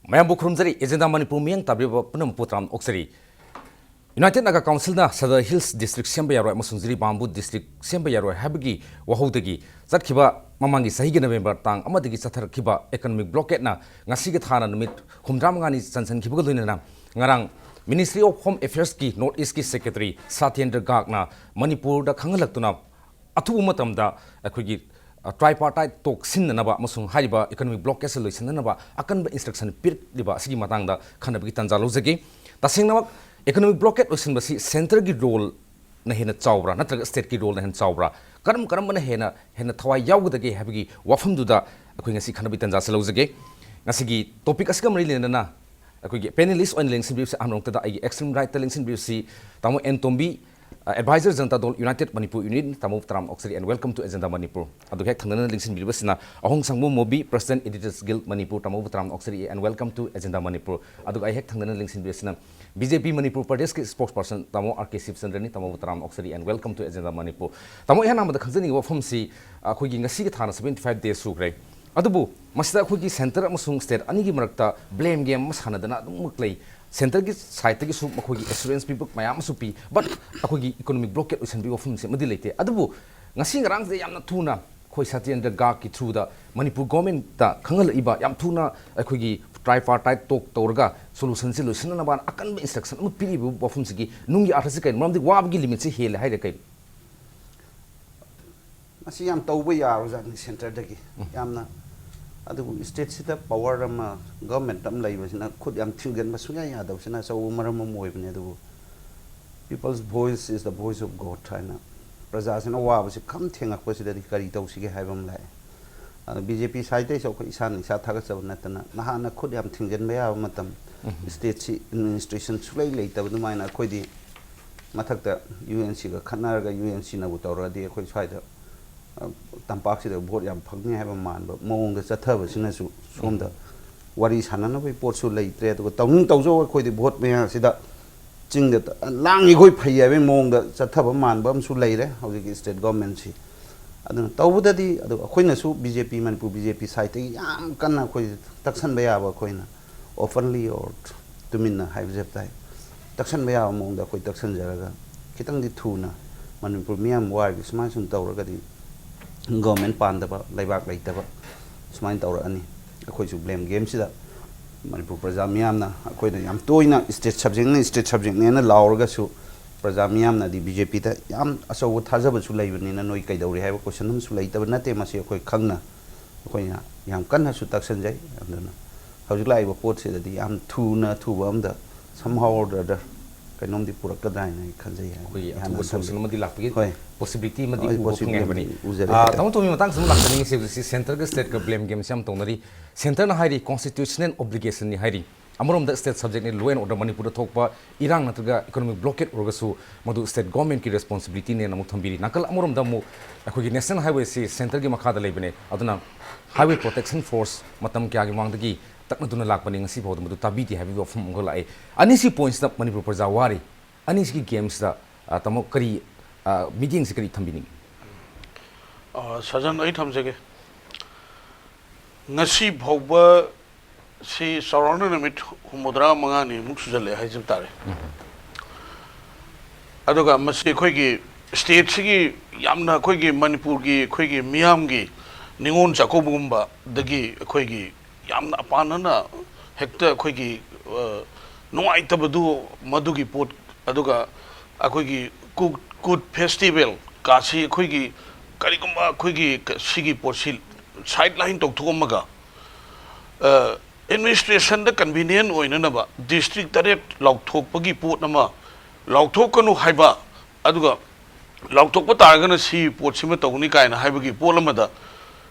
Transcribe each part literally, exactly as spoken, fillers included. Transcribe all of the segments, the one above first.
ꯃꯌꯥꯝꯕꯨ ꯈꯨꯔꯨꯝꯖꯔꯤ꯫ ꯑꯦꯖꯦꯟꯗꯥ ꯃꯅꯤꯄꯨꯔ ꯃꯤꯠꯌꯦꯡ ꯇꯥꯕꯤꯔꯤꯕ ꯄꯨꯝꯅꯃꯛꯄꯨ ꯇꯔꯥꯝꯅ ꯑꯣꯛꯆꯔꯤ꯫ ꯌꯨꯅꯥꯏꯇꯦꯗ ꯅꯥꯒꯥ ꯀꯥꯎꯟꯁꯤꯜꯅ ꯁꯗꯔ ꯍꯤꯜꯁ ꯗꯤꯁꯇ꯭ꯔꯤꯛ ꯁꯦꯝꯕ ꯌꯥꯔꯣꯏ ꯑꯃꯁꯨꯡ ꯖꯤꯔꯤꯕꯥꯝꯕꯨ ꯗꯤꯁꯇ꯭ꯔꯤꯛ ꯁꯦꯝꯕ ꯌꯥꯔꯣꯏ ꯍꯥꯏꯕꯒꯤ ꯋꯥꯍꯧꯗꯒꯤ ꯆꯠꯈꯤꯕ ꯃꯃꯥꯡꯒꯤ ꯆꯍꯤꯒꯤ ꯅꯕꯦꯝꯕꯔ ꯇꯥꯡ ꯑꯃꯗꯒꯤ ꯆꯠꯊꯔꯛꯈꯤꯕ ꯏꯀꯣꯅꯣꯃꯤꯛ ꯕ꯭ꯂꯣꯀꯦꯠꯅ ꯉꯁꯤꯒꯤ ꯊꯥꯅ ꯅꯨꯃꯤꯠ ꯍꯨꯝꯗ꯭ꯔꯥ ꯃꯉꯥꯅꯤ ꯆꯟꯁꯤꯟꯈꯤꯕꯒ ꯂꯣꯏꯅꯅ ꯉꯔꯥꯡ Ministry of Home Affairsꯀꯤ North Eastꯀꯤ Secretary Satyendra ꯒꯥꯔꯒꯅ ꯃꯅꯤꯄꯨꯔꯗ ꯈꯪꯍꯜꯂꯛꯇꯨꯅ ꯑꯊꯨꯕ ꯃꯇꯝꯗ ꯑꯩꯈꯣꯏꯒꯤ, ꯑ, tripartite talk ꯁꯤꯟꯅꯅꯕ ꯑꯃꯁꯨꯡ ꯍꯥꯏꯔꯤꯕ ꯏꯀꯣꯅꯣꯃꯤꯛ ꯕ꯭ꯂꯣꯀꯦꯠꯁꯦ ꯂꯣꯏꯁꯤꯟꯅꯅꯕ ꯑꯀꯟꯕ instruction ꯄꯤꯔꯛꯂꯤꯕ ꯑꯁꯤꯒꯤ ꯃꯇꯥꯡꯗ ꯈꯟꯅꯕꯒꯤ ꯇꯥꯟꯖꯥ ꯂꯧꯖꯒꯦ꯫ ꯇꯁꯦꯡꯅꯃꯛ ꯏꯀꯣꯅꯣꯃꯤꯛ ꯕ꯭ꯂꯣꯀꯦꯠ ꯂꯣꯏꯁꯤꯟꯕꯁꯤ centreꯒꯤ roleꯅ ꯍꯦꯟꯅ ꯆꯥꯎꯕ꯭ꯔꯥ ꯅꯠꯇ꯭ꯔꯒ stateꯀꯤ roleꯅ ꯍꯦꯟꯅ ꯆꯥꯎꯕ꯭ꯔꯥ? ꯀꯔꯝ ꯀꯔꯝꯕꯅ ꯍꯦꯟꯅ, ꯍꯦꯟꯅ ꯊꯋꯥꯏ ꯌꯥꯎꯒꯗꯒꯦ ꯍꯥꯏꯕꯒꯤ ꯋꯥꯐꯝꯗꯨꯗ ꯑꯩꯈꯣꯏ ꯉꯁꯤ ꯈꯟꯅꯕꯒꯤ ꯇꯥꯟꯖꯥꯁꯦ ꯂꯧꯖꯒꯦ꯫ ꯉꯁꯤꯒꯤ topic ꯑꯁꯤꯒ ꯃꯔꯤ ꯂꯩꯅꯅ ꯑꯩꯈꯣꯏꯒꯤ panelist ꯑꯣꯏꯅ ꯂꯦꯡꯁꯤꯟꯕꯤꯔꯤꯕꯁꯤ ꯑꯍꯥꯟꯕꯃꯛꯇꯗ ꯑꯩꯒꯤ extreme rightꯇ ꯂꯦꯡꯁꯤꯟꯕꯤꯔꯤꯕꯁꯤ ꯇꯥꯃꯣ ꯑꯦꯟ ꯇꯣꯝꯕꯤ, ꯑ, Advisor Janata Dal United Manipur Unit, ꯇꯥꯃꯣꯕꯨ ꯇꯔꯥꯝꯅ ꯑꯣꯛꯆꯔꯤ and welcome to Agenda Manipur꯫ ꯑꯗꯨꯒ ꯍꯦꯛ ꯊꯪꯅꯅ ꯂꯦꯡꯁꯤꯟꯕꯤꯔꯤꯕꯁꯤꯅ ꯑꯍꯣꯡ ꯁꯪꯕꯨ ꯃꯣꯕꯤ, President Editors Guild Manipur, ꯇꯥꯃꯣꯕꯨ ꯇꯔꯥꯝꯅ ꯑꯣꯛꯆꯔꯤ and welcome to Agenda Manipur꯫ ꯑꯗꯨꯒ ꯑꯩ ꯍꯦꯛ ꯊꯪꯅꯅ ꯂꯦꯡꯁꯤꯟꯕꯤꯔꯤꯕꯁꯤꯅ BJP Manipur Pradeshꯀꯤ spokesperson ꯇꯥꯃꯣ R K Shivchandraꯅꯤ, ꯇꯥꯃꯣꯕꯨ ꯇꯔꯥꯝꯅ ꯑꯣꯛꯆꯔꯤ and welcome to Agenda Manipur꯫ ꯇꯥꯃꯣ, ꯑꯩꯍꯥꯛꯅ ꯑꯍꯥꯟꯕꯗ ꯈꯪꯖꯅꯤꯡꯉꯤꯕ ꯋꯥꯐꯝꯁꯤ, ꯑꯩꯈꯣꯏꯒꯤ ꯉꯁꯤꯒꯤ ꯊꯥꯅ seventy five days ꯁꯨꯈ꯭ꯔꯦ꯫ ꯑꯗꯨꯕꯨ ꯃꯁꯤꯗ ꯑꯩꯈꯣꯏꯒꯤ centre ꯑꯃꯁꯨꯡ state ꯑꯅꯤꯒꯤ ꯃꯔꯛꯇ blame game ꯑꯃ ꯁꯥꯟꯅꯗꯅ ꯑꯗꯨꯃꯛ ꯂꯩ꯫ Centreꯒꯤ sideꯇꯒꯤꯁꯨ ꯃꯈꯣꯏꯒꯤ assurance ꯄꯤꯕ ꯃꯌꯥꯝ ꯑꯃꯁꯨ ꯄꯤ, but ꯑꯩꯈꯣꯏꯒꯤ economic blockade ꯑꯣꯏꯁꯟꯕꯒꯤ ꯋꯥꯐꯝꯁꯦ ꯑꯃꯗꯤ ꯂꯩꯇꯦ꯫ ꯑꯗꯨꯕꯨ ꯉꯁꯤ ꯉꯔꯥꯡꯁꯦ ꯌꯥꯝꯅ ꯊꯨꯅ ꯑꯩꯈꯣꯏ ꯁꯇ꯭ꯌꯦꯟꯗ꯭ꯔ ꯒꯥꯔꯒꯀꯤ throughꯗ ꯃꯅꯤꯄꯨꯔ governmentꯇ ꯈꯪꯍꯜꯂꯛꯏꯕ, ꯌꯥꯝ ꯊꯨꯅ ꯑꯩꯈꯣꯏꯒꯤ tripartite talk ꯇꯧꯔꯒ solutionꯁꯦ ꯂꯣꯏꯁꯤꯟꯅꯅꯕ ꯑꯀꯟꯕ instruction ꯑꯃ ꯄꯤꯔꯤꯕ ꯋꯥꯐꯝꯁꯤꯒꯤ ꯅꯨꯡꯒꯤ ꯑꯥꯔꯊꯁꯤ ꯀꯩꯅꯣ? ꯃꯔꯝꯗꯤ ꯋꯥꯕꯒꯤ limitꯁꯦ ꯍꯦꯜꯂꯦ ꯍꯥꯏꯔꯦ ꯀꯩꯅꯣ? ꯃꯁꯤ ꯌꯥꯝ ꯇꯧꯕ ꯌꯥꯕꯖꯥꯠꯅꯤ centreꯗꯒꯤ ꯌꯥꯝꯅ꯫ ꯑꯗꯨꯕꯨ stateꯁꯤꯗ power ꯑꯃ, government ꯑꯃ ꯂꯩꯕꯁꯤꯅ ꯈꯨꯠ ꯌꯥꯝ ꯊꯤꯡꯖꯤꯟꯕ ꯁꯨꯡꯌꯥ ꯌꯥꯗꯕꯁꯤꯅ ꯑꯆꯧꯕ ꯃꯔꯝ ꯑꯃ ꯑꯣꯏꯕꯅꯤ꯫ ꯑꯗꯨꯕꯨ people's voice is the voice of God ꯍꯥꯏꯅ ꯄ꯭ꯔꯖꯥꯁꯤꯅ ꯋꯥꯕꯁꯤ ꯈꯝ ꯊꯦꯡꯉꯛꯄꯁꯤꯗꯗꯤ ꯀꯔꯤ ꯇꯧꯁꯤꯒꯦ ꯍꯥꯏꯕ ꯑꯃ ꯂꯥꯛꯑꯦ꯫ ꯑꯗꯣ BJP sideꯇꯩꯁꯨ ꯑꯩꯈꯣꯏ ꯏꯁꯥꯅ ꯏꯁꯥ ꯊꯥꯒꯠꯆꯕ ꯅꯠꯇꯅ ꯅꯍꯥꯟꯅ ꯈꯨꯠ ꯌꯥꯝ ꯊꯤꯡꯖꯤꯟꯕ ꯌꯥꯕ ꯃꯇꯝ, stateꯁꯤ administration ꯁꯨꯛꯂꯩ ꯂꯩꯇꯕ ꯑꯗꯨꯃꯥꯏꯅ ꯑꯩꯈꯣꯏꯗꯤ ꯃꯊꯛꯇ UNCꯒ ꯈꯠꯅꯔꯒ UNCꯅꯕꯨ ꯇꯧꯔꯒꯗꯤ ꯑꯩꯈꯣꯏ ꯁ꯭ꯋꯥꯏꯗ, ꯑ, ꯇꯝꯄꯥꯛꯁꯤꯗ vote ꯌꯥꯝ ꯐꯪꯅꯤ ꯍꯥꯏꯕ ꯃꯥꯟꯕ ꯃꯑꯣꯡꯗ ꯆꯠꯊꯕꯁꯤꯅꯁꯨ ꯁꯣꯝꯗ ꯋꯥꯔꯤ ꯁꯥꯟꯅꯅꯕꯒꯤ ꯄꯣꯠꯁꯨ ꯂꯩꯇ꯭ꯔꯦ꯫ ꯑꯗꯨꯒ ꯇꯧꯅꯤꯡ ꯇꯧꯖꯧ, ꯑꯩꯈꯣꯏꯗꯤ vote ꯃꯌꯥꯁꯤꯗ ꯆꯤꯡꯗ ꯂꯥꯡꯉꯤ ꯑꯩꯈꯣꯏ ꯐꯩ ꯍꯥꯏꯕꯒꯤ ꯃꯑꯣꯡꯗ ꯆꯠꯊꯕ ꯃꯥꯟꯕ ꯑꯃꯁꯨ ꯂꯩꯔꯦ ꯍꯧꯖꯤꯛꯀꯤ state governmentꯁꯤ꯫ ꯑꯗꯨꯅ ꯇꯧꯕꯗꯗꯤ, ꯑꯗꯨ ꯑꯩꯈꯣꯏꯅꯁꯨ BJP ꯃꯅꯤꯄꯨꯔ BJP sideꯇꯒꯤ ꯌꯥꯝ ꯀꯟꯅ ꯑꯩꯈꯣꯏ ꯇꯛꯁꯟꯕ ꯌꯥꯕ ꯑꯩꯈꯣꯏꯅ openly or ꯇꯨꯃꯤꯟꯅ ꯍꯥꯏꯕꯁꯦ ꯍꯥꯏꯕ ꯇꯥꯏ, ꯇꯛꯁꯟꯕ ꯌꯥꯕ ꯃꯑꯣꯡꯗ ꯑꯩꯈꯣꯏ ꯇꯛꯁꯟꯖꯔꯒ, ꯈꯤꯇꯪꯗꯤ ꯊꯨꯅ ꯃꯅꯤꯄꯨꯔ ꯃꯤꯌꯥꯝ ꯋꯥꯔꯤꯕ ꯁꯨꯃꯥꯏꯅ ꯁꯨꯝ ꯇꯧꯔꯒꯗꯤ ꯒꯣꯔꯃꯦꯟ ꯄꯥꯟꯗꯕ, ꯂꯩꯕꯥꯛ ꯂꯩꯇꯕ ꯁꯨꯃꯥꯏꯅ ꯇꯧꯔꯛꯑꯅꯤ꯫ ꯑꯩꯈꯣꯏꯁꯨ ꯕ꯭ꯂꯦꯝ ꯒꯦꯝꯁꯤꯗ ꯃꯅꯤꯄꯨꯔ ꯄ꯭ꯔꯖꯥ ꯃꯤꯌꯥꯝꯅ ꯑꯩꯈꯣꯏꯅ ꯌꯥꯝ ꯇꯣꯏꯅ ꯁ꯭ꯇꯦꯠ ꯁꯕꯖꯦꯛꯅꯤ, ꯁ꯭ꯇꯦꯠ ꯁꯕꯖꯦꯛꯅꯦꯅ ꯂꯥꯎꯔꯒꯁꯨ, ꯄ꯭ꯔꯖꯥ ꯃꯤꯌꯥꯝꯅꯗꯤ ꯕꯤ ꯖꯦ ꯄꯤꯗ ꯌꯥꯝ ꯑꯆꯧꯕ ꯊꯥꯖꯕꯁꯨ ꯂꯩꯕꯅꯤꯅ, ꯅꯣꯏ ꯀꯩꯗꯧꯔꯤ ꯍꯥꯏꯕ ꯀꯣꯏꯁꯟ ꯑꯃꯁꯨ ꯂꯩꯇꯕ ꯅꯠꯇꯦ꯫ ꯃꯁꯤ ꯑꯩꯈꯣꯏ ꯈꯪꯅ, ꯑꯩꯈꯣꯏꯅ ꯌꯥꯝ ꯀꯟꯅꯁꯨ ꯇꯛꯁꯟꯖꯩ꯫ ꯑꯗꯨꯅ ꯍꯧꯖꯤꯛ ꯂꯥꯛꯏꯕ ꯄꯣꯠꯁꯤꯗꯗꯤ ꯌꯥꯝ ꯊꯨꯅ, ꯑꯊꯨꯕ ꯑꯃꯗ, somehow or the other, ꯀꯩꯅꯣꯝꯗꯤ ꯄꯨꯔꯛꯀꯗ꯭ꯔꯥ ꯍꯥꯏꯅ ꯑꯩ ꯈꯟꯖꯩ꯫ ꯑꯩꯈꯣꯏꯒꯤ ꯏꯍꯥꯟ ꯑꯊꯨꯕ ꯍꯥꯟꯅ ꯁꯣꯂꯨꯁꯟ ꯊꯝꯖꯒꯦ꯫ ꯑꯃꯗꯤ ꯂꯥꯛꯄꯒꯤ ꯍꯣꯏ꯫ ꯄꯣꯁꯤꯕꯤꯂꯤꯇꯤ ꯑꯃꯗꯤ ꯍꯣꯏ, ꯎꯕ possibility ꯐꯪꯉꯦ ꯍꯥꯏꯕꯅꯤ꯫ ꯑꯃꯗꯤ ꯎꯖꯔꯦ ꯑꯥ, ꯍꯥꯏꯇꯥꯔꯦ꯫ ꯇꯥꯃꯣ ꯇꯣꯝꯕꯤ, ꯃꯇꯥꯡꯁꯤꯗ ꯂꯥꯛꯆꯅꯤꯡꯉꯤꯁꯦ, ꯍꯧꯖꯤꯛꯁꯤ ꯁꯦꯟꯇꯔꯒ ꯁ꯭ꯇꯦꯠꯀ ꯕ꯭ꯂꯦꯝ ꯒꯦꯝꯁꯦ ꯌꯥꯝ ꯇꯧꯅꯔꯤ꯫ ꯁꯦꯟꯇꯔꯅ ꯍꯥꯏꯔꯤ constitutional obligation ꯅꯤ ꯍꯥꯏꯔꯤ꯫ ꯑꯃꯔꯣꯝꯗ ꯁ꯭ꯇꯦꯠ ꯁꯕꯖꯦꯛꯅꯤ, law and order, ꯃꯅꯤꯄꯨꯔꯗ ꯊꯣꯛꯄ ꯏꯔꯥꯡ ꯅꯠꯇ꯭ꯔꯒ economic blockade ꯑꯣꯏꯔꯒꯁꯨ ꯃꯗꯨ ꯁ꯭ꯇꯦꯠ ꯒꯣꯔꯃꯦꯟꯠꯀꯤ ꯔꯦꯁꯄꯣꯟꯁꯤꯕꯤꯂꯤꯇꯤꯅꯦꯅ ꯑꯃꯨꯛ ꯊꯝꯕꯤꯔꯤ꯫ ꯅꯥꯀꯜ ꯑꯃꯔꯣꯝꯗ ꯑꯃꯨꯛ ꯑꯩꯈꯣꯏꯒꯤ ꯅꯦꯁꯅꯦꯜ ꯍꯥꯏꯋꯦꯁꯤ ꯁꯦꯟꯇꯔꯒꯤ ꯃꯈꯥꯗ ꯂꯩꯕꯅꯦ, ꯑꯗꯨꯅ ꯍꯥꯏꯋꯦ ꯄ꯭ꯔꯣꯇꯦꯛꯁꯟ ꯐꯣꯔꯁ ꯃꯇꯝ ꯀꯌꯥꯒꯤ ꯃꯃꯥꯡꯗꯒꯤ ꯇꯛꯅꯗꯨꯅ ꯂꯥꯛꯄꯅꯤ, ꯉꯁꯤ ꯐꯥꯎꯗ ꯃꯗꯨ ꯇꯥꯕꯤꯗꯦ ꯍꯥꯏꯕꯒꯤ ꯋꯥꯐꯝ ꯑꯃꯈꯛ ꯂꯥꯛꯑꯦ꯫ ꯑꯅꯤꯁꯤ ꯄꯣꯏꯟꯠꯁꯤꯗ ꯃꯅꯤꯄꯨꯔ ꯄ꯭ꯔꯖꯥ ꯋꯥꯔꯤ꯫ ꯑꯅꯤꯁꯤꯒꯤ ꯒꯦꯝꯁꯤꯗ, ꯑ, ꯇꯥꯃꯣ, ꯀꯔꯤ, ꯑ, ꯃꯤꯠꯌꯦꯡꯁꯤ ꯀꯔꯤ ꯊꯝꯕꯤꯅꯤꯡꯉꯤ? ꯑ, ꯁꯥꯖꯟ, ꯑꯩ ꯊꯝꯖꯒꯦ꯫ ꯉꯁꯤ ꯐꯥꯎꯕ ꯁꯤ ꯆꯥꯎꯔꯥꯛꯅ ꯅꯨꯃꯤꯠ ꯍꯨꯝꯐꯨꯇꯔꯥ ꯃꯉꯥꯅꯤꯃꯨꯛ ꯁꯨꯖꯜꯂꯛꯑꯦ ꯍꯥꯏꯖꯕ ꯇꯥꯔꯦ꯫ ꯑꯗꯨꯒ ꯃꯁꯤ ꯑꯩꯈꯣꯏꯒꯤ ꯁ꯭ꯇꯦꯠꯁꯤꯒꯤ ꯌꯥꯝꯅ ꯑꯩꯈꯣꯏꯒꯤ ꯃꯅꯤꯄꯨꯔꯒꯤ ꯑꯩꯈꯣꯏꯒꯤ ꯃꯤꯌꯥꯝꯒꯤ ꯅꯤꯉꯣꯜ ꯆꯥꯛꯀꯧꯕꯒꯨꯝꯕꯗꯒꯤ ꯑꯩꯈꯣꯏꯒꯤ ꯌꯥꯝꯅ ꯑꯄꯥꯟꯅꯅ ꯍꯦꯛꯇ ꯑꯩꯈꯣꯏꯒꯤ, ꯑ, ꯅꯨꯡꯉꯥꯏꯇꯕꯗꯨ, ꯃꯗꯨꯒꯤ ꯄꯣꯠ, ꯑꯗꯨꯒ ꯑꯩꯈꯣꯏꯒꯤ ꯀꯨꯠ, ꯀꯨꯠ ꯐꯦꯁꯇꯤꯚꯦꯜ ꯀꯥꯁꯤ ꯑꯩꯈꯣꯏꯒꯤ ꯀꯔꯤꯒꯨꯝꯕ ꯑꯩꯈꯣꯏꯒꯤ ꯁꯤꯒꯤ ꯄꯣꯠꯁꯤ ꯁꯥꯏꯠ ꯂꯥꯏꯟ ꯇꯧꯊꯣꯛꯑꯝꯃꯒ, ꯑ, ꯑꯦꯗꯃꯤꯅꯤꯁꯇ꯭ꯔꯦꯁꯟꯗ ꯀꯟꯚꯤꯅꯤꯌꯦꯟ ꯑꯣꯏꯅꯅꯕ ꯗꯤꯁꯇ꯭ꯔꯤꯛ ꯇꯔꯦꯠ ꯂꯥꯎꯊꯣꯛꯄꯒꯤ ꯄꯣꯠ ꯑꯃ ꯂꯥꯎꯊꯣꯛꯀꯅꯨ ꯍꯥꯏꯕ, ꯑꯗꯨꯒ ꯂꯥꯎꯊꯣꯛꯄ ꯇꯥꯔꯒꯅ ꯁꯤ ꯄꯣꯠꯁꯤꯃ ꯇꯧꯅꯤ ꯀꯥꯏꯅ ꯍꯥꯏꯕꯒꯤ ꯄꯣꯠ ꯑꯃꯗ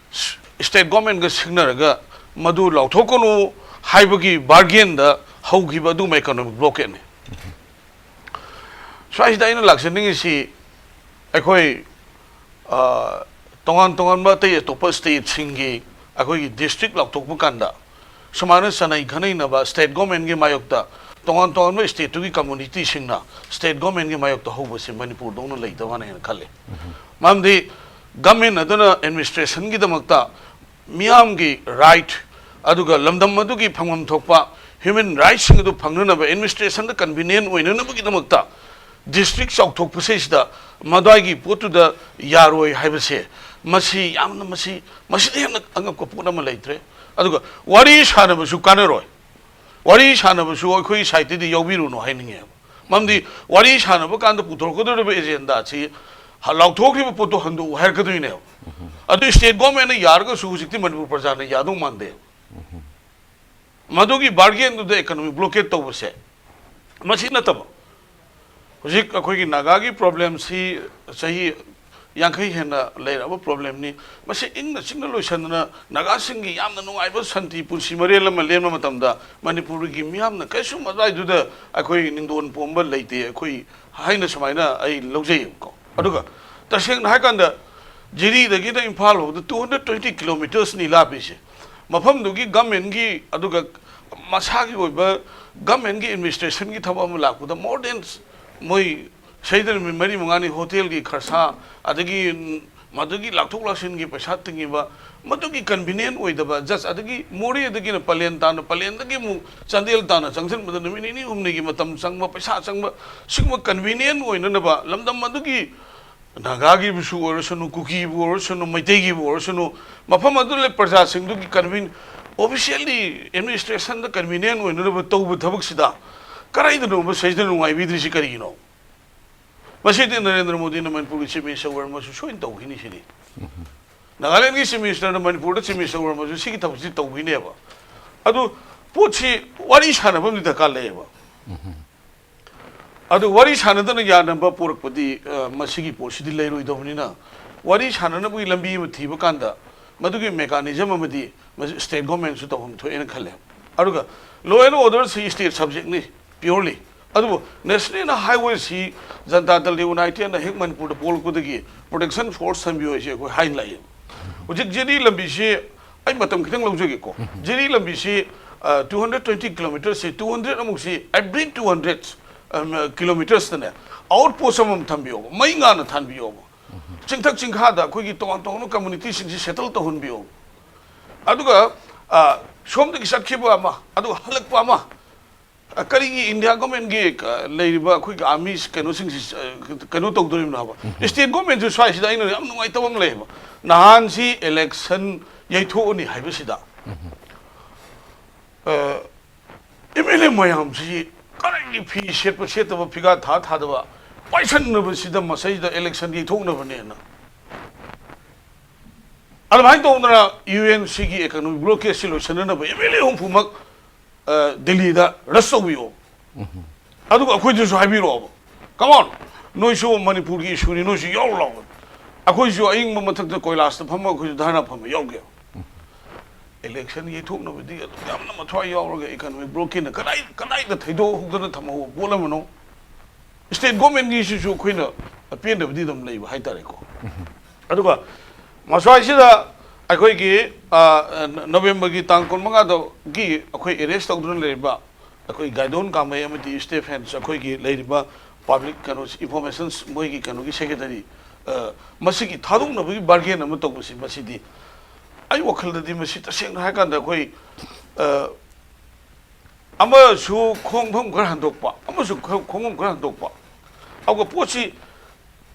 ꯁ꯭ꯇꯦꯠ ꯒꯣꯔꯃꯦꯟꯒ ꯁꯤꯡꯅꯔꯒ ꯃꯗꯨ ꯂꯥꯎꯊꯣꯛꯀꯅꯨ ꯍꯥꯏꯕꯒꯤ ꯕꯥꯔꯒꯦꯟꯗ ꯍꯧꯈꯤꯕ ꯑꯗꯨꯒꯨꯝꯕ ꯏꯀꯣꯅꯣꯃꯤꯛ ꯕ꯭ꯂꯣꯀꯦꯠꯅꯤ꯫ ꯁ꯭ꯋꯥꯏꯁꯤꯗ ꯑꯩꯅ ꯂꯥꯛꯆꯅꯤꯡꯉꯤꯁꯤ, ꯑꯩꯈꯣꯏ, ꯑ, ꯇꯣꯉꯥꯟ ꯇꯣꯉꯥꯟꯕ ꯑꯇꯩ ꯑꯇꯣꯞꯄ ꯁ꯭ꯇꯦꯠꯁꯤꯡꯒꯤ ꯑꯩꯈꯣꯏꯒꯤ ꯗꯤꯁꯇ꯭ꯔꯤꯛ ꯂꯥꯎꯊꯣꯛꯄ ꯀꯥꯟꯗ ꯁꯨꯃꯥꯏꯅ ꯆꯅꯩ ꯈꯅꯩꯅꯕ ꯁ꯭ꯇꯦꯠ ꯒꯣꯔꯃꯦꯟꯒꯤ ꯃꯥꯌꯣꯛꯇ, ꯇꯣꯉꯥꯟ ꯇꯣꯉꯥꯟꯕ ꯁ꯭ꯇꯦꯠꯇꯨꯒꯤ ꯀꯝꯃꯨꯅꯤꯇꯤꯁꯤꯡꯅ ꯁ꯭ꯇꯦꯠ ꯒꯣꯔꯃꯦꯟꯒꯤ ꯃꯥꯌꯣꯛꯇ ꯍꯧꯕꯁꯤ ꯃꯅꯤꯄꯨꯔꯗꯧꯅ ꯂꯩꯇꯕꯅ ꯍꯦꯟꯅ ꯈꯜꯂꯤ꯫ ꯃꯔꯝꯗꯤ ꯒꯃꯦꯟ ꯑꯗꯨꯅ ꯑꯦꯗꯃꯤꯅꯤꯁꯇ꯭ꯔꯦꯁꯟꯒꯤꯗꯃꯛꯇ ꯃꯤꯌꯥꯝꯒꯤ ꯔꯥꯏꯠ, ꯑꯗꯨꯒ ꯂꯝꯗꯝ ꯑꯗꯨꯒꯤ ꯐꯪꯐꯝ ꯊꯣꯛꯄ human rightꯁꯤꯡ ꯑꯗꯨ ꯐꯪꯅꯅꯕ, administrationꯗ convenient ꯑꯣꯏꯅꯅꯕꯒꯤꯗꯃꯛꯇ district ꯆꯥꯎꯊꯣꯛꯄꯁꯤꯗ ꯃꯗ꯭ꯋꯥꯏꯒꯤ ꯄꯣꯠꯇꯨꯗ ꯌꯥꯔꯣꯏ ꯍꯥꯏꯕꯁꯦ, ꯃꯁꯤ ꯌꯥꯝꯅ, ꯃꯁꯤ, ꯃꯁꯤꯗ ꯍꯦꯟꯅ ꯑꯉꯛꯄ ꯄꯣꯠ ꯑꯃ ꯂꯩꯇ꯭ꯔꯦ꯫ ꯑꯗꯨꯒ ꯋꯥꯔꯤ ꯁꯥꯟꯅꯕꯁꯨ ꯀꯥꯟꯅꯔꯣꯏ꯫ ꯋꯥꯔꯤ ꯁꯥꯟꯅꯕꯁꯨ ꯑꯩꯈꯣꯏ sideꯇꯗꯤ ꯌꯥꯎꯕꯤꯔꯨꯅꯨ ꯍꯥꯏꯅꯤꯡꯉꯦꯕ꯫ ꯃꯔꯝꯗꯤ ꯋꯥꯔꯤ ꯁꯥꯟꯅꯕ ꯀꯥꯟꯗ ꯄꯨꯊꯣꯔꯛꯀꯗꯧꯔꯤꯕ agendaꯁꯤ ꯍ-, ꯂꯥꯎꯊꯣꯛꯈ꯭ꯔꯤꯕ ꯄꯣꯠꯇꯣ ꯍꯟꯗꯣꯛꯎ ꯍꯥꯏꯔꯛꯀꯗꯣꯏꯅꯦꯕ꯫ ꯑꯗꯨ state governmentꯅ ꯌꯥꯔꯒꯁꯨ ꯍꯧꯖꯤꯛꯇꯤ ꯃꯅꯤꯄꯨꯔ ꯄ꯭ꯔꯖꯥꯅ ꯌꯥꯗꯧ ꯃꯥꯟꯗꯦ꯫ ꯃꯗꯨꯒꯤ bargainꯗꯨꯗ economic blockade ꯇꯧꯕꯁꯦ, ꯃꯁꯤ ꯅꯠꯇꯕ, ꯍꯧꯖꯤꯛ ꯑꯩꯈꯣꯏꯒꯤ ꯅꯥꯒꯥꯒꯤ problemꯁꯤ ꯆꯍꯤ ꯌꯥꯡꯈꯩ ꯍꯦꯟꯅ ꯂꯩꯔꯛꯑꯕ problemꯅꯤ꯫ ꯃꯁꯤ ꯏꯪꯅ ꯆꯤꯛꯅ ꯂꯣꯏꯁꯟꯗꯅ ꯅꯥꯒꯥꯁꯤꯡꯒꯤ ꯌꯥꯝꯅ ꯅꯨꯡꯉꯥꯏꯕ ꯁꯥꯟꯇꯤ ꯄꯨꯟꯁꯤ ꯃꯔꯦꯜ ꯑꯃ ꯂꯦꯟꯕ ꯃꯇꯝꯗ ꯃꯅꯤꯄꯨꯔꯒꯤ ꯃꯤꯌꯥꯝꯅ ꯀꯩꯁꯨꯝ ꯑꯗꯨꯋꯥꯏꯗꯨꯗ ꯑꯩꯈꯣꯏ ꯅꯤꯡꯗꯣꯟ ꯄꯣꯝꯕ ꯂꯩꯇꯦ ꯑꯩꯈꯣꯏ ꯍꯥꯏꯅ ꯁꯨꯃꯥꯏꯅ ꯑꯩ ꯂꯧꯖꯩꯌꯦꯕꯀꯣ꯫ ꯑꯗꯨꯒ ꯇꯁꯦꯡꯅ ꯍꯥꯏꯀꯥꯟꯗ ꯖꯤꯔꯤꯗꯒꯤꯅ ꯏꯝꯐꯥꯜ ꯐꯥꯎꯗ two hundred twenty kilometersꯅꯤ ꯂꯥꯞꯄꯤꯁꯦ꯫ ꯃꯐꯝꯗꯨꯒꯤ governmentꯀꯤ, ꯑꯗꯨꯒ ꯃꯁꯥꯒꯤ ꯑꯣꯏꯕ governmentꯀꯤ administrationꯒꯤ ꯊꯕꯛ ꯑꯃ ꯂꯥꯛꯄꯗ more than ꯃꯣꯏ ꯁꯤꯗ ꯅꯨꯃꯤꯠ ꯃꯔꯤ ꯃꯉꯥꯅꯤ hotelꯒꯤ ꯈꯔꯁꯥ, ꯑꯗꯒꯤ ꯃꯗꯨꯒꯤ ꯂꯥꯛꯊꯣꯛ ꯂꯥꯛꯁꯤꯟꯒꯤ ꯄꯩꯁꯥ ꯇꯤꯡꯉꯤꯕ, ꯃꯗꯨꯒꯤ convenient ꯑꯣꯏꯗꯕ, just ꯑꯗꯒꯤ ꯃꯣꯔꯦꯗꯒꯤꯅ ꯄꯂꯦꯟ ꯇꯥꯟꯅ, ꯄꯂꯦꯟꯗꯒꯤ ꯑꯃꯨꯛ ꯆꯥꯟꯗꯦꯜ ꯇꯥꯟꯅ ꯆꯪꯁꯤꯟꯕꯗ ꯅꯨꯃꯤꯠ ꯅꯤꯅꯤ ꯍꯨꯝꯅꯤꯒꯤ ꯃꯇꯝ ꯆꯪꯕ, ꯄꯩꯁꯥ ꯆꯪꯕ, ꯁꯤꯒꯨꯝꯕ convenient ꯑꯣꯏꯅꯅꯕ ꯂꯝꯗꯝ ꯑꯗꯨꯒꯤ ꯅꯥꯒꯥꯒꯤꯕꯨꯁꯨ ꯑꯣꯏꯔꯁꯅꯨ, ꯀꯨꯀꯤꯕꯨ ꯑꯣꯏꯔꯁꯅꯨ, ꯃꯩꯇꯩꯒꯤꯕꯨ ꯑꯣꯏꯔꯁꯅꯨ, ꯃꯐꯝ ꯑꯗꯨꯗ ꯂꯩ ꯄ꯭ꯔꯖꯥꯁꯤꯡꯗꯨꯒꯤ conven-, officially administrationꯗ convenient ꯑꯣꯏꯅꯅꯕ ꯇꯧꯕ ꯊꯕꯛꯁꯤꯗ ꯀꯗꯥꯏꯗꯅꯣꯕ ꯁꯤꯗ ꯅꯨꯡꯉꯥꯏꯕꯤꯗ꯭ꯔꯤꯁꯤ ꯀꯔꯤꯒꯤꯅꯣ? ꯃꯁꯤꯗꯤ ꯅꯔꯦꯟꯗ꯭ꯔ ꯃꯣꯗꯤꯅ ꯃꯅꯤꯄꯨꯔꯒꯤ Chief Minister ꯑꯣꯏꯔꯝꯃꯁꯨ ꯁꯣꯏꯅ ꯇꯧꯈꯤꯅꯤ ꯁꯤꯅꯤ꯫ ꯅꯥꯒꯥꯂꯦꯟꯒꯤ Chief Ministerꯅ ꯃꯅꯤꯄꯨꯔꯗ Chief Minister ꯑꯣꯏꯔꯝꯃꯁꯨ ꯁꯤꯒꯤ ꯊꯕꯛꯁꯤ ꯇꯧꯈꯤꯅꯦꯕ꯫ ꯑꯗꯨ ꯄꯣꯠꯁꯤ ꯋꯥꯔꯤ ꯁꯥꯟꯅꯕ ꯑꯃꯗꯤ ꯗꯔꯀꯥꯔ ꯂꯩꯌꯦꯕ꯫ ꯑꯗꯨ ꯋꯥꯔꯤ ꯁꯥꯟꯅꯗꯅ ꯌꯥꯅꯕ ꯄꯣꯔꯛꯄꯗꯤ, ꯑ, ꯃꯁꯤꯒꯤ ꯄꯣꯠꯁꯤꯗꯤ ꯂꯩꯔꯣꯏꯗꯕꯅꯤꯅ, ꯋꯥꯔꯤ ꯁꯥꯟꯅꯅꯕꯒꯤ ꯂꯝꯕꯤ ꯑꯃ ꯊꯤꯕ ꯀꯥꯟꯗ ꯃꯗꯨꯒꯤ mechanism ꯑꯃꯗꯤ ꯃꯁꯤ state governmentꯁꯨ ꯇꯧꯐꯝ ꯊꯣꯛꯑꯦꯅ ꯈꯜꯂꯦ꯫ ꯑꯗꯨꯒ law and orderꯁꯤ state subjectꯅꯤ purely꯫ ꯑꯗꯨꯕꯨ National Highwayꯁꯤ Janata Dal Unitedꯅ ꯍꯦꯛ ꯃꯅꯤꯄꯨꯔꯗ ꯄꯣꯛꯂꯛꯄꯗꯒꯤ protection force ꯊꯝꯕꯤꯌꯨ ꯍꯥꯏꯁꯦ ꯑꯩꯈꯣꯏ ꯍꯥꯏꯅ ꯂꯥꯛꯑꯦ꯫ ꯍꯧꯖꯤꯛ ꯖꯤꯔꯤ ꯂꯝꯕꯤꯁꯤ ꯑꯩ ꯃꯇꯝ ꯈꯤꯇꯪ ꯂꯧꯖꯒꯦꯀꯣ꯫ ꯖꯤꯔꯤ ꯂꯝꯕꯤꯁꯤ, ꯑ, two hundred twenty kilometersꯁꯤ, two hundred ꯑꯃꯨꯛꯁꯤ every two hundred, ꯑꯝ, kilometersꯇꯅꯦ outpost ꯑꯃꯃꯝ ꯊꯝꯕꯤꯌꯣꯕ, ꯃꯩ ꯉꯥꯟꯅ ꯊꯥꯟꯕꯤꯌꯣꯕ꯫ ꯆꯤꯡꯊꯛ ꯆꯤꯡꯈꯥꯗ ꯑꯩꯈꯣꯏꯒꯤ ꯇꯣꯉꯥꯟ ꯇꯣꯉꯥꯟꯕ communityꯁꯤꯡꯁꯤ settle ꯇꯧꯍꯟꯕꯤꯌꯣꯕ꯫ ꯑꯗꯨꯒ, ꯑ, ꯁꯣꯝꯗꯒꯤ ꯆꯠꯈꯤꯕ ꯑꯃ, ꯑꯗꯨꯒ ꯍꯜꯂꯛꯄ ꯑꯃ꯫ ꯑ, ꯀꯔꯤꯒꯤ ꯏꯟꯗꯤꯌꯥ ꯒꯣꯔꯃꯦꯟꯒꯤ, ꯑ, ꯂꯩꯔꯤꯕ ꯑꯩꯈꯣꯏꯒꯤ ꯑꯥꯔꯃꯤꯁ ꯀꯩꯅꯣꯁꯤꯡꯁꯤ, ꯑ, ꯀꯩꯅꯣ ꯇꯧꯗꯣꯔꯤꯕꯅꯣ ꯍꯥꯏꯕ? ꯁ꯭ꯇꯦꯠ ꯒꯣꯔꯃꯦꯟꯁꯨ ꯁ꯭ꯋꯥꯏꯁꯤꯗ ꯑꯩꯅ ꯌꯥꯝ ꯅꯨꯡꯉꯥꯏꯇꯕ ꯑꯃ ꯂꯩꯌꯦꯕ꯫ ꯅꯍꯥꯟꯁꯤ ꯏꯂꯦꯛꯁꯟ ꯌꯩꯊꯣꯛꯑꯅꯤ ꯍꯥꯏꯕꯁꯤꯗ, ꯑ, ꯑꯦꯝ ꯑꯦꯜ ꯑꯦ ꯃꯌꯥꯝꯁꯤ ꯀꯗꯥꯏꯗꯒꯤ ꯐꯤ ꯁꯦꯠꯄ ꯁꯦꯠꯇꯕ, ꯐꯤꯒꯥ ꯊꯥ ꯊꯥꯗꯕ, ꯄꯥꯏꯁꯟꯅꯕꯁꯤꯗ ꯃꯁꯩꯗ ꯏꯂꯦꯛꯁꯟ ꯌꯩꯊꯣꯛꯅꯕꯅꯦꯅ꯫ ꯑꯗꯨꯃꯥꯏꯅ ꯇꯧꯗꯅ ꯌꯨ ꯑꯦꯟ ꯁꯤꯒꯤ ꯏꯀꯣꯅꯣꯃꯤꯛ ꯕ꯭ꯂꯣꯀꯦꯠꯁꯤ ꯂꯣꯏꯁꯤꯟꯅꯅꯕ ꯑꯦꯝ ꯑꯦꯜ ꯑꯦ ꯍꯨꯝꯐꯨꯃꯛ, ꯑ, ꯗꯤꯜꯂꯤꯗ ꯔꯁ ꯇꯧꯕꯤꯌꯣ꯫ ꯑꯗꯨꯒ ꯑꯩꯈꯣꯏꯗꯁꯨ ꯍꯥꯏꯕꯤꯔꯛꯑꯣꯕ꯫ Come on, ꯅꯣꯏꯁꯨ ꯃꯅꯤꯄꯨꯔꯒꯤ ꯏꯁꯨꯅꯤ, ꯅꯣꯏꯁꯨ ꯌꯥꯎꯔꯨ ꯂꯥꯎꯕ꯫ ꯑꯩꯈꯣꯏꯁꯨ ꯑꯏꯪꯕ ꯃꯊꯛꯇ ꯀꯣꯏꯂꯥꯁꯇ ꯐꯝꯃ ꯑꯩꯈꯣꯏꯁꯨ ꯙꯔꯅꯥ ꯐꯝꯕ ꯌꯥꯎꯒꯦ꯫ ꯏꯂꯦꯛꯁꯟ ꯌꯩꯊꯣꯛꯅꯕꯗꯤ ꯑꯗꯨꯝ ꯌꯥꯝꯅ ꯃꯊ꯭ꯋꯥꯏ ꯌꯥꯎꯔꯒ ꯏꯀꯣꯅꯣꯃꯤꯛ ꯕ꯭ꯂꯣꯀꯦꯠꯅ ꯀꯗꯥꯏ, ꯀꯗꯥꯏꯗ ꯊꯩꯗꯣꯛꯍꯧꯗꯅ ꯊꯝꯍꯧꯕ ꯄꯣꯠ ꯑꯃꯅꯣ? ꯁ꯭ꯇꯦꯠ ꯒꯣꯔꯃꯦꯟꯒꯤꯁꯤꯁꯨ ꯑꯩꯈꯣꯏꯅ ꯄꯦꯟꯗꯕꯗꯤ ꯑꯗꯨꯝ ꯂꯩꯕ ꯍꯥꯏꯇꯥꯔꯦꯀꯣ꯫ ꯑꯗꯨꯒ ꯃꯁ꯭ꯋꯥꯏꯁꯤꯗ ꯑꯩꯈꯣꯏꯒꯤ, ꯑ, ꯅꯕꯦꯝꯕꯔꯒꯤ ꯇꯥꯡ ꯀꯨꯟꯃꯉꯥꯗꯒꯤ ꯑꯩꯈꯣꯏ ꯑꯦꯔꯦꯁ ꯇꯧꯗꯨꯅ ꯂꯩꯔꯤꯕ ꯑꯩꯈꯣꯏ ꯒꯥꯏꯗꯣꯟ ꯀꯥꯃꯩ ꯑꯃꯗꯤ ꯁ꯭ꯇꯦꯐꯦꯟꯁ, ꯑꯩꯈꯣꯏꯒꯤ ꯂꯩꯔꯤꯕ ꯄꯕ꯭ꯂꯤꯛ ꯀꯩꯅꯣ, ꯏꯟꯐꯣꯔꯃꯦꯁꯟ, ꯃꯣꯏꯒꯤ ꯀꯩꯅꯣꯒꯤ ꯁꯦꯀ꯭ꯔꯦꯇꯔꯤ, ꯑ, ꯃꯁꯤꯒꯤ ꯊꯥꯗꯣꯛꯅꯕꯒꯤ ꯕꯥꯔꯒꯦꯟ ꯑꯃ ꯇꯧꯕꯁꯤ, ꯃꯁꯤꯗꯤ ꯑꯩ ꯋꯥꯈꯜꯗꯗꯤ ꯃꯁꯤ ꯇꯁꯦꯡꯅ ꯍꯥꯏꯔꯀꯥꯟꯗ ꯑꯩꯈꯣꯏ, ꯑ, ꯑꯃꯁꯨ ꯈꯣꯡꯐꯝ ꯈꯔ ꯍꯟꯗꯣꯛꯄ, ꯑꯃꯁꯨ ꯈꯔ, ꯈꯣꯡꯐꯝ ꯈꯔ ꯍꯟꯗꯣꯛꯄ, ꯑꯗꯨꯒ ꯄꯣꯠꯁꯤ,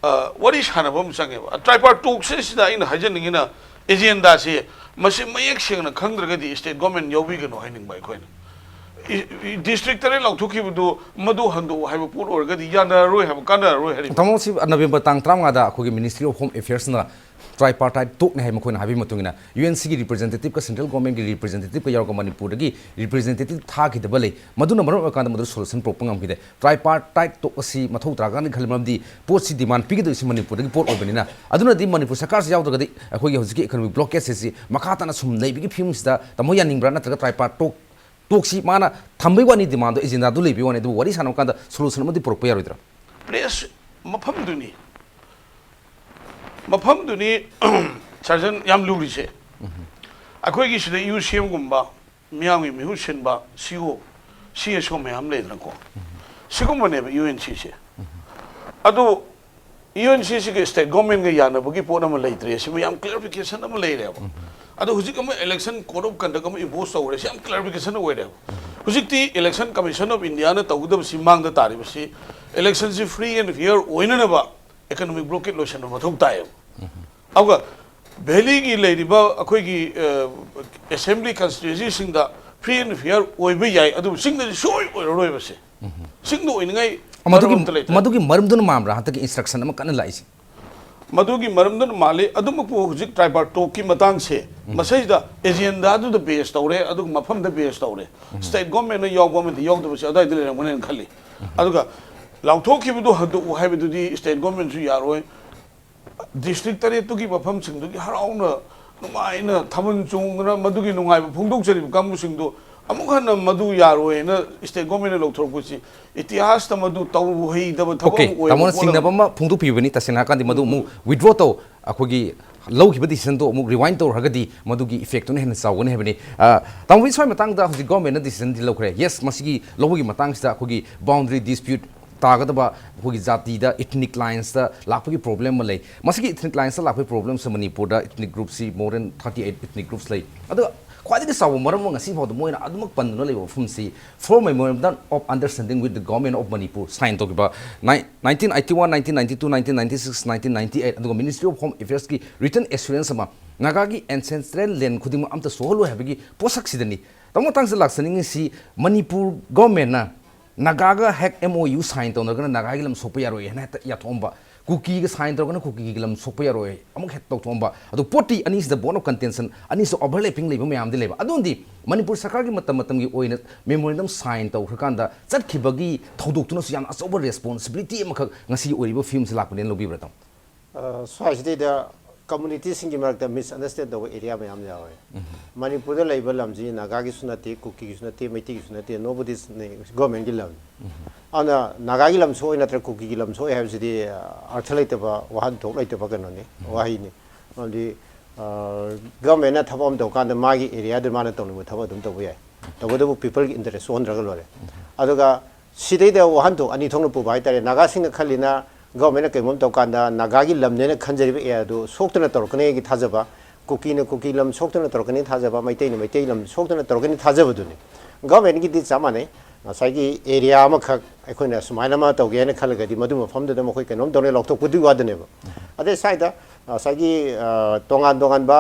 ꯑ, ꯋꯥꯔꯤ ꯁꯥꯟꯅꯕ ꯑꯃ ꯆꯪꯉꯦꯕ꯫ ꯇ꯭ꯔꯥꯏꯄꯥꯔꯇꯣꯛꯁꯦ ꯁꯤꯗ ꯑꯩꯅ ꯍꯥꯏꯖꯅꯤꯡꯉꯤꯅ, ꯑꯦꯖꯦꯟꯗꯥꯁꯦ ꯃꯁꯤ ꯃꯌꯦꯛ ꯁꯦꯡꯅ ꯈꯪꯗ꯭ꯔꯒꯗꯤ ꯁ꯭ꯇꯦꯠ ꯒꯣꯔꯃꯦꯟ ꯌꯥꯎꯕꯤꯒꯅꯨ ꯍꯥꯏꯅꯤꯡꯕ ꯑꯩꯈꯣꯏꯅ꯫ ꯏ-, ꯏ-, ꯗꯤꯁꯇ꯭ꯔꯤꯛ ꯇꯔꯦꯠ ꯂꯥꯎꯊꯣꯛꯈꯤꯕꯗꯨ ꯃꯗꯨ ꯍꯟꯗꯣꯛꯑꯣ ꯍꯥꯏꯕ ꯄꯣꯠ ꯑꯣꯏꯔꯒꯗꯤ ꯌꯥꯅꯔꯔꯣꯏ ꯍꯥꯏꯕ, ꯀꯥꯟꯅꯔꯔꯣꯏ ꯍꯥꯏꯔꯤꯕ꯫ ꯇꯥꯃꯣ, ꯁꯤ ꯅꯕꯦꯝꯕꯔ ꯇꯥꯡ ꯇꯔꯥꯃꯉꯥꯗ ꯑꯩꯈꯣꯏꯒꯤ Ministry of Home Affairsꯅ tripartite talkꯅꯤ ꯍꯥꯏ ꯃꯈꯣꯏꯅ ꯍꯥꯏꯕꯒꯤ ꯃꯇꯨꯡ ꯏꯟꯅ, ꯌꯨ ꯑꯦꯟ ꯁꯤꯒꯤ representativeꯀ central governmentꯀꯤ representativeꯀ ꯌꯥꯎꯔꯒ ꯃꯅꯤꯄꯨꯔꯗꯒꯤ representative ꯊꯥꯈꯤꯗꯕ ꯂꯩ꯫ ꯃꯗꯨꯅ ꯃꯔꯝ ꯑꯣꯏꯔꯀꯥꯟꯗ ꯃꯗꯨ solution ꯄꯨꯔꯛꯄ ꯉꯝꯈꯤꯗꯦ꯫ Tripartite talk ꯑꯁꯤ ꯃꯊꯧ ꯇꯥꯔꯛꯀꯅꯤ ꯈꯜꯂꯤ, ꯃꯔꯝꯗꯤ ꯄꯣꯠꯁꯤ demand ꯄꯤꯒꯗꯧꯔꯤꯁꯤ ꯃꯅꯤꯄꯨꯔꯗꯒꯤ ꯄꯣꯠ ꯑꯣꯏꯕꯅꯤꯅ꯫ ꯑꯗꯨꯅꯗꯤ ꯃꯅꯤꯄꯨꯔ ꯁꯔꯀꯥꯔꯁꯤ ꯌꯥꯎꯗ꯭ꯔꯒꯗꯤ ꯑꯩꯈꯣꯏꯒꯤ ꯍꯧꯖꯤꯛꯀꯤ economic blockade ꯑꯁꯤ ꯃꯈꯥ ꯇꯥꯅ ꯁꯨꯝ ꯂꯩꯕꯒꯤ ꯐꯤꯕꯝꯁꯤꯗ ꯇꯥꯃꯣ ꯌꯥꯅꯤꯡꯕ꯭ꯔꯥ? ꯅꯠꯇ꯭ꯔꯒ tripartite talk, talkꯁꯤ ꯃꯥꯅ ꯊꯝꯕꯩ ꯋꯥꯅꯤ, demandꯗꯣ, agendaꯗꯣ ꯂꯩꯕꯩ ꯋꯥꯅꯤ, ꯑꯗꯨꯕꯨ ꯋꯥꯔꯤ ꯁꯥꯟꯅꯕ ꯀꯥꯟꯗ solution ꯑꯃꯗꯤ ꯄꯨꯔꯛꯄ ꯌꯥꯔꯣꯏꯗ꯭ꯔꯥ? Place ꯃꯐꯝꯗꯨꯅꯤ꯫ ꯃꯐꯝꯗꯨꯅꯤ, ꯁꯥꯔꯖꯟ, ꯌꯥꯝ ꯂꯨꯔꯤꯁꯦ꯫ ꯑꯩꯈꯣꯏꯒꯤ ꯁꯤꯗ ꯌꯨ ꯁꯤ ꯑꯦꯝꯒꯨꯝꯕ, ꯃꯤꯌꯥꯝꯒꯤ ꯃꯤꯍꯨꯠ ꯁꯤꯟꯕ ꯁꯤ ꯑꯣ, ꯁꯤ ꯑꯦꯁ ꯑꯣ ꯃꯌꯥꯝ ꯂꯩꯗꯅꯀꯣ꯫ ꯁꯤꯒꯨꯝꯕꯅꯦꯕ ꯌꯨ ꯑꯦꯟ ꯁꯤꯁꯦ꯫ ꯑꯗꯨ ꯌꯨ ꯑꯦꯟ ꯁꯤꯁꯤꯒ ꯁ꯭ꯇꯦꯠ ꯒꯣꯔꯃꯦꯟꯒ ꯌꯥꯅꯕꯒꯤ ꯄꯣꯠ ꯑꯃ ꯂꯩꯇ꯭ꯔꯦ꯫ ꯁꯤꯃ ꯌꯥꯝ clarification ꯑꯃ ꯂꯩꯔꯦꯕ꯫ ꯑꯗꯣ ꯍꯧꯖꯤꯛ ꯑꯃ election code of conduct ꯑꯃ impose ꯇꯧꯔꯦ, ꯁꯤ ꯌꯥꯝ clarification ꯑꯣꯏꯔꯦꯕ꯫ ꯍꯧꯖꯤꯛꯇꯤ Election Commission of Indiaꯅ ꯇꯧꯒꯗꯕꯁꯤ, ꯃꯥꯡꯗ ꯇꯥꯔꯤꯕꯁꯤ, electionꯁꯤ free and fair ꯑꯣꯏꯅꯅꯕ economic blockade ꯂꯣꯏꯁꯤꯟꯕ ꯃꯊꯧ ꯇꯥꯏꯌꯦꯕ꯫ ꯑꯗꯨꯒ valleyꯒꯤ ꯂꯩꯔꯤꯕ ꯑꯩꯈꯣꯏꯒꯤ, ꯑ, assembly constituencyꯁꯤꯡꯗ free and fair ꯑꯣꯏꯕ ꯌꯥꯏ, ꯑꯗꯨꯕꯨ ꯆꯤꯡꯗꯗꯤ ꯁꯨꯡꯑꯣꯏ ꯑꯣꯏꯔꯔꯣꯏꯕꯁꯦ꯫ ꯆꯤꯡꯗ ꯑꯣꯏꯅꯤꯡꯉꯥꯏ ꯃꯔꯝ ꯑꯃꯠꯇ ꯂꯩꯇ꯭ꯔꯦ꯫ ꯃꯗꯨꯒꯤ ꯃꯔꯝꯗꯨꯅ ꯃꯥꯟꯕ꯭ꯔꯥ ꯍꯟꯗꯛꯀꯤ instruction ꯑꯃ ꯀꯟꯅ ꯂꯥꯛꯏꯁꯦ? ꯃꯗꯨꯒꯤ ꯃꯔꯝꯗꯨꯅ ꯃꯥꯜꯂꯤ꯫ ꯑꯗꯨꯃꯛꯄꯨ ꯍꯧꯖꯤꯛ tripartitekꯤ ꯃꯇꯥꯡꯁꯦ, ꯃꯁꯤꯗ agendaꯗꯨꯗ base ꯇꯧꯔꯦ, ꯑꯗꯨꯒ ꯃꯐꯝꯗ base ꯇꯧꯔꯦ꯫ State governmentꯅ ꯌꯥꯎꯕ ꯑꯃꯗꯤ ꯌꯥꯎꯗꯕꯁꯤ ꯑꯗꯨꯋꯥꯏꯗ ꯂꯩꯔꯝꯒꯅꯦꯅ ꯈꯜꯂꯤ꯫ ꯑꯗꯨꯒ ꯂꯥꯎꯊꯣꯛꯈꯤꯕꯗꯨ ꯍꯟꯗꯣꯛꯎ ꯍꯥꯏꯕꯗꯨꯗꯤ state governmentꯁꯨ ꯌꯥꯔꯣꯏ꯫ District ꯇꯔꯦꯠꯇꯨꯒꯤ ꯃꯐꯝꯁꯤꯡꯗꯨꯒꯤ ꯍꯔꯥꯎꯅ, ꯅꯨꯡꯉꯥꯏꯅ, ꯊꯥꯕꯜ ꯆꯣꯡꯗꯅ ꯃꯗꯨꯒꯤ ꯅꯨꯡꯉꯥꯏꯕ ꯐꯣꯡꯗꯣꯛꯆꯔꯤꯕ ꯀꯥꯡꯕꯨꯁꯤꯡꯗꯨ ꯑꯃꯨꯛ ꯍꯟꯅ ꯃꯗꯨ ꯌꯥꯔꯣꯏꯅ state governmentꯅ ꯂꯧꯊꯣꯔꯛꯄꯁꯤ ꯏꯇꯤꯍꯥꯁꯇ ꯃꯗꯨ ꯇꯧꯍꯩꯗꯕ ꯊꯕꯛ OK, ꯑꯃ ꯑꯣꯏꯕ ꯇꯥꯃꯣꯅ ꯄꯣꯠ ꯑꯃ ꯆꯤꯡꯅꯕ ꯑꯃ ꯐꯣꯡꯗꯣꯛꯄꯤꯕꯅꯤ꯫ ꯇꯁꯦꯡꯅ ꯍꯥꯏꯔꯀꯥꯟꯗꯤ ꯃꯗꯨ ꯑꯃꯨꯛ withdraw ꯇꯧ, ꯑꯩꯈꯣꯏꯒꯤ ꯂꯧꯈꯤꯕ decisionꯗꯣ ꯑꯃꯨꯛ rewind ꯇꯧꯔꯒꯗꯤ ꯃꯗꯨꯒꯤ effectꯇꯨꯅ ꯍꯦꯟꯅ ꯆꯥꯎꯒꯅꯤ ꯍꯥꯏꯕꯅꯤ꯫ ꯑ, ꯇꯥꯃꯣ, ꯁ꯭ꯋꯥꯏ ꯃꯇꯥꯡꯗ ꯍꯧꯖꯤꯛ governmentꯅ decisionꯗꯤ ꯂꯧꯈ꯭ꯔꯦ꯫ Yes, ꯃꯁꯤꯒꯤ ꯂꯧꯕꯒꯤ ꯃꯇꯥꯡꯁꯤꯗ ꯑꯩꯈꯣꯏꯒꯤ boundary dispute ꯇꯥꯒꯗꯕ ꯑꯩꯈꯣꯏꯒꯤ ꯖꯥꯇꯤꯗ, ethnic linesꯇ ꯂꯥꯛꯄꯒꯤ problem ꯑꯃ ꯂꯩ꯫ ꯃꯁꯤꯒꯤ ethnic linesꯇ ꯂꯥꯛꯄꯒꯤ problemꯁꯦ ꯃꯅꯤꯄꯨꯔꯗ ethnic groupꯁꯤ more than thirty eight ethnic groups ꯂꯩ꯫ ꯑꯗꯨꯒ ꯈ꯭ꯋꯥꯏꯗꯒꯤ ꯆꯥꯎꯕ ꯃꯔꯝ ꯑꯃ ꯉꯁꯤ ꯐꯥꯎꯗ ꯃꯣꯏꯅ ꯑꯗꯨꯃꯛ ꯄꯟꯗꯨꯅ ꯂꯩꯕ ꯃꯐꯝꯁꯤ, for memorandum of understanding with the Government of Manipur sign ꯇꯧꯈꯤꯕ, ꯅꯥꯏ-, nineteen eighty one, nineteen ninety two, nineteen ninety six, nineteen ninety eight, ꯑꯗꯨꯒ Ministry of Home Affairsꯀꯤ written assurance ꯑꯃ ꯅꯥꯒꯥꯒꯤ ancestral land ꯈꯨꯗꯤꯡꯃꯛ ꯑꯝꯇ ꯁꯣꯛꯍꯜꯂꯣꯏ ꯍꯥꯏꯕꯒꯤ ꯄꯣꯠꯁꯛꯁꯤꯗꯅꯤ꯫ ꯇꯥꯃꯣ, ꯃꯇꯥꯡꯁꯤꯗ ꯂꯥꯛꯆꯅꯤꯡꯉꯤꯁꯤ, ꯃꯅꯤꯄꯨꯔ governmentꯅ ꯅꯥꯒꯥꯒ ꯍꯦꯛ MOU sign ꯇꯧꯅꯔꯒꯅ ꯅꯥꯒꯥꯒꯤ ꯂꯝ ꯁꯣꯛꯄ ꯌꯥꯔꯣꯏ ꯍꯥꯏꯅ ꯍꯦꯛꯇ ꯌꯥꯊꯣꯛꯑꯝꯕ, ꯀꯨꯀꯤꯒ sign ꯇꯧꯔꯒꯅ ꯀꯨꯀꯤꯒꯤ ꯂꯝ ꯁꯣꯛꯄ ꯌꯥꯔꯣꯏ ꯑꯃꯨꯛ ꯍꯦꯛ ꯇꯧꯊꯣꯛꯑꯝꯕ꯫ ꯑꯗꯨ ꯄꯣꯠꯇꯤ ꯑꯅꯤꯁꯤꯗ bone of contention, ꯑꯅꯤꯁꯤꯗ overlapping ꯂꯩꯕ ꯃꯌꯥꯝꯗꯤ ꯂꯩꯕ꯫ ꯑꯗꯨꯅꯗꯤ ꯃꯅꯤꯄꯨꯔ ꯁꯔꯀꯥꯔꯒꯤ ꯃꯇꯝ ꯃꯇꯝꯒꯤ ꯑꯣꯏꯅ memorandum sign ꯇꯧꯈ꯭ꯔꯀꯥꯟꯗ ꯆꯠꯈꯤꯕꯒꯤ ꯊꯧꯗꯣꯛꯇꯨꯅꯁꯨ ꯌꯥꯝꯅ ꯑꯆꯧꯕ responsibility ꯑꯃꯈꯛ ꯉꯁꯤ ꯑꯣꯏꯔꯤꯕ ꯐꯤꯕꯝꯁꯤ ꯂꯥꯛꯄꯅꯦꯅ ꯂꯧꯕꯤꯕ꯭ꯔꯥ, ꯇꯥꯃꯣ? ꯑ, ꯁ꯭ꯋꯥꯏꯁꯤꯗꯩꯗ communityꯁꯤꯡꯒꯤ ꯃꯔꯛꯇ misunderstand ꯇꯧꯕ area ꯃꯌꯥꯝ ꯌꯥꯎꯋꯦ꯫ ꯃꯅꯤꯄꯨꯔꯗ ꯂꯩꯕ ꯂꯝꯁꯤ ꯅꯥꯒꯥꯒꯤꯁꯨ ꯅꯠꯇꯦ, ꯀꯨꯀꯤꯒꯤꯁꯨ ꯅꯠꯇꯦ, ꯃꯩꯇꯩꯒꯤꯁꯨ ꯅꯠꯇꯦ, nobody's governmentꯀꯤ ꯂꯝꯅꯤ꯫ ꯑꯗꯨꯅ ꯅꯥꯒꯥꯒꯤ ꯂꯝ ꯁꯣꯛꯑꯦ ꯅꯠꯇ꯭ꯔꯒ ꯀꯨꯀꯤꯒꯤ ꯂꯝ ꯁꯣꯛꯑꯦ ꯍꯥꯏꯕꯁꯤꯗꯤ, ꯑ, ꯑꯔꯊ ꯂꯩꯇꯕ, ꯋꯥꯍꯟꯊꯣꯛ ꯂꯩꯇꯕ ꯀꯩꯅꯣꯅꯤ, ꯋꯥꯍꯩꯅꯤ꯫ ꯃꯔꯝꯗꯤ, ꯑ, governmentꯅ ꯊꯕꯛ ꯑꯃ ꯇꯧꯀꯥꯟꯗ ꯃꯥꯒꯤ areaꯗꯨ ꯃꯥꯅ ꯇꯧꯅꯤꯡꯕ ꯊꯕꯛ ꯑꯗꯨꯝ ꯇꯧꯕ ꯌꯥꯏ꯫ ꯇꯧꯕꯇꯕꯨ peopleꯒꯤ interest ꯁꯣꯛꯍꯟꯗ꯭ꯔꯒ ꯂꯣꯏꯔꯦ꯫ ꯑꯗꯨꯒ ꯁꯤꯗꯩꯗ ꯋꯥꯍꯟꯊꯣꯛ ꯑꯅꯤ ꯊꯣꯛꯅ ꯄꯨꯕ ꯍꯥꯏꯇꯥꯔꯦ꯫ ꯅꯥꯒꯥꯁꯤꯡꯅ ꯈꯜꯂꯤꯅ governmentꯅ ꯀꯩꯒꯨꯝꯕ ꯑꯃ ꯇꯧꯀꯥꯟꯗ ꯅꯥꯒꯥꯒꯤ ꯂꯝꯅꯦꯅ ꯈꯟꯖꯔꯤꯕ areaꯗꯨ ꯁꯣꯛꯇꯅ ꯇꯧꯔꯛꯀꯅꯤꯒꯤ ꯊꯥꯖꯕ, ꯀꯨꯀꯤꯅ ꯀꯨꯀꯤ ꯂꯝ ꯁꯣꯛꯇꯅ ꯇꯧꯔꯛꯀꯅꯤ ꯊꯥꯖꯕ, ꯃꯩꯇꯩꯅ ꯃꯩꯇꯩ ꯂꯝ ꯁꯣꯛꯇꯅ ꯇꯧꯔꯛꯀꯅꯤ ꯊꯥꯖꯕꯗꯨꯅꯤ꯫ ꯒꯚꯔꯟꯃꯦꯟꯒꯤꯗꯤ ꯆꯞ ꯃꯥꯟꯅꯩ꯫ ꯉꯁꯥꯏꯒꯤ ꯑꯦꯔꯤꯌꯥ ꯑꯃꯈꯛ ꯑꯩꯈꯣꯏꯅ ꯁꯨꯃꯥꯏꯅ ꯑꯃ ꯇꯧꯒꯦ ꯍꯥꯏꯅ ꯈꯜꯂꯒꯗꯤ, ꯃꯗꯨ ꯃꯐꯝꯗꯨꯗ ꯃꯈꯣꯏ ꯀꯩꯅꯣꯝ ꯇꯧꯔꯦ ꯂꯥꯎꯊꯣꯛꯄꯗꯨꯒꯤ ꯋꯥꯗꯅꯦꯕ꯫ ꯑꯗꯩ ꯁ꯭ꯋꯥꯏꯗ ꯉꯁꯥꯏꯒꯤ, ꯑ, ꯇꯣꯉꯥꯟ ꯇꯣꯉꯥꯟꯕ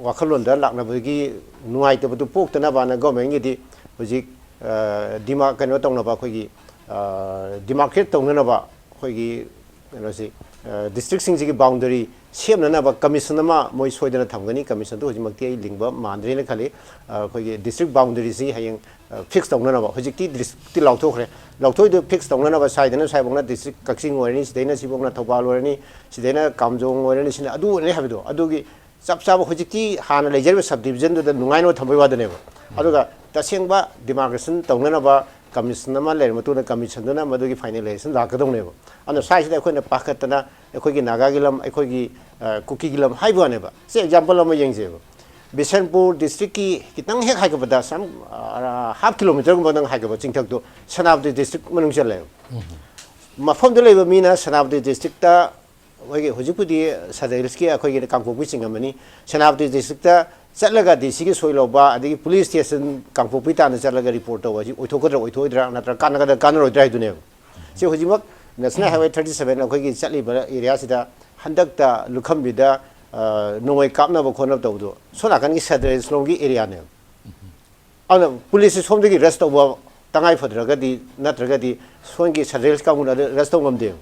ꯋꯥꯈꯜꯂꯣꯟꯗ ꯂꯥꯛꯅꯕꯒꯤ ꯅꯨꯡꯉꯥꯏꯇꯕꯗꯨ ꯄꯣꯛꯇꯅꯕꯅ ꯒꯚꯔꯟꯃꯦꯟꯒꯤꯗꯤ ꯍꯧꯖꯤꯛ, ꯑ, ꯗꯤꯃꯥ-, ꯀꯩꯅꯣ ꯇꯧꯅꯕ, ꯑꯩꯈꯣꯏꯒꯤ, ꯑ, ꯗꯤꯃꯥꯔꯀꯦꯠ ꯇꯧꯅꯅꯕ ꯑꯩꯈꯣꯏꯒꯤ ꯀꯩꯅꯣꯁꯤ, ꯑ, ꯗꯤꯁꯇ꯭ꯔꯤꯛꯁꯤꯡꯁꯤꯒꯤ ꯕꯥꯎꯟꯗꯔꯤ ꯁꯦꯝꯅꯅꯕ ꯀꯃꯤꯁꯟ ꯑꯃ ꯃꯣꯏ ꯁꯣꯏꯗꯅ ꯊꯝꯒꯅꯤ꯫ ꯀꯃꯤꯁꯟꯗꯨ ꯍꯧꯖꯤꯛꯃꯛꯇꯤ ꯑꯩ ꯂꯤꯡꯕ ꯃꯥꯟꯗ꯭ꯔꯦꯅ ꯈꯜꯂꯤ꯫ ꯑ, ꯑꯩꯈꯣꯏꯒꯤ ꯗꯤꯁꯇ꯭ꯔꯤꯛ ꯕꯥꯎꯟꯗꯔꯤꯁꯤ ꯍꯌꯦꯡ, ꯑ, ꯐꯤꯛꯁ ꯇꯧꯅꯅꯕ, ꯍꯧꯖꯤꯛꯇꯤ ꯗꯤꯁꯇ꯭ꯔꯤꯛꯇꯤ ꯂꯥꯎꯊꯣꯛꯈ꯭ꯔꯦ꯫ ꯂꯥꯎꯊꯣꯛꯏꯗꯨ ꯐꯤꯛꯁ ꯇꯧꯅꯅꯕ ꯁ꯭ꯋꯥꯏꯗꯅ ꯁ꯭ꯋꯥꯏꯐꯥꯎꯅ ꯗꯤꯁꯇ꯭ꯔꯤꯛ ꯀꯛꯆꯤꯡ ꯑꯣꯏꯔꯅꯤ, ꯁꯤꯗꯩꯅ ꯁꯤꯐꯥꯎꯅ ꯊꯧꯕꯥꯜ ꯑꯣꯏꯔꯅꯤ, ꯁꯤꯗꯩꯅ ꯀꯥꯝꯖꯣꯡ ꯑꯣꯏꯔꯅꯤ, ꯁꯤꯅ ꯑꯗꯨ ꯑꯣꯏꯔꯅꯤ ꯍꯥꯏꯕꯗꯣ, ꯑꯗꯨꯒꯤ ꯆꯞ ꯆꯥꯕ ꯍꯧꯖꯤꯛꯇꯤ ꯍꯥꯟꯅ ꯂꯩꯖꯔꯤꯕ ꯁꯕ ꯗꯤꯕꯤꯖꯟꯗꯨꯗ ꯅꯨꯡꯉꯥꯏꯅꯕ ꯊꯝꯕꯒꯤ ꯋꯥꯗꯅꯦꯕ꯫ ꯑꯗꯨꯒ ꯇꯁꯦꯡꯕ ꯗꯤꯃꯥꯔꯀꯦꯁꯟ ꯇꯧꯅꯅꯕ ꯀꯃꯤꯁꯟ ꯑꯃ ꯂꯩꯔꯕ ꯃꯇꯨꯡꯗ ꯀꯃꯤꯁꯟꯗꯨꯅ ꯃꯗꯨꯒꯤ ꯐꯥꯏꯅꯦꯂꯥꯏꯖꯦꯁꯟ ꯂꯥꯛꯀꯗꯧꯅꯦꯕ꯫ ꯑꯗꯨꯅ ꯁ꯭ꯋꯥꯏꯁꯤꯗ ꯑꯩꯈꯣꯏꯅ ꯄꯥꯈꯠꯇꯅ ꯑꯩꯈꯣꯏꯒꯤ ꯅꯥꯒꯥꯒꯤ ꯂꯝ, ꯑꯩꯈꯣꯏꯒꯤ, ꯑ, ꯀꯨꯀꯤꯒꯤ ꯂꯝ ꯍꯥꯏꯕ ꯋꯥꯅꯦꯕ꯫ ꯁꯤ ꯑꯦꯛꯖꯥꯝꯄꯜ ꯑꯃ ꯌꯦꯡꯖꯦꯕ꯫ ꯕꯤꯁꯦꯟꯄꯨꯔ ꯗꯤꯁꯇ꯭ꯔꯤꯛꯀꯤ ꯈꯤꯇꯪ ꯍꯦꯛ ꯍꯥꯏꯒꯠꯄꯗ, ꯁꯝ, ꯑ, ꯍꯥꯐ ꯀꯤꯂꯣꯃꯤꯇꯔꯒꯨꯝꯕꯗꯪ ꯍꯥꯏꯒꯠꯄ ꯆꯤꯡꯊꯛꯇꯨ ꯁꯦꯅꯥꯄꯇꯤ ꯗꯤꯁꯇ꯭ꯔꯤꯛ ꯃꯅꯨꯡ ꯆꯜꯂꯦꯕ꯫ ꯃꯐꯝꯗꯨ ꯂꯩꯕ ꯃꯤꯅ ꯁꯦꯅꯥꯄꯇꯤ ꯗꯤꯁꯇ꯭ꯔꯤꯛꯇ ꯑꯩꯈꯣꯏꯒꯤ ꯍꯧꯖꯤꯛꯄꯨꯗꯤ ꯁꯗꯔ ꯍꯤꯜꯁꯀꯤ ꯑꯩꯈꯣꯏꯒꯤ ꯀꯥꯡꯄꯣꯛꯄꯤ ꯆꯤꯡꯉꯝꯃꯅꯤ꯫ ꯁꯦꯅꯥꯄꯇꯤ ꯗꯤꯁꯇ꯭ꯔꯤꯛꯇ ꯆꯠꯂꯒ ꯗꯤ ꯁꯤꯒꯤ ꯁꯣꯏ ꯂꯧꯕ, ꯑꯗꯒꯤ ꯄꯨꯂꯤꯁ ꯁ꯭ꯇꯦꯁꯟ ꯀꯥꯡꯄꯣꯛꯄꯤ ꯇꯥꯟꯅ ꯆꯠꯂꯒ ꯔꯤꯄꯣꯔꯠ ꯇꯧꯕ ꯑꯁꯤ ꯑꯣꯏꯊꯣꯛꯀꯗ꯭ꯔꯥ, ꯑꯣꯏꯊꯣꯛꯑꯣꯏꯗ꯭ꯔꯥ, ꯅꯠꯇ꯭ꯔꯒ ꯀꯥꯟꯅꯒꯗ꯭ꯔꯥ, ꯀꯥꯟꯅꯔꯣꯏꯗ꯭ꯔꯥ ꯍꯥꯏꯗꯨꯅꯦꯕ꯫ ꯁꯤ ꯍꯧꯖꯤꯛꯃꯛ ꯅꯦꯁꯅꯦꯜ ꯍꯥꯏꯋꯦ ꯊꯥꯔꯇꯤ ꯁꯚꯦꯟ ꯑꯩꯈꯣꯏꯒꯤ ꯆꯠꯂꯤꯕ ꯑꯦꯔꯤꯌꯥꯁꯤꯗ ꯍꯟꯗꯛꯇ ꯂꯨꯈꯝꯕꯤꯗ, ꯑ, ꯅꯣꯡꯃꯩ ꯀꯥꯞꯅꯕ ꯈꯣꯠꯅꯕ ꯇꯧꯕꯗꯣ ꯁꯣꯝ ꯅꯥꯀꯟꯒꯤ ꯁꯗꯔ ꯍꯤꯜꯁ ꯂꯣꯝꯒꯤ ꯑꯦꯔꯤꯌꯥꯅꯦꯕ꯫ ꯑꯗꯨꯅ ꯄꯨꯂꯤꯁꯁꯤ ꯁꯣꯝꯗꯒꯤ ꯔꯁ ꯇꯧꯕ ꯇꯉꯥꯏ ꯐꯗ꯭ꯔꯒꯗꯤ, ꯅꯠꯇ꯭ꯔꯒꯗꯤ ꯁꯣꯝꯒꯤ ꯁꯗꯔ ꯍꯤꯜꯁ ꯀꯥꯡꯕꯨꯅ ꯑꯗꯨ ꯔꯁ ꯇꯧ ꯉꯝꯗꯦꯕ꯫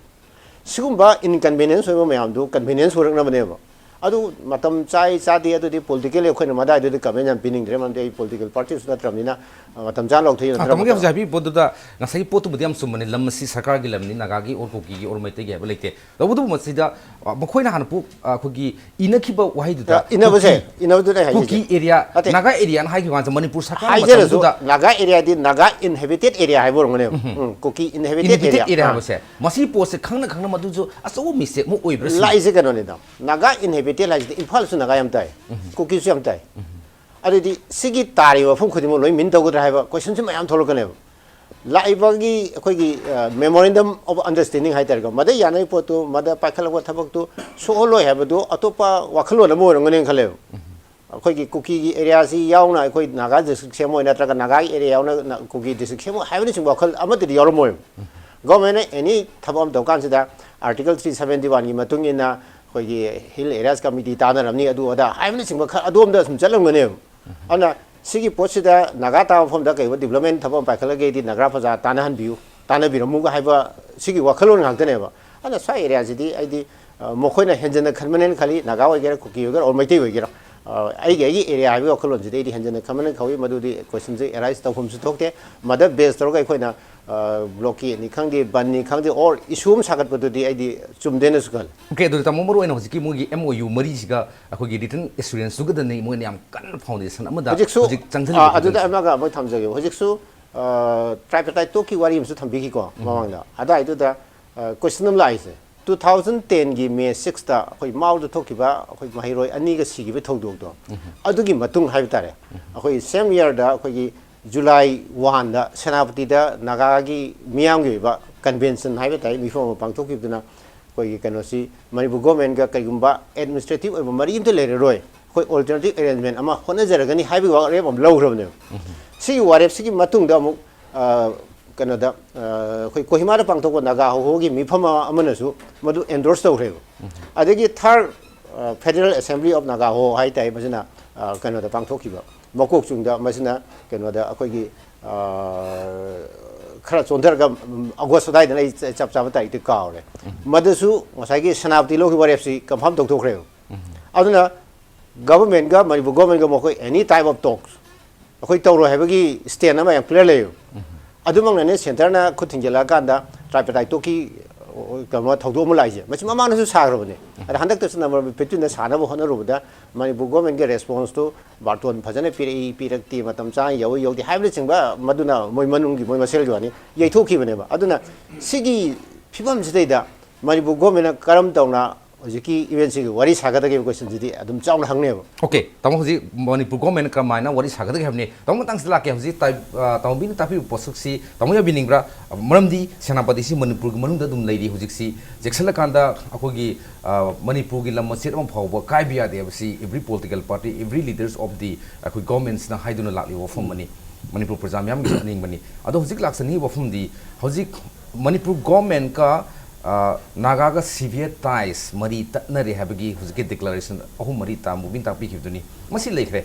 ꯁꯤꯒꯨꯝꯕ ꯏꯟꯀꯟꯚꯤꯅꯤꯌꯦꯟꯁ ꯑꯣꯏꯕ ꯃꯌꯥꯝꯗꯨ ꯀꯟꯚꯤꯅꯤꯌꯦꯟꯁ ꯑꯣꯏꯔꯛꯅꯕꯅꯦꯕ꯫ ꯑꯗꯨ ꯃꯇꯝ ꯆꯥꯏ ꯆꯥꯗꯦ ꯑꯗꯨꯗꯤ ꯄꯣꯂꯤꯇꯤꯀꯦꯜꯂꯤ ꯑꯩꯈꯣꯏꯅ ꯃꯗꯥꯏꯗꯨꯗꯤ ꯀꯃꯦꯟ ꯌꯥꯝ ꯄꯤꯅꯤꯡꯗ꯭ꯔꯦ, ꯃꯔꯝꯗꯤ ꯑꯩ ꯄꯣꯂꯤꯇꯤꯀꯦꯜ ꯄꯥꯔꯇꯤꯁꯨ ꯅꯠꯇ꯭ꯔꯕꯅꯤꯅ, ꯑ, ꯃꯇꯝ ꯆꯥꯅ ꯂꯥꯎꯊꯣꯛꯏ ꯅꯠꯇ꯭ꯔꯥ? ꯇꯥꯃꯣꯒꯤ ꯍꯧꯖꯤꯛ ꯍꯥꯏꯕꯤꯕ ꯄꯣꯠꯇꯨꯗ ꯉꯁꯥꯏꯒꯤ ꯄꯣꯠꯇꯨꯕꯨꯗꯤ ꯌꯥꯝ ꯆꯨꯝꯕꯅꯤ, ꯂꯝ ꯑꯁꯤ ꯁꯔꯀꯥꯔꯒꯤ ꯂꯝꯅꯤ, ꯅꯥꯒꯥꯒꯤ ꯑꯣꯔ ꯀꯨꯀꯤꯒꯤ ꯑꯣꯔ ꯃꯩꯇꯩꯒꯤ ꯍꯥꯏꯕ ꯂꯩꯇꯦ꯫ ꯇꯧꯕꯇꯕꯨ ꯃꯁꯤꯗ, ꯑ, ꯃꯈꯣꯏꯅ ꯍꯥꯟꯅ ꯄꯣꯛ-, ꯑ, ꯑꯩꯈꯣꯏꯒꯤ ꯏꯅꯈꯤꯕ ꯋꯥꯍꯩꯗꯨꯗ ꯏꯅꯕꯁꯦ, ꯀꯨꯀꯤ, ꯏꯅꯕꯗꯨꯅꯦ ꯑꯩ ꯍꯥꯏꯖꯩꯁꯦ꯫ ꯀꯨꯀꯤ ꯑꯦꯔꯤꯌꯥ, ꯅꯠꯇꯦ꯫ ꯅꯥꯒꯥ ꯑꯦꯔꯤꯌꯥꯅ ꯍꯥꯏꯈꯤꯕ ꯋꯥꯅꯤ, ꯃꯅꯤꯄꯨꯔ ꯁꯔꯀꯥꯔꯅ ꯍꯥꯏꯖꯔꯁꯨ ꯃꯇꯝꯗꯨꯗ ꯅꯥꯒꯥ ꯑꯦꯔꯤꯌꯥꯗꯤ ꯅꯥꯒꯥ ꯏꯟꯍꯦꯕꯤꯇꯦꯠ ꯑꯦꯔꯤꯌꯥ ꯍꯥꯏꯕ ꯑꯣꯏꯔꯝꯒꯅꯦꯕ꯫ ꯎꯝ, ꯀꯨꯀꯤ ꯏꯟꯍꯦꯕꯤꯇꯦꯠ ꯏꯟꯍꯦꯕꯤꯇꯦꯠ ꯑꯦꯔꯤꯌꯥ꯫ ꯑꯦꯔꯤꯌꯥ ꯑꯥ꯫ ꯍꯥꯏꯕꯁꯦ, ꯃꯁꯤ ꯄꯣꯠꯁꯦ ꯈꯪꯅ ꯈꯪꯅ ꯃꯗꯨꯁꯨ ꯑꯆꯧꯕ ꯃꯤꯁꯇꯦꯛ ꯑꯃ ꯑꯣꯏꯕ꯭ꯔꯥ ꯁꯤꯅꯤ꯫ ꯂꯥꯛꯏꯁꯦ ꯀꯩꯅꯣꯅꯤꯗ, ꯅꯥꯒꯥ ꯏꯟꯍꯦꯕꯤꯇꯦꯠ ꯍꯥꯏꯁꯤꯗꯤ ꯏꯝꯐꯥꯜꯁꯨ ꯅꯥꯒꯥ ꯌꯥꯝ ꯇꯥꯏ, ꯀꯨꯀꯤꯁꯨ ꯌꯥꯝ ꯇꯥꯏ꯫ ꯑꯗꯨꯗꯤ ꯁꯤꯒꯤ ꯇꯥꯔꯤꯕ ꯃꯐꯝ ꯈꯨꯗꯤꯡꯃꯛ ꯂꯣꯏ ꯃꯤꯟ ꯇꯧꯒꯗ꯭ꯔꯥ ꯍꯥꯏꯕ ꯀꯣꯏꯁꯟꯁꯨ ꯃꯌꯥꯝ ꯊꯣꯛꯂꯛꯀꯅꯦꯕ꯫ ꯂꯥꯛꯏꯕꯒꯤ ꯑꯩꯈꯣꯏꯒꯤ memorandum of understanding ꯍꯥꯏꯇꯥꯔꯦꯀꯣ, ꯃꯗ ꯌꯥꯅꯔꯤꯕ ꯄꯣꯠꯇꯨ, ꯃꯗ ꯄꯥꯏꯈꯠꯂꯛꯄ ꯊꯕꯛꯇꯨ ꯁꯣꯛꯍꯜꯂꯣꯏ ꯍꯥꯏꯕꯗꯨ ꯑꯇꯣꯞꯄ ꯋꯥꯈꯜꯂꯣꯟ ꯑꯃ ꯑꯣꯏꯔꯝꯒꯅꯦꯅ ꯈꯜꯂꯦꯕ꯫ ꯑꯩꯈꯣꯏꯒꯤ ꯀꯨꯀꯤꯒꯤ ꯑꯦꯔꯤꯌꯥꯁꯤ ꯌꯥꯎꯅ ꯑꯩꯈꯣꯏ ꯅꯥꯒꯥ ꯗꯤꯁꯇ꯭ꯔꯤꯛ ꯁꯦꯝꯃꯣꯏ, ꯅꯠꯇ꯭ꯔꯒ ꯅꯥꯒꯥꯒꯤ ꯑꯦꯔꯤꯌꯥ ꯌꯥꯎꯅ ꯀꯨꯀꯤ ꯗꯤꯁꯇ꯭ꯔꯤꯛ ꯁꯦꯝꯃꯣꯏ ꯍꯥꯏꯕꯅꯆꯤꯡꯕ ꯋꯥꯈꯜ ꯑꯃꯠꯇꯗꯤ ꯌꯥꯎꯔꯝꯃꯣꯏꯕ꯫ ꯒꯣꯔꯃꯦꯟꯅ ꯑꯦꯅꯤ ꯊꯕꯛ ꯑꯃ ꯇꯧ ꯀꯥꯟꯁꯤꯗ Article three seventy one ꯒꯤ ꯃꯇꯨꯡ ꯏꯟꯅ ꯑꯩꯈꯣꯏꯒꯤ ꯍꯤꯜ ꯑꯦꯔꯤꯌꯥꯁ ꯀꯃꯤꯇꯤ ꯇꯥꯟꯅꯔꯝꯅꯤ, ꯑꯗꯨ ꯑꯗꯥ ꯍꯥꯏꯕꯅꯆꯤꯡꯕ ꯈꯔ ꯑꯗꯣꯝꯗ ꯁꯨꯝ ꯆꯠꯂꯝꯒꯅꯦꯕ꯫ ꯑꯗꯨꯅ ꯁꯤꯒꯤ ꯄꯣꯠꯁꯤꯗ ꯅꯥꯒꯥ ꯇꯥꯕ ꯃꯐꯝꯗ ꯀꯩꯒꯨꯝꯕ ꯗꯤꯕ꯭ꯂꯞꯃꯦꯟ ꯊꯕꯛ ꯑꯃ ꯄꯥꯏꯈꯠꯂꯒꯗꯤ ꯅꯥꯒꯥ ꯄ꯭ꯔꯖꯥ ꯇꯥꯟꯅꯍꯟꯕꯤꯌꯨ, ꯇꯥꯟꯅꯕꯤꯔꯝꯃꯨꯒ ꯍꯥꯏꯕ ꯁꯤꯒꯤ ꯋꯥꯈꯜꯂꯣꯟ ꯉꯥꯛꯇꯅꯦꯕ꯫ ꯑꯗꯨꯅ ꯁ꯭ꯋꯥꯏ ꯑꯦꯔꯤꯌꯥꯁꯤꯗꯤ ꯑꯩꯗꯤ, ꯑ, ꯃꯈꯣꯏꯅ ꯍꯦꯟꯖꯟꯅ ꯈꯟꯕꯅꯦꯅ ꯈꯜꯂꯤ, ꯅꯥꯒꯥ ꯑꯣꯏꯒꯦꯔꯥ, ꯀꯨꯀꯤ ꯑꯣꯏꯒꯦꯔꯥ, ꯑꯣꯔ ꯃꯩꯇꯩ ꯑꯣꯏꯒꯦꯔꯥ꯫ ꯑ, ꯑꯩꯒꯤ, ꯑꯩꯒꯤ ꯑꯦꯔꯤꯌꯥ ꯍꯥꯏꯕꯒꯤ ꯋꯥꯈꯜꯂꯣꯟꯁꯤꯗꯤ ꯑꯩꯗꯤ ꯍꯦꯟꯖꯟꯅ ꯈꯟꯕꯅꯦꯅ ꯈꯜꯂꯤ꯫ ꯃꯗꯨꯗꯤ ꯀꯣꯏꯁꯟꯁꯦ ꯑꯦꯔꯥꯏꯁ ꯇꯧꯐꯝꯁꯨ ꯊꯣꯛꯇꯦ꯫ ꯃꯗ ꯕꯦꯁ ꯇꯧꯔꯒ ꯑꯩꯈꯣꯏꯅ, ꯑ, ꯕ꯭ꯂꯣꯀꯦꯠꯅꯤ ꯈꯪꯗꯦ, ꯕꯟꯅꯤ ꯈꯪꯗꯦ, ꯑꯣꯔ ꯏꯁꯨ ꯑꯃ ꯁꯥꯒꯠꯄꯗꯨꯗꯤ ꯑꯩꯗꯤ ꯆꯨꯝꯗꯦꯅꯁꯨ ꯈꯜꯂꯤ꯫ ꯑꯣꯀꯦ, ꯑꯗꯨꯗꯤ ꯇꯥꯃꯣ, ꯃꯔꯨ ꯑꯣꯏꯅ ꯍꯧꯖꯤꯛꯀꯤ ꯃꯣꯏꯒꯤ M O U ꯃꯔꯤꯁꯤꯒ ꯑꯩꯈꯣꯏꯒꯤ written assurance ꯇꯨꯒꯗꯅꯤ ꯃꯣꯏꯅ ꯌꯥꯝ ꯀꯟꯅ foundation ꯑꯃꯗ ꯍꯧꯖꯤꯛꯁꯨ, ꯍꯧꯖꯤꯛ ꯆꯪꯁꯤꯜꯂꯤꯕ ꯑ, ꯑꯗꯨꯗ ꯈꯣꯠꯆꯜꯁꯦ꯫ ꯑꯃꯒ ꯑꯃ ꯊꯝꯖꯒꯦ꯫ ꯍꯧꯖꯤꯛꯁꯨ, ꯑ, tripartite talk ꯀꯤ ꯋꯥꯔꯤ ꯑꯃꯁꯨ ꯊꯝꯕꯤꯈꯤꯀꯣ ꯃꯃꯥꯡꯗ꯫ ꯑꯗꯨꯋꯥꯏꯗꯨꯗ, ꯑ, ꯀꯣꯏꯁꯟ ꯑꯃ ꯂꯥꯛꯏꯁꯦ, two thousand ten ꯒꯤ May six ꯇ ꯑꯩꯈꯣꯏ ꯃꯥꯎꯗ ꯊꯣꯛꯈꯤꯕ ꯑꯩꯈꯣꯏ ꯃꯍꯩꯔꯣꯏ ꯑꯅꯤꯒ ꯁꯤꯈꯤꯕ ꯊꯧꯗꯣꯛꯇꯣ, ꯑꯗꯨꯒꯤ ꯃꯇꯨꯡ ꯍꯥꯏꯕ ꯇꯥꯔꯦ, ꯑꯩꯈꯣꯏ same year ꯗ ꯑꯩꯈꯣꯏꯒꯤ July one ꯗ ꯁꯦꯅꯥꯄꯇꯤꯗ ꯅꯥꯒꯥꯒꯤ ꯃꯤꯌꯥꯝꯒꯤ ꯑꯣꯏꯕ convention ꯍꯥꯏꯕ ꯇꯥꯔꯦ, ꯃꯤꯐꯝ ꯑꯃ ꯄꯥꯡꯊꯣꯛꯈꯤꯕꯗꯨꯅ ꯑꯩꯈꯣꯏꯒꯤ ꯀꯩꯅꯣꯁꯤ ꯃꯅꯤꯄꯨꯔ ꯒꯣꯔꯃꯦꯟꯒ ꯀꯩꯒꯨꯝꯕ administrative ꯑꯣꯏꯕ ꯃꯔꯤ ꯑꯝꯇ ꯂꯩꯔꯔꯣꯏ, ꯑꯩꯈꯣꯏ alternative arrangement ꯑꯃ ꯍꯣꯠꯅꯖꯔꯒꯅꯤ ꯍꯥꯏꯕꯒꯤ ꯋꯥꯔꯦꯞ ꯑꯃ ꯂꯧꯈ꯭ꯔꯕꯅꯦꯕ꯫ ꯁꯤꯒꯤ ꯋꯥꯔꯦꯞꯁꯤꯒꯤ ꯃꯇꯨꯡꯗ ꯑꯃꯨꯛ, ꯑ, ꯀꯩꯅꯣꯗ, ꯑ, ꯑꯩꯈꯣꯏ ꯀꯣꯍꯤꯃꯥꯗ ꯄꯥꯡꯊꯣꯛꯄ ꯅꯥꯒꯥ ꯍꯣꯍꯣꯒꯤ ꯃꯤꯐꯝ ꯑꯃ, ꯑꯃꯅꯁꯨ ꯃꯗꯨ endorse ꯇꯧꯈ꯭ꯔꯦꯕ꯫ ꯑꯗꯒꯤ third, ꯑ, Federal Assembly of Naga Ho ꯍꯥꯏ ꯇꯥꯏ, ꯃꯁꯤꯅ, ꯑ, ꯀꯩꯅꯣꯗ ꯄꯥꯡꯊꯣꯛꯈꯤꯕ, ꯃꯀꯣꯛꯆꯨꯡꯗ, ꯃꯁꯤꯅ ꯀꯩꯅꯣꯗ ꯑꯩꯈꯣꯏꯒꯤ, ꯑ, ꯈꯔ ꯆꯣꯟꯊꯔꯒ, ꯎꯝ, August ꯑꯗꯨꯋꯥꯏꯗꯅ, ꯑꯩ ꯆ-, ꯆꯞ ꯆꯥꯕ ꯇꯥꯔꯤꯛꯇꯤ ꯀꯥꯎꯔꯦ꯫ ꯃꯗꯨꯁꯨ ꯉꯁꯥꯏꯒꯤ ꯁꯦꯅꯥꯄꯇꯤ ꯂꯧꯈꯤꯕ ꯋꯥꯔꯦꯞꯁꯤ confirm ꯇꯧꯊꯣꯛꯈ꯭ꯔꯦꯕ꯫ ꯑꯗꯨꯅ government ꯒ ꯃꯅꯤꯄꯨꯔ government ꯒ ꯃꯈꯣꯏ any type of talks ꯑꯩꯈꯣꯏ ꯇꯧꯔꯣꯏ ꯍꯥꯏꯕꯒꯤ stand ꯑꯃ ꯌꯥꯝ clear ꯂꯩꯌꯦꯕ꯫ ꯑꯗꯨꯃꯛꯅꯅꯦ centre ꯅ ꯈꯨꯠ ꯊꯤꯡꯖꯤꯜꯂꯛꯑꯀꯥꯟꯗ tripartite talk ꯀꯤ, ꯑ, ꯀꯩꯅꯣ, ꯊꯧꯗꯣꯛ ꯑꯃ ꯂꯥꯛꯏꯁꯦ꯫ ꯃꯁꯤ ꯃꯃꯥꯡꯗꯁꯨ ꯁꯥꯈ꯭ꯔꯕꯅꯦ꯫ ꯑꯗ ꯍꯟꯗꯛꯇꯁꯨ November fifteen ꯗ ꯁꯥꯅꯕ ꯍꯣꯠꯅꯔꯨꯕꯗ ꯃꯅꯤꯄꯨꯔ government ꯀꯤ response ꯇꯨ ꯕꯥꯔꯇꯣꯟ ꯐꯖꯅ ꯄꯤꯔꯛꯏ, ꯄꯤꯔꯛꯇꯦ, ꯃꯇꯝ ꯆꯥꯅ ꯌꯧꯏ, ꯌꯧꯗꯦ ꯍꯥꯏꯕꯅꯆꯤꯡꯕ, ꯃꯗꯨꯅ ꯃꯣꯏ ꯃꯅꯨꯡꯒꯤ ꯃꯣꯏ ꯃꯁꯦꯜꯒꯤ ꯋꯥꯅꯤ, ꯌꯩꯊꯣꯛꯈꯤꯕꯅꯦꯕ꯫ ꯑꯗꯨꯅ ꯁꯤꯒꯤ ꯐꯤꯕꯝꯁꯤꯗꯩꯗ ꯃꯅꯤꯄꯨꯔ government ꯅ ꯀꯔꯝ ꯇꯧꯅ ꯍꯧꯖꯤꯛꯀꯤ ꯏꯚꯦꯟꯁꯤꯒꯤ ꯋꯥꯔꯤ ꯁꯥꯒꯗꯒꯦꯕ ꯀꯣꯏꯁꯟꯁꯤꯗꯤ ꯑꯗꯨꯝ ꯆꯥꯎꯅ ꯍꯪꯅꯦꯕ꯫ ꯑꯣꯀꯦ, ꯇꯥꯃꯣ, ꯍꯧꯖꯤꯛ ꯃꯅꯤꯄꯨꯔ ꯒꯣꯔꯃꯦꯟ ꯀꯔꯝꯍꯥꯏꯅ ꯋꯥꯔꯤ ꯁꯥꯒꯗꯒꯦ ꯍꯥꯏꯕꯅꯤ꯫ ꯇꯥꯃꯣ, ꯃꯇꯥꯡꯁꯤꯗ ꯂꯥꯛꯀꯦ꯫ ꯍꯧꯖꯤꯛ ꯇꯥꯏ-, ꯑ, ꯇꯥꯃꯣꯕꯤꯅ ꯇꯥꯛꯄꯤꯕ ꯄꯣꯠꯁꯛꯁꯤ ꯇꯥꯃꯣ ꯌꯥꯕꯤꯅꯤꯡꯕ꯭ꯔꯥ? ꯃꯔꯝꯗꯤ ꯁꯦꯅꯥꯄꯇꯤꯁꯤ ꯃꯅꯤꯄꯨꯔꯒꯤ ꯃꯅꯨꯡꯗ ꯑꯗꯨꯝ ꯂꯩꯔꯤ꯫ ꯍꯧꯖꯤꯛꯁꯤ ꯆꯦꯛꯁꯤꯜꯂꯀꯥꯟꯗ ꯑꯩꯈꯣꯏꯒꯤ, ꯑ, ꯃꯅꯤꯄꯨꯔꯒꯤ ꯂꯝ ꯃꯆꯦꯠ ꯑꯃ ꯐꯥꯎꯕ ꯀꯥꯏꯕ ꯌꯥꯗꯦ ꯍꯥꯏꯕꯁꯤ every political party, every leaders of the ꯑꯩꯈꯣꯏ ꯒꯣꯔꯃꯦꯟꯁꯅ ꯍꯥꯏꯗꯨꯅ ꯂꯥꯛꯂꯤꯕ ꯋꯥꯐꯝ ꯑꯃꯅꯤ꯫ ꯃꯅꯤꯄꯨꯔ ꯄ꯭ꯔꯖꯥ ꯃꯤꯌꯥꯝꯒꯤꯁꯨ ꯑꯅꯤꯡꯕꯅꯤ꯫ ꯑꯗꯣ ꯍꯧꯖꯤꯛ ꯂꯥꯛꯆꯅꯤꯡꯉꯤꯕ ꯋꯥꯐꯝꯗꯤ, ꯍꯧꯖꯤꯛ ꯃꯅꯤꯄꯨꯔ ꯒꯣꯔꯃꯦꯟꯒ, ꯑ, ꯅꯥꯒꯥꯒ severe ties, ꯃꯔꯤ ꯇꯠꯅꯔꯦ ꯍꯥꯏꯕꯒꯤ ꯍꯧꯖꯤꯛꯀꯤ declaration ꯑꯍꯨꯝ ꯃꯔꯤ ꯇꯥꯃꯣꯕꯤꯅ ꯇꯥꯛꯄꯤꯈꯤꯕꯗꯨꯅꯤ꯫ ꯃꯁꯤ ꯂꯩꯈ꯭ꯔꯦ꯫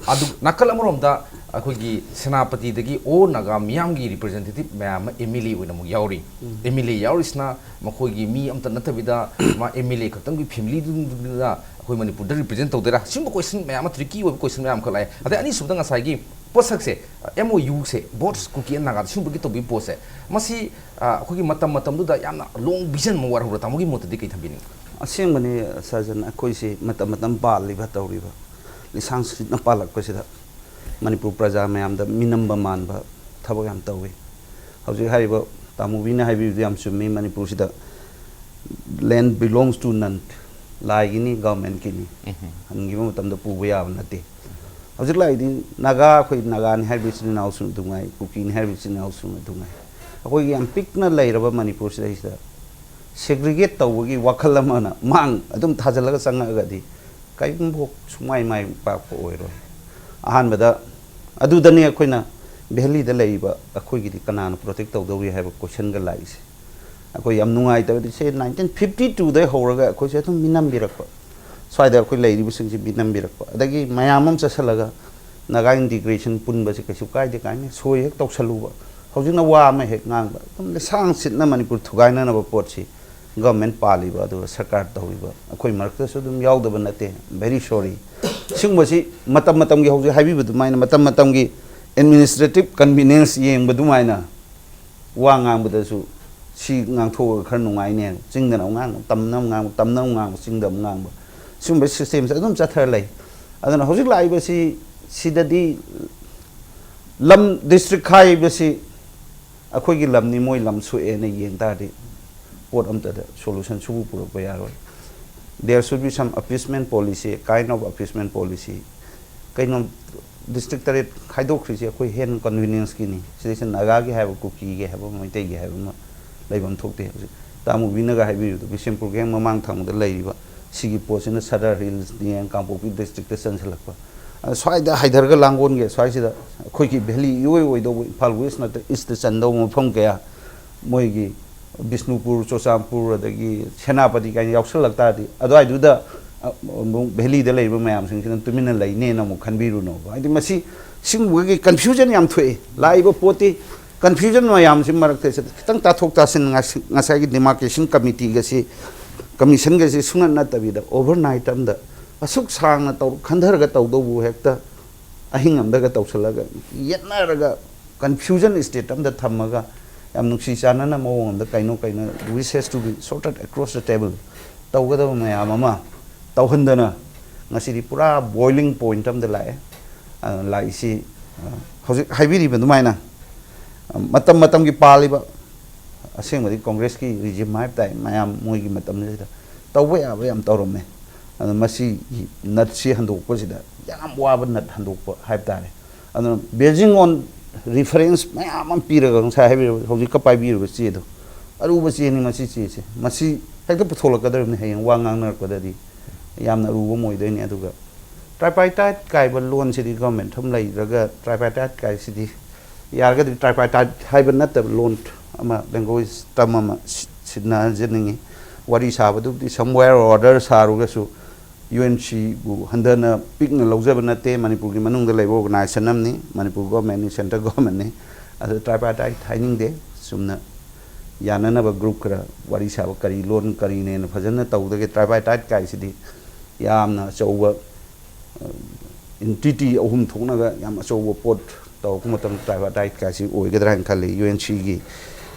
ꯑꯗꯨ ꯅꯥꯀꯜ ꯑꯃꯔꯣꯝꯗ ꯑꯩꯈꯣꯏꯒꯤ ꯁꯦꯅꯥꯄꯇꯤꯗꯒꯤ all ꯅꯥꯒꯥ ꯃꯤꯌꯥꯝꯒꯤ representative ꯃꯌꯥꯝ ꯑꯃ MLA ꯑꯣꯏꯅ ꯑꯃꯨꯛ ꯌꯥꯎꯔꯤ꯫ MLA ꯌꯥꯎꯔꯤꯁꯤꯅ ꯃꯈꯣꯏꯒꯤ ꯃꯤ ꯑꯝꯇ ꯅꯠꯇꯕꯤꯗ ꯃꯥ MLA ꯈꯛꯇꯪꯒꯤ familyꯗꯨꯗ ꯑꯩꯈꯣꯏ ꯃꯅꯤꯄꯨꯔꯗ represent ꯇꯧꯗꯣꯏꯔꯥ? ꯁꯤꯒꯨꯝꯕ question ꯃꯌꯥꯝ ꯑꯃ, tricky ꯑꯣꯏꯕ question ꯃꯌꯥꯝ ꯑꯃꯈꯛ ꯂꯥꯛꯑꯦ꯫ ꯑꯗꯩ ꯑꯅꯤꯁꯨꯕꯗ ꯉꯁꯥꯏꯒꯤ ꯄꯣꯠꯁꯛꯁꯦ, MOUꯁꯦ, Bots Kuki and Naga, ꯁꯤꯒꯨꯝꯕꯒꯤ ꯇꯧꯕꯒꯤ ꯄꯣꯠꯁꯦ, ꯃꯁꯤ, ꯑ, ꯑꯩꯈꯣꯏꯒꯤ ꯃꯇꯝ ꯃꯇꯝꯗꯨꯗ ꯌꯥꯝꯅ long vision ꯑꯃ ꯋꯥꯠꯍꯧꯕ꯭ꯔꯥ? ꯇꯥꯃꯣꯒꯤ ꯃꯣꯠꯇꯗꯤ ꯀꯩ ꯊꯝꯕꯤꯅꯤꯡꯉꯤ? ꯑꯁꯦꯡꯕꯅꯤ, ꯁꯥꯔꯖꯟ, ꯑꯩꯈꯣꯏꯁꯤ ꯃꯇꯝ ꯃꯇꯝ ꯄꯥꯜꯂꯤꯕ ꯇꯧꯔꯤꯕ ꯂꯤꯁꯥꯡ ꯁꯤꯠꯅ ꯄꯥꯜꯂꯛꯄꯁꯤꯗ ꯃꯅꯤꯄꯨꯔ ꯄ꯭ꯔꯖꯥ ꯃꯌꯥꯝꯗ ꯃꯤꯅꯝꯕ ꯃꯥꯟꯕ ꯊꯕꯛ ꯌꯥꯝ ꯇꯧꯏ꯫ ꯍꯧꯖꯤꯛ ꯍꯥꯏꯔꯤꯕ ꯇꯥꯃꯣꯕꯤꯅ ꯍꯥꯏꯕꯤꯕꯗꯨ ꯌꯥꯝ ꯆꯨꯝꯃꯤ꯫ ꯃꯅꯤꯄꯨꯔꯁꯤꯗ land belongs to none, ꯂꯥꯏꯒꯤꯅꯤ, ꯒꯚꯔꯟꯃꯦꯟꯠꯀꯤꯅꯤ, ꯎꯝ꯫ ꯍꯟꯈꯤꯕ ꯃꯇꯝꯗ ꯄꯨꯕ ꯌꯥꯕ ꯅꯠꯇꯦ꯫ ꯍꯧꯖꯤꯛ ꯂꯥꯛꯏꯗꯤ ꯅꯥꯒꯥ, ꯑꯩꯈꯣꯏ ꯅꯥꯒꯥꯅꯤ ꯍꯥꯏꯔꯤꯕ ꯏꯆꯤꯟ ꯏꯅꯥꯎꯁꯨ ꯑꯗꯨꯉꯥꯏ, ꯀꯨꯀꯤꯅꯤ ꯍꯥꯏꯔꯤꯕ ꯏꯆꯤꯟ ꯏꯅꯥꯎꯁꯨ ꯑꯗꯨꯉꯥꯏ, ꯑꯩꯈꯣꯏꯒꯤ ꯌꯥꯝ ꯄꯤꯛꯅ ꯂꯩꯔꯕ ꯃꯅꯤꯄꯨꯔꯁꯤꯗꯩꯁꯤꯗ segregate ꯇꯧꯕꯒꯤ ꯋꯥꯈꯜ ꯑꯃꯅ ꯃꯥꯡ ꯑꯗꯨꯝ ꯊꯥꯖꯤꯜꯂꯒ ꯆꯪꯉꯛꯑꯒꯗꯤ ꯀꯔꯤꯒꯨꯝꯕ ꯁꯨꯡꯃꯥꯏ ꯃꯥꯏ ꯄꯥꯛꯄ ꯑꯣꯏꯔꯣꯏ꯫ ꯑꯍꯥꯟꯕꯗ ꯑꯗꯨꯗꯅꯤ ꯑꯩꯈꯣꯏꯅ ꯚꯦꯂꯤꯗ ꯂꯩꯔꯤꯕ ꯑꯩꯈꯣꯏꯒꯤꯗꯤ ꯀꯅꯥꯅ protect ꯇꯧꯗꯧꯔꯤ ꯍꯥꯏꯕ questionꯒ ꯂꯥꯛꯏꯁꯦ꯫ ꯑꯩꯈꯣꯏ ꯌꯥꯝ ꯅꯨꯡꯉꯥꯏꯇꯕꯗꯤ ꯁꯦ nineteen fifty twoꯗꯩ ꯍꯧꯔꯒ ꯑꯩꯈꯣꯏꯁꯦ ꯑꯗꯨꯝ ꯃꯤꯅꯝꯕꯤꯔꯛꯄ, ꯁ꯭ꯋꯥꯏꯗ ꯑꯩꯈꯣꯏ ꯂꯩꯔꯤꯕꯁꯤꯡꯁꯤ ꯃꯤꯅꯝꯕꯤꯔꯛꯄ, ꯑꯗꯒꯤ ꯃꯌꯥꯝ ꯑꯃ ꯆꯠꯁꯤꯜꯂꯒ ꯅꯥꯒꯥ integration ꯄꯨꯟꯕꯁꯦ ꯀꯩꯁꯨ ꯀꯥꯏꯗꯦ ꯀꯥꯏꯅ ꯁꯣꯏ ꯍꯦꯛ ꯇꯧꯁꯜꯂꯨꯕ, ꯍꯧꯖꯤꯛꯅ ꯋꯥ ꯑꯃ ꯍꯦꯛ ꯉꯥꯡꯕ, ꯑꯗꯨꯝ ꯂꯤꯁꯥꯡ ꯁꯤꯠꯅ ꯃꯅꯤꯄꯨꯔ ꯊꯨꯒꯥꯏꯅꯅꯕ ꯄꯣꯠꯁꯤ ꯒꯚꯔꯟꯃꯦꯟꯠ ꯄꯥꯜꯂꯤꯕ ꯑꯗꯨꯒ ꯁꯔꯀꯥꯔ ꯇꯧꯔꯤꯕ ꯑꯩꯈꯣꯏ ꯃꯔꯛꯇꯁꯨ ꯑꯗꯨꯝ ꯌꯥꯎꯗꯕ ꯅꯠꯇꯦ꯫ Very sorry꯫ ꯁꯤꯒꯨꯝꯕꯁꯤ ꯃꯇꯝ ꯃꯇꯝꯒꯤ, ꯍꯧꯖꯤꯛ ꯍꯥꯏꯕꯤꯕ ꯑꯗꯨꯃꯥꯏꯅ, ꯃꯇꯝ ꯃꯇꯝꯒꯤ administrative convenience ꯌꯦꯡꯕ ꯑꯗꯨꯃꯥꯏꯅ ꯋꯥ ꯉꯥꯡꯕꯗꯁꯨ ꯁꯤ ꯉꯥꯡꯊꯣꯛꯑꯒ ꯈꯔ ꯅꯨꯡꯉꯥꯏꯅꯦ, ꯆꯤꯡꯗꯅ ꯑꯃꯨꯛ ꯉꯥꯡꯕ, ꯇꯝꯅ ꯑꯃꯨꯛ ꯉꯥꯡꯕ, ꯇꯝꯅ ꯑꯃꯨꯛ ꯉꯥꯡꯕ, ꯆꯤꯡꯗ ꯑꯃꯨꯛ ꯉꯥꯡꯕ, ꯁꯤꯒꯨꯝꯕ systemꯁꯦ ꯑꯗꯨꯝ ꯆꯠꯊꯔ ꯂꯩ꯫ ꯑꯗꯨꯅ ꯍꯧꯖꯤꯛ ꯂꯥꯛꯏꯕꯁꯤ, ꯁꯤꯗꯗꯤ ꯂꯝ district ꯈꯥꯏꯕꯁꯤ ꯑꯩꯈꯣꯏꯒꯤ ꯂꯝꯅꯤ, ꯃꯣꯏ ꯂꯝ ꯁꯣꯛꯑꯦꯅ ꯌꯦꯡ ꯇꯥꯔꯗꯤ ꯄꯣꯠ ꯑꯝꯇꯗ solution ꯁꯨꯕꯨ ꯄꯨꯔꯛꯄ ꯌꯥꯔꯣꯏ꯫ There should be some appeasement policy, kind of appeasement policy. ꯀꯩꯅꯣ, ꯗꯤꯁꯇ꯭ꯔꯤꯛ ꯇꯔꯦꯠ ꯈꯥꯏꯗꯣꯛꯈ꯭ꯔꯤꯁꯦ ꯑꯩꯈꯣꯏ ꯍꯦꯟꯅ ꯀꯟꯚꯤꯅꯤꯌꯟꯁꯀꯤꯅꯤ꯫ ꯁꯤꯗꯩꯁꯤꯗ ꯅꯥꯒꯥꯒꯤ ꯍꯥꯏꯕ, ꯀꯨꯀꯤꯒꯤ ꯍꯥꯏꯕ, ꯃꯩꯇꯩꯒꯤ ꯍꯥꯏꯕ ꯑꯃ ꯂꯩꯐꯝ ꯊꯣꯛꯇꯦ꯫ ꯍꯧꯖꯤꯛ ꯇꯥꯃꯨꯕꯤꯅꯒ ꯍꯥꯏꯕꯤꯔꯤꯕꯗꯣ, ꯕꯤꯁꯦꯝꯄꯨꯔꯒꯤ ꯍꯦꯛ ꯃꯃꯥꯡ ꯊꯪꯕꯗ ꯂꯩꯔꯤꯕ ꯁꯤꯒꯤ ꯄꯣꯠꯁꯤꯅ ꯁꯗꯔ ꯍꯤꯜꯁꯅꯤ, ꯀꯥꯡꯄꯣꯛꯄꯤ ꯗꯤꯁꯇ꯭ꯔꯤꯛꯇ ꯆꯟꯁꯤꯜꯂꯛꯄ꯫ ꯑꯗ ꯁ꯭ꯋꯥꯏꯗ ꯍꯥꯏꯊꯔꯒ ꯂꯥꯡꯒꯣꯜꯒꯤ ꯁ꯭ꯋꯥꯏꯁꯤꯗ ꯑꯩꯈꯣꯏꯒꯤ ꯚꯦꯂꯤ ꯏꯑꯣꯏ ꯑꯣꯏꯗꯧꯕ, ꯏꯝꯐꯥꯜ ꯋꯦꯁ ꯅꯠꯇ꯭ꯔ ꯏꯁꯇ ꯆꯟꯗꯧꯕ ꯃꯐꯝ ꯀꯌꯥ, ꯃꯣꯏꯒꯤ ꯕꯤꯁꯅꯨꯄꯨꯔ, ꯆꯨꯔꯆꯥꯟꯄꯨꯔ, ꯑꯗꯒꯤ ꯁꯦꯅꯥꯄꯇꯤ ꯀꯥꯏꯅ ꯌꯥꯎꯁꯜꯂꯛ ꯇꯥꯔꯗꯤ, ꯑꯗꯨꯋꯥꯏꯗꯨꯗ, ꯑ, ꯑꯃꯨꯛ ꯚꯦꯂꯤꯗ ꯂꯩꯔꯤꯕ ꯃꯌꯥꯝꯁꯤꯡꯁꯤꯅ ꯇꯨꯃꯤꯟꯅ ꯂꯩꯅꯦꯅ ꯑꯃꯨꯛ ꯈꯟꯕꯤꯔꯨꯅꯣꯕ꯫ ꯍꯥꯏꯗꯤ ꯃꯁꯤ, ꯁꯤꯒꯨꯝꯕꯒꯤ ꯀꯟꯐ꯭ꯌꯨꯖꯟ ꯌꯥꯝ ꯊꯣꯛꯑꯦ꯫ ꯂꯥꯛꯏꯕ ꯄꯣꯠꯇꯤ ꯀꯟꯐ꯭ꯌꯨꯖꯟ ꯃꯌꯥꯝꯁꯤ ꯃꯔꯛꯇ ꯈꯤꯇꯪ ꯇꯥꯊꯣꯛ ꯇꯥꯁꯤꯟ, ꯉꯁꯤ-, ꯉꯁꯥꯏꯒꯤ ꯗꯤꯃꯥꯔꯀꯦꯁꯟ ꯀꯃꯤꯇꯤꯒꯁꯤ, ꯀꯃꯤꯁꯟꯒꯁꯤ ꯁꯨꯡꯅꯠ ꯅꯠꯇꯕꯤꯗ, ꯑꯣꯚꯔꯅꯥꯏꯠ ꯑꯝꯗ ꯑꯁꯨꯛ ꯁꯥꯡꯅ ꯇꯧ-, ꯈꯟꯊꯔꯒ ꯇꯧꯗꯧꯕ ꯍꯦꯛꯇ ꯑꯍꯤꯡ ꯑꯃꯗꯒ ꯇꯧꯁꯜꯂꯒ, ꯌꯦꯠꯅꯔꯒ, ꯀꯟꯐ꯭ꯌꯨꯖꯟ ꯁ꯭ꯇꯦꯠ ꯑꯃꯗ ꯊꯝꯃꯒ, ꯌꯥꯝ ꯅꯨꯡꯁꯤ ꯆꯥꯟꯅꯅ ꯃꯑꯣꯡ ꯑꯃꯗ, ꯀꯩꯅꯣ ꯀꯩꯅꯣ, wishes to be sorted across the table ꯇꯧꯒꯗꯕ ꯃꯌꯥꯝ ꯑꯃ ꯇꯧꯍꯟꯗꯅ, ꯉꯁꯤꯗꯤ ꯄꯨꯔꯥ ꯕꯣꯏꯂꯤꯡ ꯄꯣꯏꯟꯠ ꯑꯃꯗ ꯂꯥꯛꯑꯦ꯫ ꯑ, ꯂꯥꯛꯏꯁꯤ, ꯑ, ꯍꯧꯖꯤꯛ ꯍꯥꯏꯕꯤꯔꯤꯕ ꯑꯗꯨꯃꯥꯏꯅ, ꯑ, ꯃꯇꯝ ꯃꯇꯝꯒꯤ ꯄꯥꯜꯂꯤꯕ, ꯑꯁꯦꯡꯕꯗꯤ ꯀꯣꯡꯒ꯭ꯔꯦꯁꯀꯤ ꯔꯤꯖꯤꯝ ꯍꯥꯏꯕ ꯇꯥꯏ, ꯃꯌꯥꯝ ꯃꯣꯏꯒꯤ ꯃꯇꯝꯁꯤꯗ ꯇꯧꯕ ꯌꯥꯕ ꯌꯥꯝ ꯇꯧꯔꯝꯃꯦ꯫ ꯑꯗꯣ ꯃꯁꯤꯒꯤ ꯅꯠꯁꯤ ꯍꯟꯗꯣꯛꯄꯁꯤꯗ ꯌꯥꯝ ꯋꯥꯕ ꯅꯠ ꯍꯟꯗꯣꯛꯄ ꯍꯥꯏꯕ ꯇꯥꯔꯦ꯫ ꯑꯗꯨꯅ basing on reference ꯃꯌꯥꯝ ꯑꯃ ꯄꯤꯔꯒ, ꯉꯁꯥꯏ ꯍꯥꯏꯕꯤꯔꯕ, ꯍꯧꯖꯤꯛꯀ ꯄꯥꯏꯕꯤꯔꯤꯕ ꯆꯦꯗꯣ, ꯑꯔꯨꯕ ꯆꯦꯅꯤ ꯃꯁꯤ ꯆꯦꯁꯦ꯫ ꯃꯁꯤ ꯍꯦꯛꯇ ꯄꯨꯊꯣꯛꯂꯛꯀꯗꯧꯔꯤꯕꯅꯤ ꯍꯌꯦꯡ ꯋꯥ ꯉꯥꯡꯅꯔꯛꯄꯗꯗꯤ ꯌꯥꯝꯅ ꯑꯔꯨꯕ ꯑꯃ ꯑꯣꯏꯗꯣꯏꯅꯤ꯫ ꯑꯗꯨꯒ tripartite ꯀꯥꯏꯕ ꯂꯣꯟꯁꯤꯗꯤ, ꯒꯣꯔꯃꯦꯟ ꯑꯃ ꯂꯩꯔꯒ tripartite ꯀꯥꯏꯁꯤꯗꯤ, ꯌꯥꯔꯒꯗꯤ tripartite ꯍꯥꯏꯕ ꯅꯠꯇꯕ ꯂꯣꯟ ꯑꯃ, ꯂꯦꯡꯒ꯭ꯋꯦꯖ ꯇꯔꯝ ꯑꯃ ꯁꯤ-, ꯁꯤꯖꯤꯟꯅꯍꯟꯖꯅꯤꯡꯉꯤ꯫ ꯋꯥꯔꯤ ꯁꯥꯕꯗꯨꯕꯨꯗꯤ somewhere or other ꯁꯥꯔꯨꯔꯒꯁꯨ, ꯌꯨ ꯑꯦꯟ ꯁꯤꯕꯨ ꯍꯟꯊꯅ ꯄꯤꯛꯅ ꯂꯧꯖꯕ ꯅꯠꯇꯦ꯫ ꯃꯅꯤꯄꯨꯔꯒꯤ ꯃꯅꯨꯡꯗ ꯂꯩꯕ ꯑꯣꯔꯒꯅꯥꯏꯖꯦꯁꯟ ꯑꯃꯅꯤ, ꯃꯅꯤꯄꯨꯔ ꯒꯣꯔꯃꯦꯟꯅꯤ, ꯁꯦꯟꯇ꯭ꯔꯦꯜ ꯒꯣꯔꯃꯦꯟꯅꯤ꯫ ꯑꯗꯨ tripartite ꯍꯥꯏꯅꯤꯡꯗꯦ꯫ ꯆꯨꯝꯅ ꯌꯥꯅꯅꯕ ꯒ꯭ꯔꯨꯞ ꯈꯔ ꯋꯥꯔꯤ ꯁꯥꯕ, ꯀꯔꯤ ꯂꯣꯟ ꯀꯔꯤꯅꯦꯅ ꯐꯖꯅ ꯇꯧꯗꯒꯦ꯫ Tripartite ꯀꯥꯏꯁꯤꯗꯤ ꯌꯥꯝꯅ ꯑꯆꯧꯕ, ꯑ, entity ꯑꯍꯨꯝ ꯊꯣꯛꯅꯒ ꯌꯥꯝ ꯑꯆꯧꯕ ꯄꯣꯠ ꯇꯧꯔꯛꯄ ꯃꯇꯝꯗ tripartite ꯀꯥꯏꯁꯤ ꯑꯣꯏꯒꯗ꯭ꯔꯥ ꯍꯥꯏꯅ ꯈꯜꯂꯤ꯫ ꯌꯨ ꯑꯦꯟ ꯁꯤꯒꯤ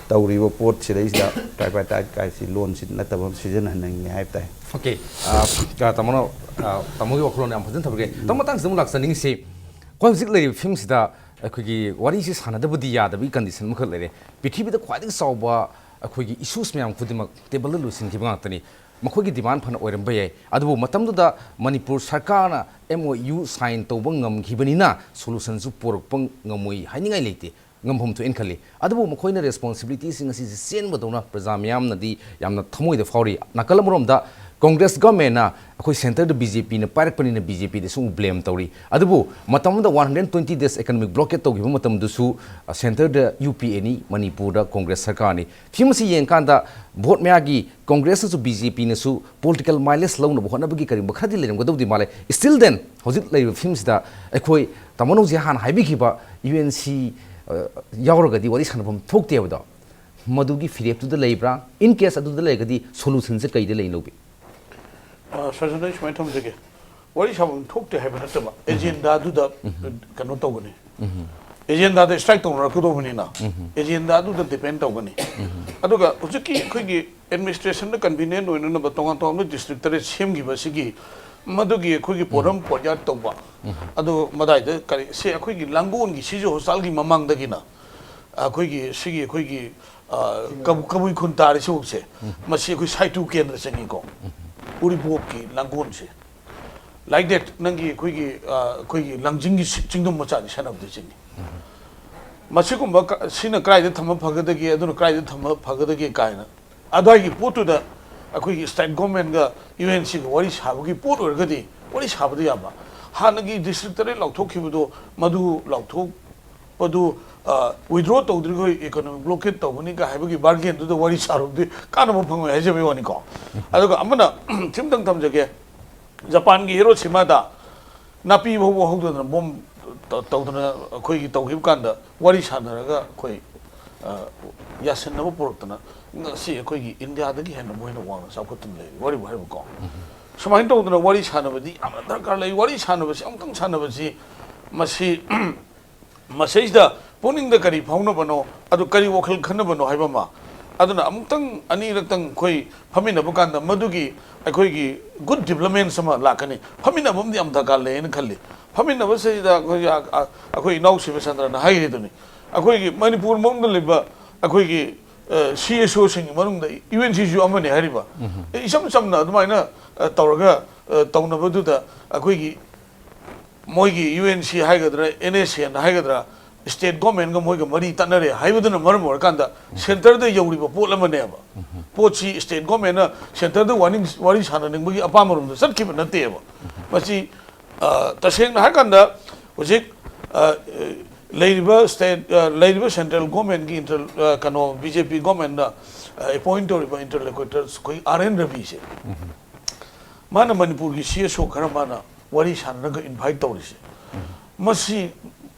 ꯇꯧꯔꯤꯕ ꯄꯣꯠ ꯁꯤꯗꯩꯁꯤꯗ tripartite ꯀꯥꯏꯁꯤ ꯂꯣꯟꯁꯤ ꯅꯠꯇꯕ ꯑꯃ ꯁꯤꯖꯤꯟꯅꯍꯟꯅꯤꯡꯉꯦ ꯍꯥꯏꯕ ꯇꯥꯏ꯫ ꯑꯣꯀꯦ꯫ ꯑ, ꯑ, ꯇꯥꯃꯣꯅ, ꯑ, ꯇꯥꯃꯣꯒꯤ ꯋꯥꯈꯜꯂꯣꯟ ꯌꯥꯝ ꯐꯖꯅ ꯊꯝꯕꯤꯔꯦ꯫ ꯇꯥꯃꯣ, ꯃꯇꯥꯡꯁꯤꯗ ꯑꯃꯨꯛ ꯂꯥꯛꯆꯅꯤꯡꯉꯤꯁꯤ, ꯑꯩꯈꯣꯏ ꯍꯧꯖꯤꯛ ꯂꯩꯔꯤꯕ ꯐꯤꯕꯝꯁꯤꯗ ꯑꯩꯈꯣꯏꯒꯤ ꯋꯥꯔꯤꯁꯤ ꯁꯥꯟꯅꯗꯕꯗꯤ ꯌꯥꯗꯕꯒꯤ ꯀꯟꯗꯤꯁꯟ ꯑꯃꯈꯛ ꯂꯩꯔꯦ꯫ ꯄ꯭ꯔꯤꯊꯤꯕꯤꯗ ꯈ꯭ꯋꯥꯏꯗꯒꯤ ꯆꯥꯎꯕ ꯑꯩꯈꯣꯏꯒꯤ ꯏꯁꯨꯁ ꯃꯌꯥꯝ ꯈꯨꯗꯤꯡꯃꯛ ꯇꯦꯕꯜꯗ ꯂꯣꯏꯁꯤꯟꯈꯤꯕ ꯉꯥꯛꯇꯅꯤ꯫ ꯃꯈꯣꯏꯒꯤ demand ꯐꯅ ꯑꯣꯏꯔꯝꯕ ꯌꯥꯏ, ꯑꯗꯨꯕꯨ ꯃꯇꯝꯗꯨꯗ ꯃꯅꯤꯄꯨꯔ ꯁꯔꯀꯥꯔꯅ M O U sign ꯇꯧꯕ ꯉꯝꯈꯤꯕꯅꯤꯅ solutionꯁꯨ ꯄꯨꯔꯛꯄ ꯉꯝꯃꯣꯏ ꯍꯥꯏꯅꯤꯡꯉꯥꯏ ꯂꯩꯇꯦ, ꯉꯝꯐꯝ ꯊꯣꯛꯑꯦꯅ ꯈꯜꯂꯤ꯫ ꯑꯗꯨꯕꯨ ꯃꯈꯣꯏꯅ responsibilityꯁꯤꯡ ꯑꯁꯤꯁꯦ ꯆꯦꯟꯕꯗꯧꯅ ꯄ꯭ꯔꯖꯥ ꯃꯤꯌꯥꯝꯅꯗꯤ ꯌꯥꯝꯅ ꯊꯃꯣꯏꯗ ꯐꯥꯎꯔꯤ꯫ ꯅꯥꯀꯜ ꯑꯃꯔꯣꯝꯗ Congress governmentꯅ ꯑꯩꯈꯣꯏ centreꯗ B J Pꯅ ꯄꯥꯏꯔꯛꯄꯅꯤꯅ B J Pꯗꯁꯨ ꯑꯃꯨꯛ blame ꯇꯧꯔꯤ꯫ ꯑꯗꯨꯕꯨ ꯃꯇꯝ ꯑꯃꯗ one hundred twenty days economic blockade ꯇꯧꯈꯤꯕ ꯃꯇꯝꯗꯨꯁꯨ, ꯑ, centreꯗ U P Aꯅꯤ, ꯃꯅꯤꯄꯨꯔꯗ Congress ꯁꯔꯀꯥꯔꯅꯤ꯫ ꯐꯤꯕꯝ ꯑꯁꯤ ꯌꯦꯡꯀꯥꯟꯗ vote ꯃꯌꯥꯒꯤ Congressꯅꯁꯨ B J Pꯅꯁꯨ political mileage ꯂꯧꯅꯕ ꯍꯣꯠꯅꯕꯒꯤ ꯀꯔꯤꯒꯨꯝꯕ ꯈꯔꯗꯤ ꯂꯩꯔꯝꯒꯗꯧꯗꯤ ꯃꯥꯜꯂꯦ꯫ Still then, ꯍꯧꯖꯤꯛ ꯂꯩꯔꯤꯕ ꯐꯤꯕꯝꯁꯤꯗ ꯑꯩꯈꯣꯏ ꯇꯥꯃꯣꯅ ꯍꯧꯖꯤꯛ ꯍꯥꯟꯅ ꯍꯥꯏꯕꯤꯈꯤꯕ U N C, ꯑ, ꯌꯥꯎꯔꯒꯗꯤ ꯋꯥꯔꯤ ꯁꯥꯟꯅꯐꯝ ꯊꯣꯛꯇꯦ ꯍꯥꯏꯕꯗꯣ, ꯃꯗꯨꯒꯤ ꯐꯤꯔꯦꯞꯇꯨꯗ ꯂꯩꯕ꯭ꯔꯥ? In case ꯑꯗꯨꯗ ꯂꯩꯔꯒꯗꯤ solutionꯁꯦ ꯀꯩꯗ ꯂꯩꯅꯤ ꯂꯧꯕꯤ? ꯑ, ꯁꯔꯖꯟ, ꯑꯩ ꯁꯨꯃꯥꯏꯅ ꯊꯝꯖꯒꯦ꯫ ꯋꯥꯔꯤ ꯁꯥꯐꯝ ꯊꯣꯛꯇꯦ ꯍꯥꯏꯕ ꯅꯠꯇꯕ, ꯎꯝ꯫ Agendaꯗꯨꯗ, ꯎꯝ꯫ ꯀꯩꯅꯣ ꯇꯧꯒꯅꯤ꯫ ꯎꯝ꯫ Agendaꯗ strike ꯇꯧꯅꯔꯛꯀꯗꯧꯕꯅꯤꯅ, ꯎꯝ꯫ Agendaꯗꯨꯗ depend ꯇꯧꯒꯅꯤ꯫ ꯎꯝ꯫ ꯑꯗꯨꯒ ꯍꯧꯖꯤꯛꯀꯤ ꯑꯩꯈꯣꯏꯒꯤ administrationꯗ convenient ꯑꯣꯏꯅꯅꯕ ꯇꯣꯉꯥꯟ ꯇꯣꯉꯥꯟꯕ district ꯇꯔꯦꯠ ꯁꯦꯝꯈꯤꯕꯁꯤꯒꯤ ꯃꯗꯨꯒꯤ ꯑꯩꯈꯣꯏꯒꯤ ꯎꯝ꯫ Forum courtyard ꯇꯧꯕ, ꯎꯝ꯫ ꯑꯗꯨ ꯃꯗꯥꯏꯗ ꯀꯔꯤ, ꯁꯤ ꯑꯩꯈꯣꯏꯒꯤ ꯂꯥꯡꯒꯣꯜꯒꯤ ꯁꯤꯖꯨ ꯍꯣꯁꯄꯤꯇꯥꯜꯒꯤ ꯃꯃꯥꯡꯗꯒꯤꯅ ꯑꯩꯈꯣꯏꯒꯤ ꯁꯤꯒꯤ ꯑꯩꯈꯣꯏꯒꯤ, ꯑ, ꯀꯕꯨ-, ꯀꯕꯨꯏ ꯈꯨꯟ ꯇꯥꯔꯤ ꯁꯤꯐꯥꯎꯁꯦ, ꯎꯝ꯫ ꯃꯁꯤ ꯑꯩꯈꯣꯏ ꯁꯥꯏꯇꯨ ꯀꯦꯟꯗ꯭ꯔ ꯆꯪꯉꯤꯀꯣ, ꯎꯝ꯫ ꯎꯔꯤꯄꯣꯛꯀꯤ ꯂꯥꯡꯒꯣꯜꯁꯦ꯫ Like that, ꯅꯪꯒꯤ ꯑꯩꯈꯣꯏꯒꯤ, ꯑ, ꯑꯩꯈꯣꯏꯒꯤ ꯂꯥꯡꯖꯤꯡꯒꯤ ꯁꯤ-, ꯆꯤꯡꯗꯨꯝ ꯃꯆꯥꯅꯤ ꯁꯥꯟꯅꯕꯗ ꯆꯤꯡꯉꯤ꯫ ꯎꯝ꯫ ꯃꯁꯤꯒꯨꯝꯕ ꯀ-, ꯁꯤꯅ ꯀꯗꯥꯏꯗ ꯊꯝꯕ ꯐꯒꯗꯒꯦ, ꯑꯗꯨꯅ ꯀꯗꯥꯏꯗ ꯊꯝꯕ ꯐꯒꯗꯒꯦ ꯀꯥꯏꯅ ꯑꯗꯨꯋꯥꯏꯒꯤ ꯄꯣꯠꯇꯨꯗ ꯑꯩꯈꯣꯏꯒꯤ state governmentꯒ U N Cꯒ ꯋꯥꯔꯤ ꯁꯥꯕꯒꯤ ꯄꯣꯠ ꯑꯣꯏꯔꯒꯗꯤ ꯋꯥꯔꯤ ꯁꯥꯕꯗ ꯌꯥꯕ꯫ ꯍꯥꯟꯅꯒꯤ district ꯇꯔꯦꯠ ꯂꯥꯎꯊꯣꯛꯈꯤꯕꯗꯣ ꯃꯗꯨ ꯂꯥꯎꯊꯣꯛꯄꯗꯨ, ꯑ, withdraw ꯇꯧꯗ꯭ꯔꯤꯈꯣꯏ economic blockade ꯇꯧꯒꯅꯤꯒ ꯍꯥꯏꯕꯒꯤ bargainꯗꯨꯗ ꯋꯥꯔꯤ ꯁꯥꯔꯨꯕꯗꯤ ꯀꯥꯟꯅꯕ ꯐꯪꯉꯣꯏ ꯍꯥꯏꯖꯕꯒꯤ ꯋꯥꯅꯤꯀꯣ꯫ ꯑꯗꯨꯒ ꯑꯃꯅ ꯁꯤꯝꯇꯪ ꯊꯝꯖꯒꯦ, ꯖꯄꯥꯟꯒꯤ ꯍꯤꯔꯣꯁꯤꯃꯥꯗ ꯅꯥꯄꯤ ꯍꯧꯕ ꯍꯧꯗꯗꯅ ꯕꯣꯝ ꯇ-, ꯇꯧꯗꯅ ꯑꯩꯈꯣꯏꯒꯤ ꯇꯧꯈꯤꯕ ꯀꯥꯟꯗ ꯋꯥꯔꯤ ꯁꯥꯟꯅꯔꯒ ꯑꯩꯈꯣꯏ, ꯑ, ꯌꯥꯁꯤꯟꯅꯕ ꯄꯨꯔꯛꯇꯅ ꯉꯁꯤ ꯑꯩꯈꯣꯏꯒꯤ ꯏꯟꯗꯤꯌꯥꯗꯒꯤ ꯍꯦꯟꯅ ꯃꯣꯏꯅ ꯋꯥꯡꯅ ꯆꯥꯎꯈꯠꯇꯨꯅ ꯂꯩꯔꯤ, ꯋꯥꯔꯤꯕꯨ ꯍꯥꯏꯔꯤꯕꯀꯣ꯫ ꯁꯨꯃꯥꯏꯅ ꯇꯧꯗꯅ ꯋꯥꯔꯤ ꯁꯥꯟꯅꯕꯗꯤ ꯌꯥꯝꯅ ꯗꯔꯀꯥꯔ ꯂꯩ꯫ ꯋꯥꯔꯤ ꯁꯥꯟꯅꯕꯁꯤ, ꯑꯃꯨꯛꯇꯪ ꯁꯥꯟꯅꯕꯁꯤ, ꯃꯁꯤ ꯃꯁꯤꯗ ꯄꯨꯛꯅꯤꯡꯗ ꯀꯔꯤ ꯐꯥꯎꯅꯕꯅꯣ, ꯑꯗꯨ ꯀꯔꯤ ꯋꯥꯈꯜ ꯈꯟꯅꯕꯅꯣ ꯍꯥꯏꯕ ꯑꯃ, ꯑꯗꯨꯅ ꯑꯃꯨꯛꯇꯪ ꯑꯅꯤꯔꯛꯇꯪ ꯑꯩꯈꯣꯏ ꯐꯝꯃꯤꯟꯅꯕ ꯀꯥꯟꯗ ꯃꯗꯨꯒꯤ ꯑꯩꯈꯣꯏꯒꯤ good developments ꯑꯃ ꯂꯥꯛꯀꯅꯤ꯫ ꯐꯝꯃꯤꯟꯅꯕ ꯑꯃꯗꯤ ꯌꯥꯝ ꯗꯔꯀꯥꯔ ꯂꯩ ꯍꯥꯏꯅ ꯈꯜꯂꯤ꯫ ꯐꯝꯃꯤꯟꯅꯕꯁꯤꯗ ꯑꯩꯈꯣꯏꯒꯤ, ꯑ, ꯑ, ꯑꯩꯈꯣꯏ ꯏꯅꯥꯎ ꯁꯤꯕꯆꯟꯗ꯭ꯔꯅ ꯍꯥꯏꯔꯤꯗꯨꯅꯤ, ꯑꯩꯈꯣꯏꯒꯤ ꯃꯅꯤꯄꯨꯔ ꯃꯅꯨꯡꯗ ꯂꯩꯕ ꯑꯩꯈꯣꯏꯒꯤ ꯁꯤ ꯑꯦꯁ ꯑꯣꯁꯤꯡꯒꯤ ꯃꯅꯨꯡꯗ ꯌꯨ ꯑꯦꯟ ꯁꯤꯁꯨ ꯑꯃꯅꯤ ꯍꯥꯏꯔꯤꯕ꯫ ꯑꯦ, ꯏꯆꯝ ꯆꯝꯅ ꯑꯗꯨꯃꯥꯏꯅ ꯑ, ꯇꯧꯔꯒ ꯑ, ꯇꯧꯅꯕꯗꯨꯗ ꯑꯩꯈꯣꯏꯒꯤ ꯃꯣꯏꯒꯤ ꯌꯨ ꯑꯦꯟ ꯁꯤ ꯍꯥꯏꯒꯗ꯭ꯔꯥ, ꯑꯦꯟ ꯑꯦꯁ ꯑꯦꯟ ꯍꯥꯏꯒꯗ꯭ꯔꯥ, ꯁ꯭ꯇꯦꯠ ꯒꯣꯔꯃꯦꯟꯒ ꯃꯣꯏꯒ ꯃꯔꯤ ꯇꯠꯅꯔꯦ ꯍꯥꯏꯕꯗꯨꯅ ꯃꯔꯝ ꯑꯣꯏꯔꯀꯥꯟꯗ ꯁꯦꯟꯇꯔꯗ ꯌꯧꯔꯤꯕ ꯄꯣꯠ ꯑꯃꯅꯦꯕ꯫ ꯄꯣꯠꯁꯤ ꯁ꯭ꯇꯦꯠ ꯒꯣꯔꯃꯦꯟꯅ ꯁꯦꯟꯇꯔꯗ ꯋꯥꯔꯤ, ꯋꯥꯔꯤ ꯁꯥꯟꯅꯅꯤꯡꯕꯒꯤ ꯑꯄꯥꯝꯕꯔꯣꯝꯗ ꯆꯠꯈꯤꯕ ꯅꯠꯇꯦꯕ꯫ ꯃꯁꯤ ꯑ, ꯇꯁꯦꯡꯅ ꯍꯥꯏꯔꯀꯥꯟꯗ ꯍꯧꯖꯤꯛ ꯑ, ꯂꯩꯔꯤꯕ ꯁ꯭ꯇꯦꯠ, ꯑ, ꯂꯩꯔꯤꯕ ꯁꯦꯟꯇ꯭ꯔꯦꯜ ꯒꯣꯔꯃꯦꯟꯒꯤ ꯏꯟꯇꯔ-, ꯑ, ꯀꯩꯅꯣ, ꯕꯤ ꯖꯦ ꯄꯤ ꯒꯣꯔꯃꯦꯟꯅ ꯑꯦꯄꯣꯏꯟ ꯇꯧꯔꯤꯕ ꯏꯟꯇꯔꯂꯣꯀ꯭ꯌꯨꯇꯔ ꯑꯩꯈꯣꯏ ꯑꯥꯔ ꯑꯦꯟ ꯔꯕꯤꯁꯦ, ꯃꯥꯅ ꯃꯅꯤꯄꯨꯔꯒꯤ ꯁꯤ ꯑꯦꯁ ꯑꯣ ꯈꯔ ꯃꯥꯅ ꯋꯥꯔꯤ ꯁꯥꯟꯅꯔꯒ ꯏꯟꯚꯥꯏꯠ ꯇꯧꯔꯤꯁꯦ, ꯃꯁꯤ,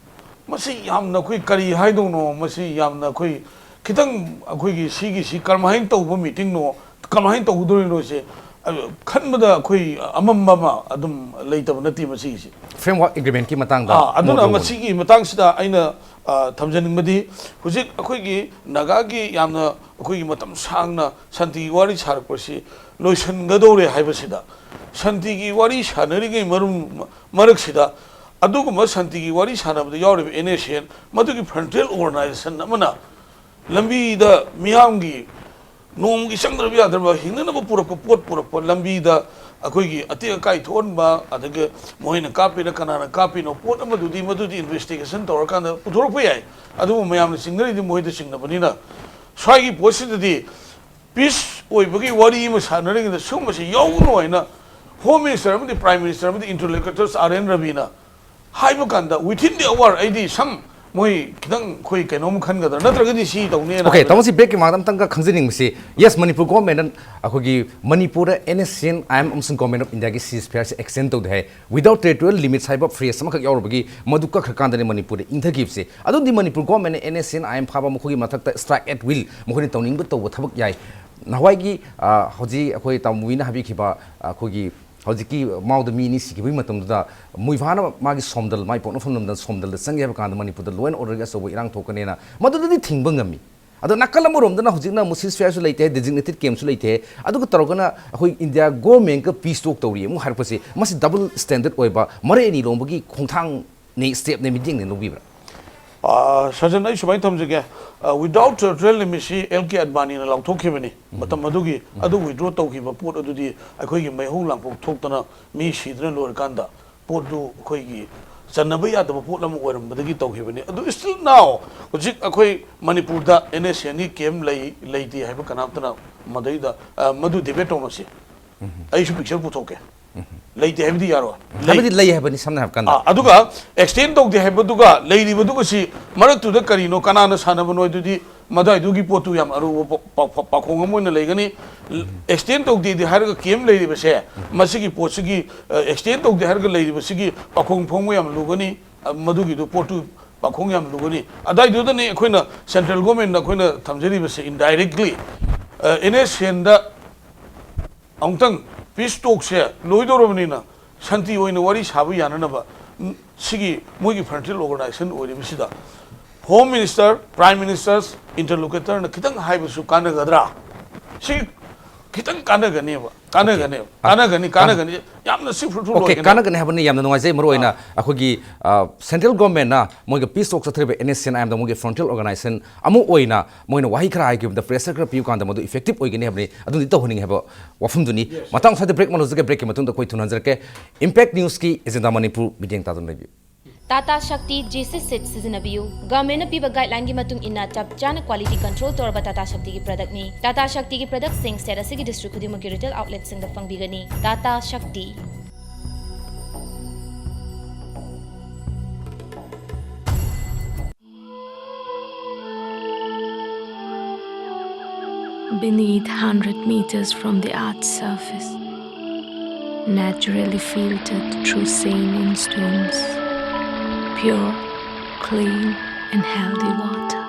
ꯃꯁꯤ ꯌꯥꯝꯅ ꯑꯩꯈꯣꯏ ꯀꯔꯤ ꯍꯥꯏꯗꯧꯅꯣ? ꯃꯁꯤ ꯌꯥꯝꯅ ꯑꯩꯈꯣꯏ ꯈꯤꯇꯪ ꯑꯩꯈꯣꯏꯒꯤ ꯁꯤꯒꯤꯁꯤ ꯀꯔꯝꯍꯥꯏꯅ ꯇꯧꯕ ꯃꯤꯇꯤꯡꯅꯣ, ꯀꯃꯥꯏꯅ ꯇꯧꯒꯗꯣꯔꯤꯅꯣꯁꯦ, ꯑ, ꯈꯟꯕꯗ ꯑꯩꯈꯣꯏ ꯑꯃꯝꯕ ꯑꯃ ꯑꯗꯨꯝ ꯂꯩꯇꯕ ꯅꯠꯇꯦ ꯃꯁꯤꯒꯤꯁꯤ꯫ ꯐ꯭ꯔꯦꯝꯋꯥꯔꯛ ꯑꯦꯒ꯭ꯔꯤꯃꯦꯟꯠꯀꯤ ꯃꯇꯥꯡꯗ ꯑꯥ, ꯑꯗꯨꯅ ꯃꯣꯠ ꯂꯧꯕꯅꯤ꯫ ꯃꯁꯤꯒꯤ ꯃꯇꯥꯡꯁꯤꯗ ꯑꯩꯅ, ꯑ, ꯊꯝꯖꯅꯤꯡꯕꯗꯤ, ꯍꯧꯖꯤꯛ ꯑꯩꯈꯣꯏꯒꯤ ꯅꯥꯒꯥꯒꯤ ꯌꯥꯝꯅ ꯑꯩꯈꯣꯏꯒꯤ ꯃꯇꯝ ꯁꯥꯡꯅ ꯁꯥꯟꯇꯤꯒꯤ ꯋꯥꯔꯤ ꯁꯥꯔꯛꯄꯁꯤ ꯂꯣꯏꯁꯤꯟꯒꯗꯧꯔꯦ ꯍꯥꯏꯕꯁꯤꯗ, ꯁꯥꯟꯇꯤꯒꯤ ꯋꯥꯔꯤ ꯁꯥꯟꯅꯔꯤꯉꯩ ꯃꯔꯨꯝ ꯃꯔꯛꯁꯤꯗ ꯑꯗꯨꯒꯨꯝꯕ ꯁꯥꯟꯇꯤꯒꯤ ꯋꯥꯔꯤ ꯁꯥꯟꯅꯕꯗ ꯌꯥꯎꯔꯤꯕ ꯑꯦꯟ ꯑꯦꯁ ꯑꯦꯟ, ꯃꯗꯨꯒꯤ ꯐ꯭ꯔꯟꯇꯤꯌꯔ ꯑꯣꯔꯒꯅꯥꯏꯖꯦꯁꯟ ꯑꯃꯅ ꯂꯝꯕꯤꯗ ꯃꯤꯌꯥꯝꯒꯤ ꯅꯣꯡꯃꯒꯤ ꯆꯪꯗ꯭ꯔꯕ ꯌꯥꯗ꯭ꯔꯕ ꯍꯤꯡꯅꯅꯕ ꯄꯨꯔꯛꯄ ꯄꯣꯠ ꯄꯨꯔꯛꯄ ꯂꯝꯕꯤꯗ ꯑꯩꯈꯣꯏꯒꯤ ꯑꯇꯦꯛ ꯑꯀꯥꯏ ꯊꯣꯛꯍꯟꯕ, ꯑꯗꯒꯤ ꯃꯣꯏꯅ ꯀꯥꯞꯄꯤꯔ ꯀꯅꯥꯅ ꯀꯥꯞꯄꯤꯅꯣ, ꯄꯣꯠ ꯑꯃꯗꯨꯗꯤ ꯃꯗꯨꯗꯤ ꯏꯟꯚꯦꯁꯇꯤꯒꯦꯁꯟ ꯇꯧꯔꯀꯥꯟꯗ ꯄꯨꯊꯣꯔꯛꯄ ꯌꯥꯏ꯫ ꯑꯗꯨꯕꯨ ꯃꯌꯥꯝꯅ ꯆꯤꯡꯅꯔꯤꯗꯤ ꯃꯣꯏꯗ ꯆꯤꯡꯅꯕꯅꯤꯅ, ꯁ꯭ꯋꯥꯏꯒꯤ ꯄꯣꯠꯁꯤꯗꯗꯤ ꯄꯤꯁ ꯑꯣꯏꯕꯒꯤ ꯋꯥꯔꯤ ꯑꯃ ꯁꯥꯟꯅꯔꯤꯉꯩꯗ ꯁꯤꯒꯨꯝꯕꯁꯤ ꯌꯥꯎꯒꯅꯨ ꯍꯥꯏꯅ ꯍꯣꯝ ꯃꯤꯅꯤꯁꯇꯔ ꯑꯃꯗꯤ ꯄ꯭ꯔꯥꯏꯝ ꯃꯤꯅꯤꯁꯇꯔ ꯑꯃꯗꯤ ꯏꯟꯇꯔꯂꯣꯀ꯭ꯌꯨꯇꯔꯁ ꯑꯥꯔ ꯑꯦꯟ ꯔꯕꯤꯅ ꯍꯥꯏꯕ ꯀꯥꯟꯗ, within the hour ꯑꯩꯗꯤ ꯁꯝ ꯃꯣꯏ ꯈꯤꯇꯪ ꯑꯩꯈꯣꯏ ꯀꯩꯅꯣꯝ ꯈꯟꯒꯗ꯭ꯔꯥ, ꯅꯠꯇ꯭ꯔꯒꯗꯤ ꯁꯤ ꯇꯧꯅꯦꯅ ꯑꯣꯀꯦ, ꯍꯥꯏꯕꯗ ꯇꯥꯃꯣ, ꯁꯤ ꯕ꯭ꯔꯦꯛꯀꯤ ꯃꯃꯥꯡꯗ ꯑꯝꯇꯪꯒ ꯈꯪꯖꯅꯤꯡꯕꯁꯤ, ꯌꯦꯁ, ꯃꯅꯤꯄꯨꯔ ꯒꯣꯔꯃꯦꯟꯅ ꯑꯩꯈꯣꯏꯒꯤ ꯃꯅꯤꯄꯨꯔꯗ N S C N I M ꯑꯃꯁꯨꯡ ꯒꯣꯔꯃꯦꯟ ꯑꯣꯐ ꯏꯟꯗꯤꯌꯥꯒꯤ ꯁꯤꯖ ꯐꯌꯥꯔꯁꯦ ꯑꯦꯛꯁꯇꯦꯟ ꯇꯧꯗꯦ ꯍꯥꯏ꯫ Without territorial limits ꯍꯥꯏꯕ ꯐ꯭ꯔꯦꯖ ꯑꯃꯈꯛ ꯌꯥꯎꯔꯕꯒꯤ ꯃꯗꯨ ꯀꯛꯈ꯭ꯔꯀꯥꯟꯗꯅꯤ ꯃꯅꯤꯄꯨꯔꯗ ꯏꯪꯊꯈꯤꯕꯁꯦ꯫ ꯑꯗꯨꯗꯤ ꯃꯅꯤꯄꯨꯔ ꯒꯣꯔꯃꯦꯟꯅ and S C N I M ꯐꯥꯕ ꯃꯈꯣꯏꯒꯤ ꯃꯊꯛꯇ strike at will ꯃꯈꯣꯏꯅ ꯇꯧꯅꯤꯡꯕ ꯇꯧꯕ ꯊꯕꯛ ꯌꯥꯏ꯫ ꯅꯍꯥꯟꯋꯥꯏꯒꯤ, ꯑ, ꯍꯧꯖꯤꯛ ꯑꯩꯈꯣꯏ ꯇꯥꯃꯣ ꯃꯨꯕꯤꯅ ꯍꯥꯏꯕꯤꯈꯤꯕ, ꯑ, ꯑꯩꯈꯣꯏꯒꯤ ꯍꯧꯖꯤꯛꯀꯤ ꯃꯥꯎꯗ ꯃꯤ ꯑꯅꯤ ꯁꯤꯈꯤꯕꯒꯤ ꯃꯇꯝꯗꯨꯗ ꯃꯨꯏꯚꯥꯅ ꯃꯥꯒꯤ ꯁꯣꯝꯗꯜ, ꯃꯥꯒꯤ ꯄꯣꯛꯅꯐꯝ ꯂꯝꯗꯝ ꯁꯣꯝꯗꯜꯗ ꯆꯪꯒꯦ ꯍꯥꯏꯕ ꯀꯥꯟꯗ ꯃꯅꯤꯄꯨꯔꯗ law and orderꯒꯤ ꯑꯆꯧꯕ ꯏꯔꯥꯡ ꯊꯣꯛꯀꯅꯦꯅ, ꯃꯗꯨꯗꯗꯤ ꯊꯤꯡꯕ ꯉꯝꯃꯤ꯫ ꯑꯗꯣ ꯅꯥꯀꯜ ꯑꯃꯔꯣꯝꯗꯅ ꯍꯧꯖꯤꯛꯅ ꯑꯃꯨꯛ ceasefire ꯁꯨ ꯂꯩꯇꯦ, designated camp ꯁꯨ ꯂꯩꯇꯦ, ꯑꯗꯨꯒ ꯇꯧꯔꯒꯅ ꯑꯩꯈꯣꯏ ꯏꯟꯗꯤꯌꯥ ꯒꯣꯔꯃꯦꯟꯒ peace talk ꯇꯧꯔꯤ ꯑꯃꯨꯛ ꯍꯥꯏꯔꯛꯄꯁꯤ, ꯃꯁꯤ double standard ꯑꯣꯏꯕ, ꯃꯔꯩ ꯑꯅꯤ ꯂꯣꯡꯕꯒꯤ ꯈꯣꯡꯊꯥꯡꯅꯤ, step ꯅꯤ, ꯃꯤꯠꯌꯦꯡꯅꯤ ꯂꯧꯕꯤꯕ꯭ꯔꯥ? ꯑꯥ, ꯁꯖꯟ, ꯑꯩ ꯁꯨꯃꯥꯏꯅ ꯊꯝꯖꯒꯦ꯫ ꯑꯥ, without territorial limit C L K ꯑꯗꯕꯥꯅꯤꯅ ꯂꯥꯎꯊꯣꯛꯈꯤꯕꯅꯤ꯫ ꯃꯇꯝ ꯑꯗꯨꯒꯤ, ꯑꯗꯨ withdraw ꯇꯧꯈꯤꯕ ꯄꯣꯠ ꯑꯗꯨꯗꯤ ꯑꯩꯈꯣꯏꯒꯤ ꯃꯩꯍꯧ ꯂꯥꯡꯄꯣꯛ ꯊꯣꯛꯇꯅ ꯃꯤ ꯁꯤꯗꯅ ꯂꯣꯏꯔꯀꯥꯟꯗ ꯄꯣꯠꯇꯨ ꯑꯩꯈꯣꯏꯒꯤ ꯆꯟꯅꯕ ꯌꯥꯗꯕ ꯄꯣꯠ ꯑꯃ ꯑꯣꯏꯔꯝꯕꯗꯒꯤ ꯇꯧꯈꯤꯕꯅꯤ꯫ ꯑꯗꯨ still now ꯍꯧꯖꯤꯛ ꯑꯩꯈꯣꯏ ꯃꯅꯤꯄꯨꯔꯗ ꯑꯦꯟ ꯑꯦꯁ ꯑꯦꯟꯒꯤ ꯀꯦꯝ ꯂꯩ, ꯂꯩꯇꯦ ꯍꯥꯏꯕ ꯀꯅꯥꯝꯇꯅ ꯃꯗꯩꯗ, ꯑ, ꯃꯗꯨ debate ꯇꯧꯅꯁꯤ꯫ ꯑꯩꯁꯨ picture ꯄꯨꯊꯣꯛꯀꯦ꯫ ꯂꯩꯇꯦ ꯍꯥꯏꯕꯗꯤ ꯌꯥꯔꯣꯏ꯫ ꯂꯩ꯫ ꯍꯥꯏꯕꯗꯤ ꯂꯩ ꯍꯥꯏꯕꯅꯤ, ꯁꯝꯅ ꯍꯥꯏꯔ ꯀꯥꯟꯗ꯫ ꯑꯥ, ꯑꯗꯨꯒ extend ꯇꯧꯗꯦ ꯍꯥꯏꯕꯗꯨꯒ ꯂꯩꯔꯤꯕꯗꯨꯒꯁꯤ ꯃꯔꯛꯇꯨꯗ ꯀꯔꯤꯅꯣ, ꯀꯅꯥꯅ ꯁꯥꯟꯅꯕꯅꯣ ꯍꯥꯏꯗꯨꯗꯤ ꯃꯗꯨꯋꯥꯏꯗꯨꯒꯤ ꯄꯣꯠꯇꯨ ꯌꯥꯝ ꯑꯔꯨꯕ ꯄ-, ꯄ-, ꯄ-, ꯄꯥꯈꯣꯡ ꯑꯃ ꯑꯣꯏꯅ ꯂꯩꯒꯅꯤ꯫ Extend ꯇꯧꯗꯦꯗꯤ ꯍꯥꯏꯔꯒ ꯀꯦꯝ ꯂꯩꯔꯤꯕꯁꯦ, ꯃꯁꯤꯒꯤ ꯄꯣꯠꯁꯤꯒꯤ, ꯑ, extend ꯇꯧꯗꯦ ꯍꯥꯏꯔꯒ ꯂꯩꯔꯤꯕꯁꯤꯒꯤ ꯄꯥꯈꯣꯡ ꯐꯣꯡꯕ ꯌꯥꯝ ꯂꯨꯒꯅꯤ꯫ ꯑ, ꯃꯗꯨꯒꯤꯗꯨ ꯄꯣꯠꯇꯨ ꯄꯥꯈꯣꯡ ꯌꯥꯝ ꯂꯨꯒꯅꯤ꯫ ꯑꯗꯥꯏꯗꯨꯗꯅꯤ ꯑꯩꯈꯣꯏꯅ central government ꯗ ꯑꯩꯈꯣꯏꯅ ꯊꯝꯖꯔꯤꯕꯁꯦ indirectly꯫ ꯑ, ꯑꯦꯟ ꯑꯦꯁ ꯑꯦꯟꯗ ꯑꯃꯨꯛꯇꯪ peace talk ꯁꯦ ꯂꯣꯏꯗꯧꯔꯕꯅꯤꯅ ꯁꯥꯟꯇꯤ ꯑꯣꯏꯅ ꯋꯥꯔꯤ ꯁꯥꯕ ꯌꯥꯅꯅꯕ, ꯎꯝ, ꯁꯤꯒꯤ ꯃꯣꯏꯒꯤ frontier organization ꯑꯣꯏꯔꯤꯕꯁꯤꯗ Home Minister, Prime Minister's interlocutor ꯅ ꯈꯤꯇꯪ ꯍꯥꯏꯕꯁꯨ ꯀꯥꯟꯅꯒꯗ꯭ꯔꯥ? ꯁꯤ ꯈꯤꯇꯪ ꯀꯥꯟꯅꯒꯅꯦꯕ, ꯀꯥꯟꯅꯒꯅꯦꯕ, ꯀꯥꯟꯅꯒꯅꯤ, ꯀꯥꯟꯅꯒꯅꯤ꯫ ꯌꯥꯝꯅ ꯁꯤ fruitful ꯑꯣꯏꯒꯅꯤ꯫ ꯀꯥꯟꯅꯒꯅꯤ ꯍꯥꯏꯕꯅ ꯌꯥꯝꯅ ꯅꯨꯡꯉꯥꯏꯖꯩ꯫ ꯃꯔꯨ ꯑꯣꯏꯅ ꯑꯩꯈꯣꯏꯒꯤ, ꯑ, central government ꯅ ꯃꯣꯏꯒ peace talk ꯆꯠꯊꯔꯤꯕ ꯑꯦꯟ ꯑꯦꯁ ꯑꯦꯟ ꯑꯥꯏ ꯑꯦꯝꯗ ꯃꯣꯏꯒꯤ frontier organization ꯑꯃ ꯑꯣꯏꯅ ꯃꯣꯏꯅ ꯋꯥꯍꯩ ꯈꯔ ꯍꯥꯏꯈꯤꯕꯗ pressure ꯈꯔ ꯄꯤꯌꯨ ꯀꯥꯟꯗ ꯃꯗꯨ effective ꯑꯣꯏꯒꯅꯤ ꯍꯥꯏꯕꯅꯤ꯫ ꯑꯗꯨꯗꯤ ꯇꯧꯍꯟꯅꯤꯡꯉꯤ ꯍꯥꯏꯕ ꯋꯥꯐꯝꯗꯨꯅꯤ꯫ ꯃꯇꯥꯡ ꯁ꯭ꯋꯥꯏꯗ break ꯑꯃ ꯂꯧꯖꯒꯦ꯫ Break ꯀꯤ ꯃꯇꯨꯡꯗ ꯑꯩꯈꯣꯏ ꯊꯨꯅ ꯍꯟꯖꯔꯛꯀꯦ꯫ Impact News ꯀꯤ agenda ꯃꯅꯤꯄꯨꯔ ꯃꯤꯠꯌꯦꯡ ꯇꯥꯗꯨꯅ ꯂꯩꯕꯤꯌꯨ꯫ Tata Shakti G C set ꯁꯤꯖꯤꯟꯅꯕꯤꯌꯨ꯫ Government ꯅ ꯄꯤꯕ guideline ꯒꯤ ꯃꯇꯨꯡ ꯏꯟꯅ ꯆꯞ ꯆꯥꯅ quality control ꯇꯧꯔꯕ Tata Shakti ꯒꯤ product ꯅꯤ꯫ Tata Shakti ꯒꯤ product ꯁꯤꯡ state ꯑꯁꯤꯒꯤ district ꯈꯨꯗꯤꯡꯃꯛꯀꯤ retail outlet ꯁꯤꯡꯗ ꯐꯪꯕꯤꯒꯅꯤ꯫ Tata Shakti꯫ Beneath, hundred meters from the earth's surface, naturally filtered through saline stones, pure, clean, and healthy water.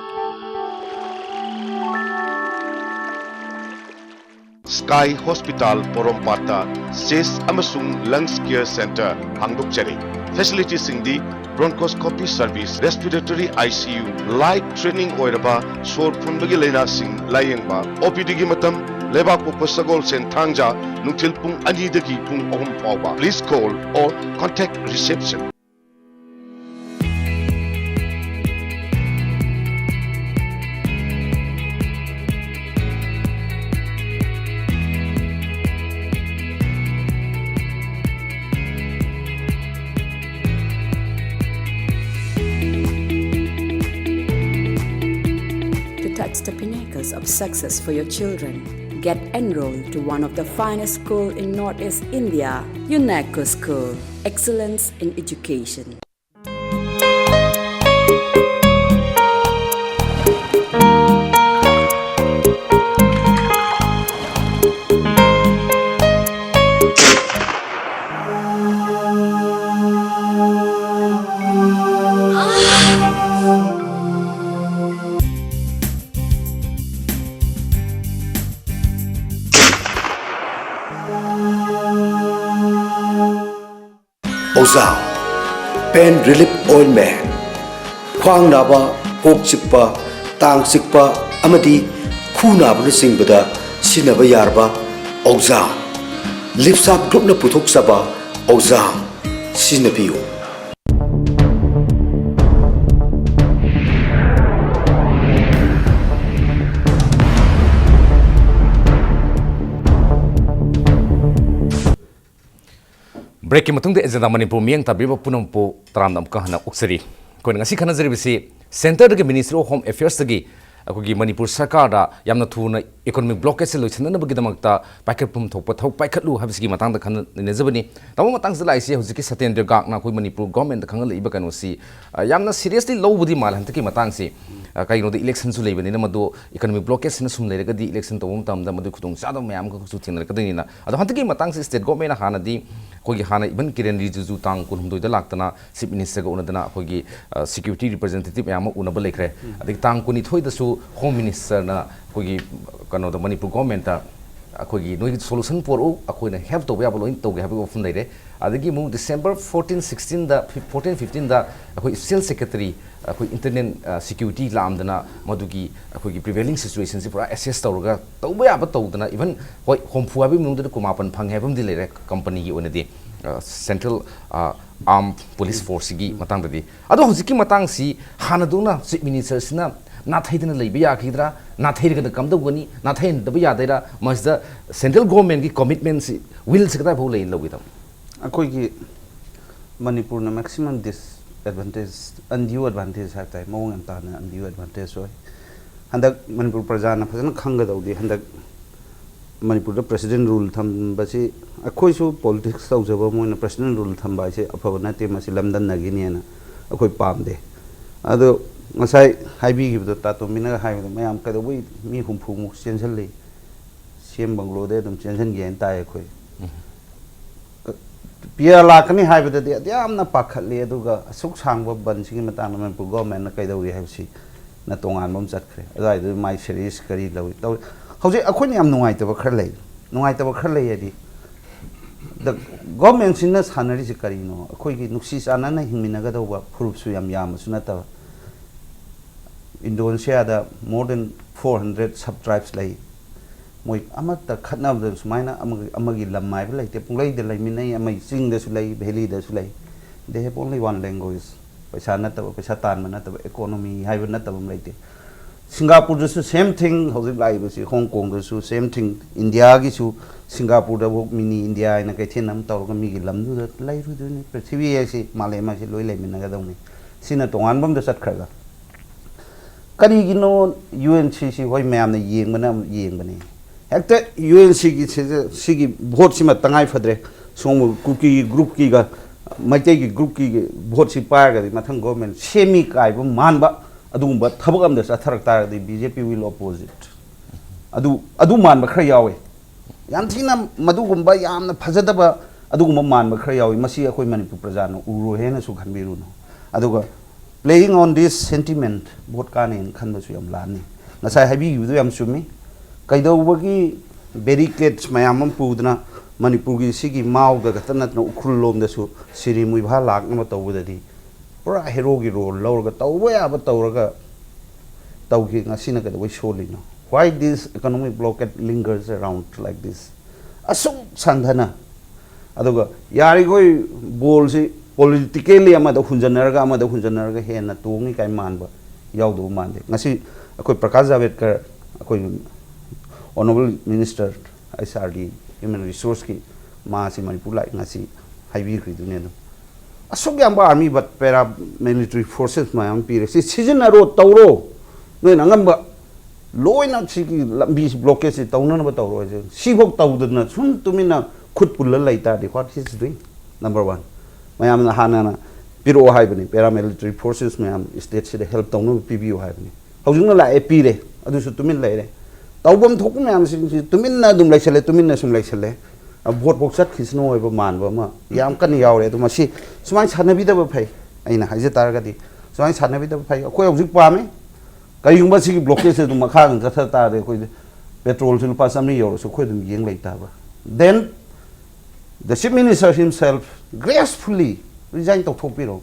Sky Hospital ꯄꯣꯔꯣꯝꯄꯥꯠꯇ chest ꯑꯃꯁꯨꯡ lungs care center ꯍꯥꯡꯗꯣꯛꯆꯔꯤ꯫ Facility ꯁꯤꯡꯗꯤ bronchoscopy service, respiratory I C U, life threatening ꯑꯣꯏꯔꯕ ꯁꯣꯔ ꯐꯨꯟꯕꯒꯤ ꯂꯥꯏꯅꯥꯁꯤꯡ ꯂꯥꯌꯦꯡꯕ, O P D ꯒꯤ ꯃꯇꯝ ꯂꯩꯕꯥꯛꯄꯣꯛꯄ ꯁꯒꯣꯜꯁꯦꯟ ꯊꯥꯡꯖ ꯅꯨꯡꯊꯤꯜ ꯄꯨꯡ ꯑꯅꯤꯗꯒꯤ ꯄꯨꯡ ꯑꯍꯨꯝ ꯐꯥꯎꯕ꯫ Please call or contact reception. It's the pinnacles of success for your children. Get enrolled to one of the finest school in Northeast India, UNECO School. Excellence in education. ꯑꯣꯖꯥ, pain relief ointment, ꯈ꯭ꯋꯥꯡ ꯅꯥꯕ, ꯀꯣꯛ ꯆꯤꯛꯄ, ꯇꯥꯡ ꯆꯤꯛꯄ ꯑꯃꯗꯤ ꯈꯨ ꯅꯥꯕꯅꯆꯤꯡꯕꯗ ꯁꯤꯖꯤꯟꯅꯕ ꯌꯥꯔꯕ ꯑꯣꯖꯥ, ꯂꯤꯞꯁꯥꯞ ꯒ꯭ꯔꯨꯞꯅ ꯄꯨꯊꯣꯛꯆꯕ ꯑꯣꯖꯥ ꯁꯤꯖꯤꯟꯅꯕꯤꯌꯨ꯫ ꯕ꯭ꯔꯦꯛꯀꯤ ꯃꯇꯨꯡꯗ ꯑꯦꯖꯦꯟꯗꯥ ꯃꯅꯤꯄꯨꯔ ꯃꯤꯠꯌꯦꯡ ꯇꯥꯕꯤꯔꯤꯕ ꯄꯨꯝꯅꯃꯛꯄꯨ ꯇꯔꯥꯝꯅ ꯑꯃꯨꯛꯀ ꯍꯟꯅ ꯑꯣꯛꯆꯔꯤ꯫ ꯑꯩꯈꯣꯏꯅ ꯉꯁꯤ ꯈꯟꯅꯖꯔꯤꯕꯁꯤ ꯁꯦꯟꯇꯔꯗꯒꯤ, Ministry of Home Affairsꯇꯒꯤ ꯑꯩꯈꯣꯏꯒꯤ ꯃꯅꯤꯄꯨꯔ ꯁꯔꯀꯥꯔꯗ ꯌꯥꯝꯅ ꯊꯨꯅ economic blockade ꯑꯁꯤ ꯂꯣꯏꯁꯤꯟꯅꯅꯕꯒꯤꯗꯃꯛꯇ ꯄꯥꯏꯈꯠꯐꯝ ꯊꯣꯛꯄ ꯊꯕꯛ ꯄꯥꯏꯈꯠꯂꯨ ꯍꯥꯏꯕꯁꯤꯒꯤ ꯃꯇꯥꯡꯗ ꯈꯟꯅ ꯅꯩꯅꯖꯕꯅꯤ꯫ ꯇꯥꯃꯣ, ꯃꯇꯥꯡꯁꯤꯗ ꯂꯥꯛꯏꯁꯤ ꯍꯧꯖꯤꯛꯀꯤ ꯁꯇꯦꯟꯗ꯭ꯔ ꯒꯥꯔꯒꯅ ꯑꯩꯈꯣꯏ ꯃꯅꯤꯄꯨꯔ governmentꯇ ꯈꯪꯍꯜꯂꯛꯏꯕ ꯀꯩꯅꯣꯁꯤ, ꯑ, ꯌꯥꯝꯅ seriously ꯂꯧꯕꯗꯤ ꯃꯥꯜꯂꯦ ꯍꯟꯗꯛꯀꯤ ꯃꯇꯥꯡꯁꯤ꯫ ꯑ, ꯀꯩꯒꯤꯅꯣꯗ electionꯁꯨ ꯂꯩꯕꯅꯤꯅ ꯃꯗꯨ economic blockadeꯁꯤꯅ ꯁꯨꯝ ꯂꯩꯔꯒꯗꯤ election ꯇꯧꯕ ꯃꯇꯝꯗ ꯃꯗꯨ ꯈꯨꯗꯣꯡꯆꯥꯗꯕ ꯃꯌꯥꯝ ꯑꯃꯈꯛꯁꯨ ꯊꯦꯡꯅꯔꯛꯀꯗꯣꯏꯅꯤꯅ꯫ ꯑꯗꯣ ꯍꯟꯗꯛꯀꯤ ꯃꯇꯥꯡꯁꯤ state governmentꯅ ꯍꯥꯟꯅꯗꯤ ꯑꯩꯈꯣꯏꯒꯤ ꯍꯥꯟꯅ even ꯀꯤꯔꯦꯟ ꯔꯤꯖꯤꯖꯨ ꯇꯥꯡ ꯀꯨꯟꯍꯨꯝꯗꯣꯏꯗ ꯂꯥꯛꯇꯅ Chief Ministerꯒ ꯎꯅꯗꯅ ꯑꯩꯈꯣꯏꯒꯤ, ꯑ, security representative ꯃꯌꯥꯝ ꯑꯃ ꯎꯅꯕ ꯂꯩꯈ꯭ꯔꯦ꯫ ꯑꯗꯒꯤ ꯇꯥꯡ ꯀꯨꯟꯅꯤꯊꯣꯏꯗꯁꯨ Home Ministerꯅ ꯑꯩꯈꯣꯏꯒꯤ ꯀꯩꯅꯣꯗ ꯃꯅꯤꯄꯨꯔ governmentꯇ ꯑꯩꯈꯣꯏꯒꯤ ꯅꯣꯏꯒꯤ solution ꯄꯨꯔꯛꯎ, ꯑꯩꯈꯣꯏꯅ help ꯇꯧꯕ ꯌꯥꯕ ꯂꯣꯏꯅ ꯇꯧꯒꯦ ꯍꯥꯏꯕꯒꯤ ꯋꯥꯐꯝ ꯂꯩꯔꯦ꯫ ꯑꯗꯒꯤ ꯑꯃꯨꯛ December fourteen, sixteenꯗ, fourteen, fifteenꯗ ꯑꯩꯈꯣꯏ special secretary, ꯑꯩꯈꯣꯏ internal, ꯑ, security ꯂꯥꯛꯑꯝꯗꯅ ꯃꯗꯨꯒꯤ ꯑꯩꯈꯣꯏꯒꯤ prevailing situationꯁꯤ ꯄꯨꯔꯥ assess ꯇꯧꯔꯒ ꯇꯧꯕ ꯌꯥꯕ ꯇꯧꯗꯅ, even ꯍꯣꯏ, ꯍꯨꯝꯐꯨ ꯍꯥꯏꯕꯒꯤ ꯃꯅꯨꯡꯗꯗꯤ ꯀꯨꯟꯃꯥꯄꯟ ꯐꯪꯉꯦ ꯍꯥꯏꯕ ꯑꯃꯗꯤ ꯂꯩꯔꯦ companyꯒꯤ ꯑꯣꯏꯅꯗꯤ, ꯑ, central, ꯑ, armed police forceꯁꯤꯒꯤ ꯃꯇꯥꯡꯗꯗꯤ꯫ ꯑꯗꯣ ꯍꯧꯖꯤꯛꯀꯤ ꯃꯇꯥꯡꯁꯤ ꯍꯥꯟꯅꯗꯧꯅ Chief Ministerꯁꯤꯅ ꯅꯥꯊꯩꯗꯅ ꯂꯩꯕ ꯌꯥꯈꯤꯗ꯭ꯔꯥ? ꯅꯥꯊꯩꯔꯒꯅ ꯀꯝꯗꯧꯒꯅꯤ? ꯅꯥꯊꯩꯍꯟꯗꯕ ꯌꯥꯗꯣꯏꯔꯥ? ꯃꯁꯤꯗ central governmentꯀꯤ commitmentꯁꯤ, willꯁꯤ ꯀꯗꯥꯏ ꯐꯥꯎ ꯂꯩꯅ ꯂꯧꯒꯦ ꯇꯥꯃꯣ? ꯑꯩꯈꯣꯏꯒꯤ ꯃꯅꯤꯄꯨꯔꯅ maximum disadvantage, undue advantage ꯍꯥꯏꯕ ꯇꯥꯏ, ꯃꯑꯣꯡ ꯌꯥꯝ ꯇꯥꯅ undue advantage ꯑꯣꯏ꯫ ꯍꯟꯗꯛ ꯃꯅꯤꯄꯨꯔ ꯄ꯭ꯔꯖꯥꯅ ꯐꯖꯅ ꯈꯪꯒꯗꯧꯗꯤ, ꯍꯟꯗꯛ ꯃꯅꯤꯄꯨꯔꯗ president rule ꯊꯝꯕꯁꯤ, ꯑꯩꯈꯣꯏꯁꯨ politics ꯇꯧꯖꯕ, ꯃꯣꯏꯅ president rule ꯊꯝꯕ ꯍꯥꯏꯁꯦ ꯑꯐꯕ ꯅꯠꯇꯦ, ꯃꯁꯤ ꯂꯝꯗꯝꯅꯒꯤꯅꯦꯅ ꯑꯩꯈꯣꯏ ꯄꯥꯝꯗꯦ꯫ ꯑꯗꯣ ꯉꯁꯥꯏ ꯍꯥꯏꯕꯤꯈꯤꯕꯗꯣ, ꯇꯥꯇꯣꯝꯕꯤꯅꯒ ꯍꯥꯏꯕꯗꯣ, ꯃꯌꯥꯝ ꯀꯩꯗꯧꯕꯩ ꯃꯤ ꯍꯨꯝꯐꯨꯃꯨꯛ ꯆꯦꯟꯁꯤꯜꯂꯤ, ꯁꯤ ꯑꯦꯝ ꯕꯪꯒ꯭ꯂꯣꯗꯩ ꯑꯗꯨꯝ ꯆꯦꯟꯁꯤꯟꯒꯦ ꯍꯥꯏꯅ ꯇꯥꯏ ꯑꯩꯈꯣꯏ꯫ ꯄꯤ ꯑꯥꯔ ꯂꯥꯛꯀꯅꯤ ꯍꯥꯏꯕꯗꯗꯤ ꯑꯗꯨ ꯌꯥꯝꯅ ꯄꯥꯈꯠꯂꯤ, ꯑꯗꯨꯒ ꯑꯁꯨꯛ ꯁꯥꯡꯕ ꯕꯟꯁꯤꯒꯤ ꯃꯇꯥꯡꯗ ꯃꯅꯤꯄꯨꯔ government ꯅ ꯀꯩꯗꯧꯔꯤ ꯍꯥꯏꯕꯁꯤꯅ ꯇꯣꯉꯥꯟꯕ ꯑꯃ ꯆꯠꯈ꯭ꯔꯦ꯫ ꯑꯗꯨꯋꯥꯏꯗꯨ ꯃꯥꯏ serious ꯀꯔꯤ ꯂꯧꯏ ꯇꯧꯏ꯫ ꯍꯧꯖꯤꯛ ꯑꯩꯈꯣꯏꯅ ꯌꯥꯝ ꯅꯨꯡꯉꯥꯏꯇꯕ ꯈꯔ ꯂꯩ꯫ ꯅꯨꯡꯉꯥꯏꯇꯕ ꯈꯔ ꯂꯩ ꯍꯥꯏꯗꯤ, the government ꯁꯤꯅ ꯁꯥꯟꯅꯔꯤꯁꯤ ꯀꯔꯤꯅꯣ? ꯑꯩꯈꯣꯏꯒꯤ ꯅꯨꯡꯁꯤ ꯆꯥꯟꯅꯅ ꯍꯤꯡꯃꯤꯟꯅꯒꯗꯧꯕ ꯐꯨꯔꯨꯞꯁꯨ ꯌꯥꯝ ꯌꯥꯝꯕꯁꯨ ꯅꯠꯇꯕ꯫ ꯏꯟꯗꯣꯅꯦꯁꯤꯌꯥꯗ more than four hundred sub tribes ꯂꯩ꯫ ꯃꯣꯏ ꯑꯃꯠꯇ ꯈꯠꯅꯕꯗ ꯁꯨꯃꯥꯏꯅ ꯑꯃꯒꯤ, ꯑꯃꯒꯤ ꯂꯝ ꯍꯥꯏꯕ ꯂꯩꯇꯦ, ꯄꯨꯡꯂꯩꯗ ꯂꯩꯃꯤꯟꯅꯩ, ꯑꯃꯒꯤ ꯆꯤꯡꯗꯁꯨ ꯂꯩ, valley ꯗꯁꯨ ꯂꯩ꯫ They have only one language. ꯄꯩꯁꯥ ꯅꯠꯇꯕ, ꯄꯩꯁꯥ ꯇꯥꯟꯕ ꯅꯠꯇꯕ, economy ꯍꯥꯏꯕ ꯅꯠꯇꯕ ꯑꯃ ꯂꯩꯇꯦ꯫ ꯁꯤꯡꯒꯥꯄꯨꯔꯗꯁꯨ same thing, ꯍꯧꯖꯤꯛ ꯂꯥꯛꯏꯕꯁꯤ ꯍꯣꯡ ꯀꯣꯡꯗꯁꯨ same thing, ꯏꯟꯗꯤꯌꯥꯒꯤꯁꯨ ꯁꯤꯡꯒꯥꯄꯨꯔꯗꯕꯨ mini ꯏꯟꯗꯤꯌꯥ ꯍꯥꯏꯅ ꯀꯩꯊꯦꯜ ꯑꯃ ꯇꯧꯔꯒ ꯃꯤꯒꯤ ꯂꯝꯗꯨꯗ ꯂꯩꯔꯨꯗꯣꯏꯅꯤ꯫ ꯄ꯭ꯔꯤꯊꯤꯕꯤ ꯍꯥꯏꯁꯤ, ꯃꯥꯂꯦꯝ ꯍꯥꯏꯁꯤ ꯂꯣꯏ ꯂꯩꯃꯤꯟꯅꯒꯗꯧꯅꯤ꯫ ꯁꯤꯅ ꯇꯣꯉꯥꯟꯕ ꯑꯃꯗ ꯆꯠꯈ꯭ꯔꯒ꯫ ꯀꯔꯤꯒꯤꯅꯣ ꯌꯨ ꯑꯦꯟ ꯁꯤꯁꯤ? ꯍꯣꯏ, ꯃꯌꯥꯝꯅ ꯌꯦꯡꯕꯅ ꯌꯦꯡꯕꯅꯤ꯫ ꯍꯦꯛꯇ ꯌꯨ ꯑꯦꯟ ꯁꯤꯒꯤ ꯁꯤꯗ, ꯁꯤꯒꯤ vote ꯁꯤꯃ ꯇꯉꯥꯏ ꯐꯗ꯭ꯔꯦ꯫ ꯁꯣꯝ ꯀꯨꯀꯤꯒꯤ group ꯀꯤꯒ ꯃꯩꯇꯩꯒꯤ group ꯀꯤꯒꯤ vote ꯁꯤ ꯄꯥꯏꯔꯒꯗꯤ ꯃꯊꯪ government ꯁꯦꯝꯃꯤ ꯀꯥꯏꯕ ꯃꯥꯟꯕ ꯑꯗꯨꯒꯨꯝꯕ ꯊꯕꯛ ꯑꯃꯗ ꯆꯠꯊꯔꯛ ꯇꯥꯔꯒꯗꯤ B J P will oppose it꯫ ꯑꯗꯨ, ꯑꯗꯨ ꯃꯥꯟꯕ ꯈꯔ ꯌꯥꯎꯋꯦ꯫ ꯌꯥꯝ ꯊꯤꯅ ꯃꯗꯨꯒꯨꯝꯕ ꯌꯥꯝꯅ ꯐꯖꯗꯕ ꯑꯗꯨꯒꯨꯝꯕ ꯃꯥꯟꯕ ꯈꯔ ꯌꯥꯎꯋꯤ꯫ ꯃꯁꯤ ꯑꯩꯈꯣꯏ ꯃꯅꯤꯄꯨꯔ ꯄ꯭ꯔꯖꯥꯅ ꯎꯔꯣꯏ ꯍꯥꯏꯅꯁꯨ ꯈꯟꯕꯤꯔꯨꯅꯨ꯫ ꯑꯗꯨꯒ playing on this sentiment, vote ꯀꯥꯟꯅꯦꯅ ꯈꯟꯕꯁꯨ ꯌꯥꯝ ꯂꯥꯟꯅꯤ꯫ ꯉꯁꯥꯏ ꯍꯥꯏꯕꯤꯈꯤꯕꯗꯨ ꯌꯥꯝ ꯆꯨꯝꯃꯤ꯫ ꯀꯩꯗꯧꯕꯒꯤ barricades ꯃꯌꯥꯝ ꯑꯃ ꯄꯨꯗꯅ ꯃꯅꯤꯄꯨꯔꯒꯤ ꯁꯤꯒꯤ ꯃꯥꯎꯗ ꯈꯛꯇ ꯅꯠꯇꯅ ꯎꯈ꯭ꯔꯨꯜ ꯂꯣꯝꯗꯁꯨ ꯁꯤꯔꯤ ꯃꯨꯏꯚꯥ ꯂꯥꯛꯅꯕ ꯇꯧꯕꯗꯗꯤ ꯄꯨꯔꯥ ꯍꯦꯔꯣꯒꯤ role ꯂꯧꯔꯒ ꯇꯧꯕ ꯌꯥꯕ ꯇꯧꯔꯒ ꯇꯧꯈꯤ꯫ ꯉꯁꯤꯅ ꯀꯩꯗꯧꯕꯩ ꯁꯣꯜꯂꯤꯅꯣ? Why this economic blockade lingers around like this? ꯑꯁꯨꯛ ꯁꯥꯡꯊꯅ꯫ ꯑꯗꯨꯒ ꯌꯥꯔꯤꯈꯣꯏ ball ꯁꯤ politically ꯑꯃꯗ ꯍꯨꯟꯖꯟꯅꯔꯒ, ꯑꯃꯗ ꯍꯨꯟꯖꯟꯅꯔꯒ ꯍꯦꯟꯅ ꯇꯣꯡꯉꯤ ꯀꯥꯏ ꯃꯥꯟꯕ ꯌꯥꯎꯗꯧꯕ ꯃꯥꯟꯗꯦ꯫ ꯉꯁꯤ ꯑꯩꯈꯣꯏ ꯄ꯭ꯔꯀꯥꯁ ꯖꯥꯚꯦꯗꯀꯔ, ꯑꯩꯈꯣꯏ honourable minister, H R D, human resource ꯀꯤ, ꯃꯥꯁꯤ ꯃꯅꯤꯄꯨꯔ ꯂꯥꯛꯏ, ꯉꯁꯤ ꯍꯥꯏꯕꯤꯈ꯭ꯔꯤꯗꯨꯅꯤ꯫ ꯑꯗꯨꯝ ꯑꯁꯨꯛ ꯌꯥꯝꯕ army, but paramilitary forces ꯃꯌꯥꯝ ꯄꯤꯔꯦ, ꯁꯤ ꯁꯤꯖꯤꯟꯅꯔꯣ, ꯇꯧꯔꯣ, ꯅꯣꯏꯅ ꯑꯉꯝꯕ ꯂꯣꯏꯅ ꯁꯤꯒꯤ ꯂꯝꯕꯤꯁꯤ blockade ꯁꯤ ꯇꯧꯅꯅꯕ ꯇꯧꯔꯣꯏꯁꯦ꯫ ꯁꯤꯐꯥꯎ ꯇꯧꯗꯅ ꯁꯨꯝ ꯇꯨꯃꯤꯟꯅ ꯈꯨꯠ ꯄꯨꯜꯂ ꯂꯩ ꯇꯥꯔꯗꯤ, what is doing? Number one, ꯃꯌꯥꯝꯅ ꯍꯥꯟꯅꯅ ꯄꯤꯔꯛꯑꯣ ꯍꯥꯏꯕꯅꯤ, paramilitary forces ꯃꯌꯥꯝ state ꯁꯤꯗ help ꯇꯧꯅꯕ ꯄꯤꯕꯤꯌꯨ ꯍꯥꯏꯕꯅꯤ꯫ ꯍꯧꯖꯤꯛꯅ ꯂꯥꯛꯑꯦ, ꯄꯤꯔꯦ, ꯑꯗꯨꯁꯨ ꯇꯨꯃꯤꯟ ꯂꯩꯔꯦ꯫ ꯇꯧꯐꯝ ꯊꯣꯛꯄ ꯃꯌꯥꯝꯁꯤꯡꯁꯤ ꯇꯨꯃꯤꯟꯅ ꯑꯗꯨꯝ ꯂꯩꯁꯜꯂꯦ, ꯇꯨꯃꯤꯟꯅ ꯁꯨꯝ ꯂꯩꯁꯜꯂꯦ꯫ ꯚꯣꯠꯐꯥꯎ ꯆꯠꯈꯤꯁꯅꯨ ꯑꯣꯏꯕ ꯃꯥꯟꯕ ꯑꯃ ꯌꯥꯝ ꯀꯟꯅ ꯌꯥꯎꯔꯦ꯫ ꯑꯗꯨ ꯃꯁꯤ ꯁꯨꯃꯥꯏꯅ ꯁꯥꯟꯅꯕꯤꯗꯕ ꯐꯩ꯫ ꯑꯩꯅ ꯍꯥꯏꯖ ꯇꯥꯔꯒꯗꯤ ꯁꯨꯃꯥꯏꯅ ꯁꯥꯟꯅꯕꯤꯗꯕ ꯐꯩ꯫ ꯑꯩꯈꯣꯏ ꯍꯧꯖꯤꯛ ꯄꯥꯝꯃꯤ, ꯀꯔꯤꯒꯨꯝꯕ ꯁꯤꯒꯤ blockade ꯁꯦ ꯑꯗꯨꯝ ꯃꯈꯥ ꯑꯗꯨꯝ ꯆꯠꯊ ꯇꯥꯔꯗꯤ, ꯑꯩꯈꯣꯏ petrol ꯁꯨ ꯂꯨꯄꯥ ꯆꯥꯃꯔꯤ ꯌꯧꯔꯁꯨ ꯑꯩꯈꯣꯏ ꯑꯗꯨꯝ ꯌꯦꯡ ꯂꯩ ꯇꯥꯕ꯫ Then the chief minister himself gracefully resign ꯇꯧꯊꯣꯛꯄꯤꯔꯣ꯫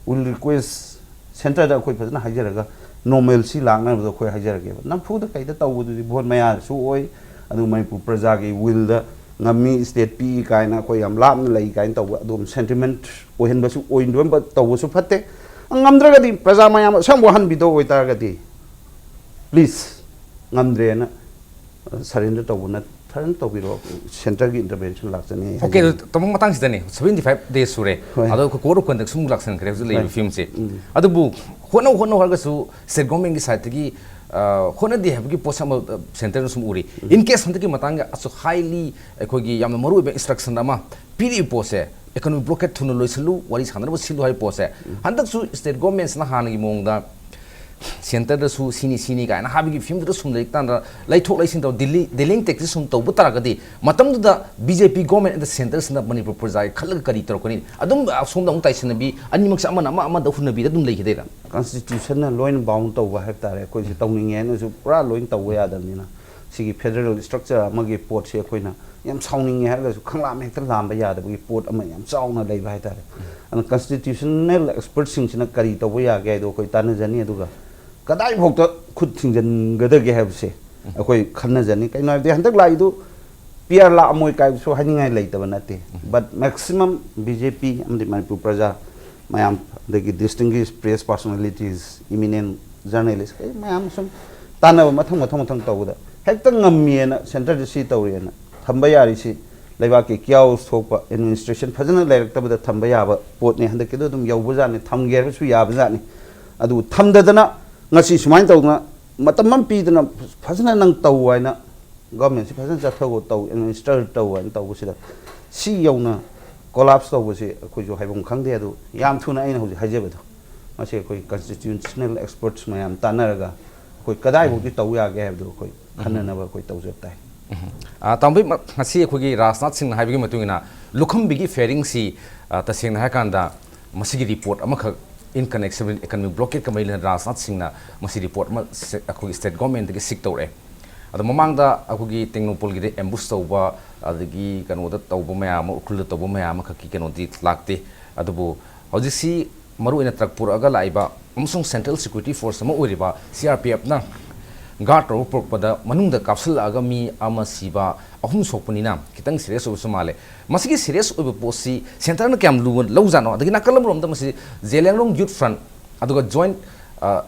Will request centre ꯗ ꯑꯩꯈꯣꯏ ꯐꯖꯅ ꯍꯥꯏꯖꯔꯒ normalcy ꯂꯥꯛꯅꯕꯗꯣ ꯑꯩꯈꯣꯏ ꯍꯥꯏꯖꯔꯒꯦꯕ꯫ ꯅꯝꯐꯨꯗ ꯀꯩꯗ ꯇꯧꯕꯗꯨꯗꯤ ꯚꯣꯠ ꯃꯌꯥꯁꯨ ꯑꯣꯏ, ꯑꯗꯨ ꯃꯅꯤꯄꯨꯔ ꯄ꯭ꯔꯖꯥꯒꯤ will ꯗ ꯉꯝꯃꯤ, state ꯄꯤꯛꯏ ꯀꯥꯏꯅ ꯑꯩꯈꯣꯏ ꯌꯥꯝ ꯂꯥꯞꯅ ꯂꯩ ꯀꯥꯏꯅ ꯇꯧꯕ ꯑꯗꯨꯝ sentiment ꯑꯣꯏꯍꯟꯕꯁꯨ, ꯑꯣꯏꯍꯟꯕ ꯇꯧꯕꯁꯨ ꯐꯠꯇꯦ꯫ ꯉꯝꯗ꯭ꯔꯒꯗꯤ ꯄ꯭ꯔꯖꯥ ꯃꯌꯥꯝ ꯑꯁꯦꯡꯕ ꯋꯥꯍꯟꯕꯤꯗꯧ ꯑꯣꯏꯇꯥꯔꯒꯗꯤ please, ꯉꯝꯗ꯭ꯔꯦꯅ surrender ꯇꯧꯕ ꯅꯠ-, surrender ꯇꯧꯕꯤꯔꯣ, centre ꯒꯤ intervention ꯂꯥꯛꯆꯅꯤ ꯑꯩ ꯑꯣꯀꯦ꯫ ꯍꯥꯏꯖꯅꯤꯡꯉꯤ꯫ ꯇꯥꯃꯣ, ꯃꯇꯥꯡꯁꯤꯗꯅꯦ, seventy five days ꯁꯨꯔꯦ꯫ ꯍꯣꯏ꯫ ꯑꯗꯣ ꯑꯩꯈꯣꯏ code of conduct ꯁꯨꯝ ꯂꯥꯛꯁꯟꯈ꯭ꯔꯦ ꯍꯧꯖꯤꯛ ꯂꯩꯔꯤꯕ ꯍꯣꯏ꯫ ꯐꯤꯕꯝꯁꯦ꯫ ꯎꯝ꯫ ꯑꯗꯨꯕꯨ ꯍꯣꯠꯅꯧ ꯍꯣꯠꯅꯧ ꯍꯥꯏꯔꯒꯁꯨ state government ꯀꯤ side ꯇꯒꯤ, ꯑ, ꯍꯣꯠꯅꯗꯦ ꯍꯥꯏꯕꯒꯤ ꯄꯣꯠꯁꯛ ꯑꯃ, ꯑ, centre ꯅ ꯁꯨꯝ ꯎꯔꯤ꯫ In case ꯍꯟꯗꯛꯀꯤ ꯃꯇꯥꯡꯒꯤ ꯑꯁꯨꯛ highly ꯑꯩꯈꯣꯏꯒꯤ ꯌꯥꯝꯅ ꯃꯔꯨꯑꯣꯏꯕ instruction ꯑꯃ ꯄꯤꯔꯤꯕ ꯄꯣꯠꯁꯦ, economic blockade ꯊꯨꯅ ꯂꯣꯏꯁꯤꯜꯂꯨ, ꯋꯥꯔꯤ ꯁꯥꯟꯅꯅꯕ ꯁꯤꯜꯂꯨ ꯍꯥꯏꯕ ꯄꯣꯠꯁꯦ, ꯍꯟꯗꯛꯁꯨ state government ꯁꯤꯅ ꯍꯥꯟꯅꯒꯤ ꯃꯑꯣꯡꯗ centre ꯗꯁꯨ ꯁꯤꯅꯤ ꯁꯤꯅꯤ ꯀꯥꯏꯅ ꯍꯥꯏꯕꯒꯤ ꯐꯤꯕꯝꯗꯨꯗ ꯁꯨꯝ ꯂꯩꯔꯤꯀꯥꯟꯗ, ꯂꯩꯊꯣꯛ ꯂꯩꯁꯤꯟ ꯇꯧ, dealing, dealing tactics ꯁꯨꯝ ꯇꯧꯕ ꯇꯥꯔꯒꯗꯤ, ꯃꯇꯝꯗꯨꯗ B J P government and the centre ꯁꯤꯅ ꯃꯅꯤꯄꯨꯔ ꯄ꯭ꯔꯖꯥꯒꯤ ꯈꯜꯂꯒ ꯀꯔꯤ ꯇꯧꯔꯛꯀꯅꯤ? ꯑꯗꯨꯝ ꯑꯁꯣꯝꯗ ꯑꯃꯨꯛ ꯇꯥꯏꯁꯤꯟꯅꯕꯤ, ꯑꯅꯤꯃꯛꯁꯦ ꯑꯃꯅ ꯑꯃ, ꯑꯃꯗ ꯍꯨꯟꯅꯕꯤꯗ ꯑꯗꯨꯝ ꯂꯩꯈꯤꯗꯣꯏꯔꯥ? Constitution ꯅ ꯂꯣꯏꯅ bound ꯇꯧꯕ ꯍꯥꯏꯕ ꯇꯥꯔꯦ꯫ ꯑꯩꯈꯣꯏꯁꯦ ꯇꯧꯅꯤꯡꯉꯦ ꯍꯥꯏꯅꯁꯨ ꯄꯨꯔꯥ ꯂꯣꯏꯅ ꯇꯧꯕ ꯌꯥꯗꯕꯅꯤꯅ, ꯁꯤꯒꯤ federal structure ꯑꯃꯒꯤ ꯄꯣꯠꯁꯦ ꯑꯩꯈꯣꯏꯅ ꯌꯥꯝ ꯁꯥꯎꯅꯤꯡꯉꯦ ꯍꯥꯏꯔꯒꯁꯨ ꯈꯪꯂꯥꯝ ꯍꯦꯛꯇ ꯂꯥꯝꯕ ꯌꯥꯗꯕꯒꯤ ꯄꯣꯠ ꯑꯃ ꯌꯥꯝ ꯆꯥꯎꯅ ꯂꯩꯕ ꯍꯥꯏꯇꯥꯔꯦ꯫ ꯑꯗꯨꯅ constitutional expert ꯁꯤꯡꯁꯤꯅ ꯀꯔꯤ ꯇꯧꯕ ꯌꯥꯒꯦ ꯍꯥꯏꯗꯣ ꯑꯩꯈꯣꯏ ꯇꯥꯟꯅꯖꯅꯤ, ꯑꯗꯨꯒ ꯀꯗꯥꯏꯐꯥꯎꯗ ꯈꯨꯠ ꯊꯤꯡꯖꯤꯟꯒꯗꯒꯦ ꯍꯥꯏꯕꯁꯦ ꯑꯩꯈꯣꯏ ꯈꯟꯅꯖꯅꯤ꯫ ꯀꯩꯅꯣ ꯍꯥꯏꯕꯗꯤ ꯍꯟꯗꯛ ꯂꯥꯛꯏꯗꯨ P R ꯂꯥꯛꯑꯝꯃꯣꯏ ꯀꯥꯏꯕꯁꯨ ꯍꯥꯏꯅꯤꯡꯉꯥꯏ ꯂꯩꯇꯕ ꯅꯠꯇꯦ, but maximum B J P ꯑꯃꯗꯤ ꯃꯅꯤꯄꯨꯔ ꯄ꯭ꯔꯖꯥ ꯃꯌꯥꯝ, ꯑꯗꯒꯤ distinguished press personalities, eminent journalist ꯀꯩ ꯃꯌꯥꯝ ꯁꯨꯝ ꯇꯥꯟꯅꯕ ꯃꯊꯪ ꯃꯊꯪ ꯃꯊꯪ ꯇꯧꯕꯗ ꯍꯦꯛꯇ ꯉꯝꯃꯤꯅ, centre ꯗ ꯁꯤ ꯇꯧꯔꯤꯅ ꯊꯝꯕ ꯌꯥꯔꯤꯁꯤ ꯂꯩꯕꯥꯛꯀꯤ chaos ꯊꯣꯛꯄ, administration ꯐꯖꯅ ꯂꯩꯔꯛꯇꯕꯗ ꯊꯝꯕ ꯌꯥꯕ ꯄꯣꯠꯅꯤ꯫ ꯍꯟꯗꯛꯀꯤꯗꯣ ꯑꯗꯨꯝ ꯌꯧꯕꯖꯥꯠꯅꯤ, ꯊꯝꯒꯦ ꯍꯥꯏꯔꯁꯨ ꯌꯥꯕꯖꯥꯠꯅꯤ꯫ ꯑꯗꯨ ꯊꯝꯗꯗꯅ ꯉꯁꯤ ꯁꯨꯃꯥꯏꯅ ꯇꯧꯗꯅ ꯃꯇꯝ ꯑꯃ ꯄꯤꯗꯅ ꯐꯖꯅ ꯅꯪ ꯇꯧ ꯍꯥꯏꯅ, ꯒꯣꯔꯃꯦꯟꯁꯤ ꯐꯖꯅ ꯆꯠꯊꯧ, ꯇꯧ, ꯑꯦꯗꯃꯤꯅꯤꯁꯇ꯭ꯔ ꯇꯧ ꯍꯥꯏꯅ ꯇꯧꯕꯁꯤꯗ, ꯁꯤ ꯌꯧꯅ ꯀꯣꯂꯥꯞꯁ ꯇꯧꯕꯁꯤ ꯑꯩꯈꯣꯏꯁꯨ ꯍꯥꯏꯐꯝ ꯈꯪꯗꯦ꯫ ꯑꯗꯨ ꯌꯥꯝ ꯊꯨꯅ ꯑꯩꯅ ꯍꯧꯖꯤꯛ ꯍꯥꯏꯖꯕꯗꯣ, ꯃꯁꯤ ꯑꯩꯈꯣꯏ ꯀꯟꯁꯇꯤꯇ꯭ꯌꯨꯁꯅꯦꯜ ꯑꯦꯛꯁꯄꯔꯠꯁ ꯃꯌꯥꯝ ꯇꯥꯟꯅꯔꯒ ꯑꯩꯈꯣꯏ ꯀꯗꯥꯏꯐꯥꯎꯗꯤ ꯇꯧ ꯌꯥꯒꯦ ꯍꯥꯏꯕꯗꯨ ꯑꯩꯈꯣꯏ ꯈꯟꯅꯅꯕ ꯑꯩꯈꯣꯏ ꯇꯧꯖꯕ ꯇꯥꯏ꯫ ꯑ, ꯇꯥꯃꯣꯕꯤ, ꯃ- ꯉꯁꯤ ꯑꯩꯈꯣꯏꯒꯤ ꯔꯥꯖꯅꯥꯊ ꯁꯤꯡꯅ ꯍꯥꯏꯕꯒꯤ ꯃꯇꯨꯡ ꯏꯟꯅ, ꯂꯨꯈꯝꯕꯤꯒꯤ ꯐꯦꯔꯤꯡꯁꯤ, ꯑ, ꯇꯁꯦꯡꯅ ꯍꯥꯏꯔꯀꯥꯟꯗ, ꯃꯁꯤꯒꯤ ꯔꯤꯄꯣꯔꯠ ꯑꯃꯈꯛ, in connection with economic blockade ꯀ ꯃꯔꯤ ꯂꯩꯅꯅ ꯔꯥꯖꯅꯥꯊ ꯁꯤꯡꯅ ꯃꯁꯤ ꯔꯤꯄꯣꯔꯠ ꯑꯃ ꯁꯦ- ꯑꯩꯈꯣꯏꯒꯤ ꯁ꯭ꯇꯦꯠ ꯒꯣꯔꯃꯦꯟꯗꯒꯤ ꯁꯤꯛ ꯇꯧꯔꯛꯑꯦ꯫ ꯑꯗꯣ ꯃꯃꯥꯡꯗ ꯑꯩꯈꯣꯏꯒꯤ ꯇꯦꯡꯅꯧꯄꯜꯒꯤꯗ ꯑꯦꯝꯕꯨꯁ ꯇꯧꯕ, ꯑꯗꯒꯤ ꯀꯩꯅꯣꯗ ꯇꯧꯕ ꯃꯌꯥꯝ ꯑꯃ, ꯎꯈ꯭ꯔꯨꯜꯗ ꯇꯧꯕ ꯃꯌꯥꯝ ꯑꯃꯈꯛꯀꯤ ꯀꯩꯅꯣꯗꯤ ꯂꯥꯛꯇꯦ꯫ ꯑꯗꯨꯕꯨ ꯍꯧꯖꯤꯛꯁꯤ ꯃꯔꯨꯑꯣꯏꯅ ꯇ꯭ꯔꯛ ꯄꯨꯔꯛꯑꯒ ꯂꯥꯛꯏꯕ ꯑꯃꯁꯨꯡ ꯁꯦꯟꯇ꯭ꯔꯦꯜ ꯁꯦꯀ꯭ꯌꯨꯔꯤꯇꯤ ꯐꯣꯔꯁ ꯑꯃ ꯑꯣꯏꯔꯤꯕ ꯁꯤ ꯑꯥꯔ ꯄꯤ ꯑꯦꯐꯅ ꯒꯥꯔꯗ ꯇꯧꯔꯒ ꯄꯨꯔꯛꯄꯗ ꯃꯅꯨꯡꯗ ꯀꯥꯞꯁꯤꯜꯂꯛꯑꯒ ꯃꯤ ꯑꯃ ꯁꯤꯕ, ꯑꯍꯨꯝ ꯁꯣꯛꯄꯅꯤꯅ ꯈꯤꯇꯪ ꯁꯤꯔꯤꯌꯁ ꯑꯣꯏꯕꯁꯨ ꯃꯥꯜꯂꯦ꯫ ꯃꯁꯤꯒꯤ ꯁꯤꯔꯤꯌꯁ ꯑꯣꯏꯕ ꯄꯣꯠꯁꯤ ꯁꯦꯟꯇꯔꯅ ꯀꯌꯥꯝ ꯂꯨꯅ ꯂꯧꯖꯥꯠꯅꯣ? ꯑꯗꯒꯤ ꯅꯥꯀꯜ ꯑꯃꯔꯣꯝꯗ ꯃꯁꯤ ꯖꯦꯂꯤꯌꯥꯡꯔꯣꯡ ꯌꯨꯠ ꯐ꯭ꯔꯟꯠ, ꯑꯗꯨꯒ ꯖꯣꯏꯟꯠ, ꯑ,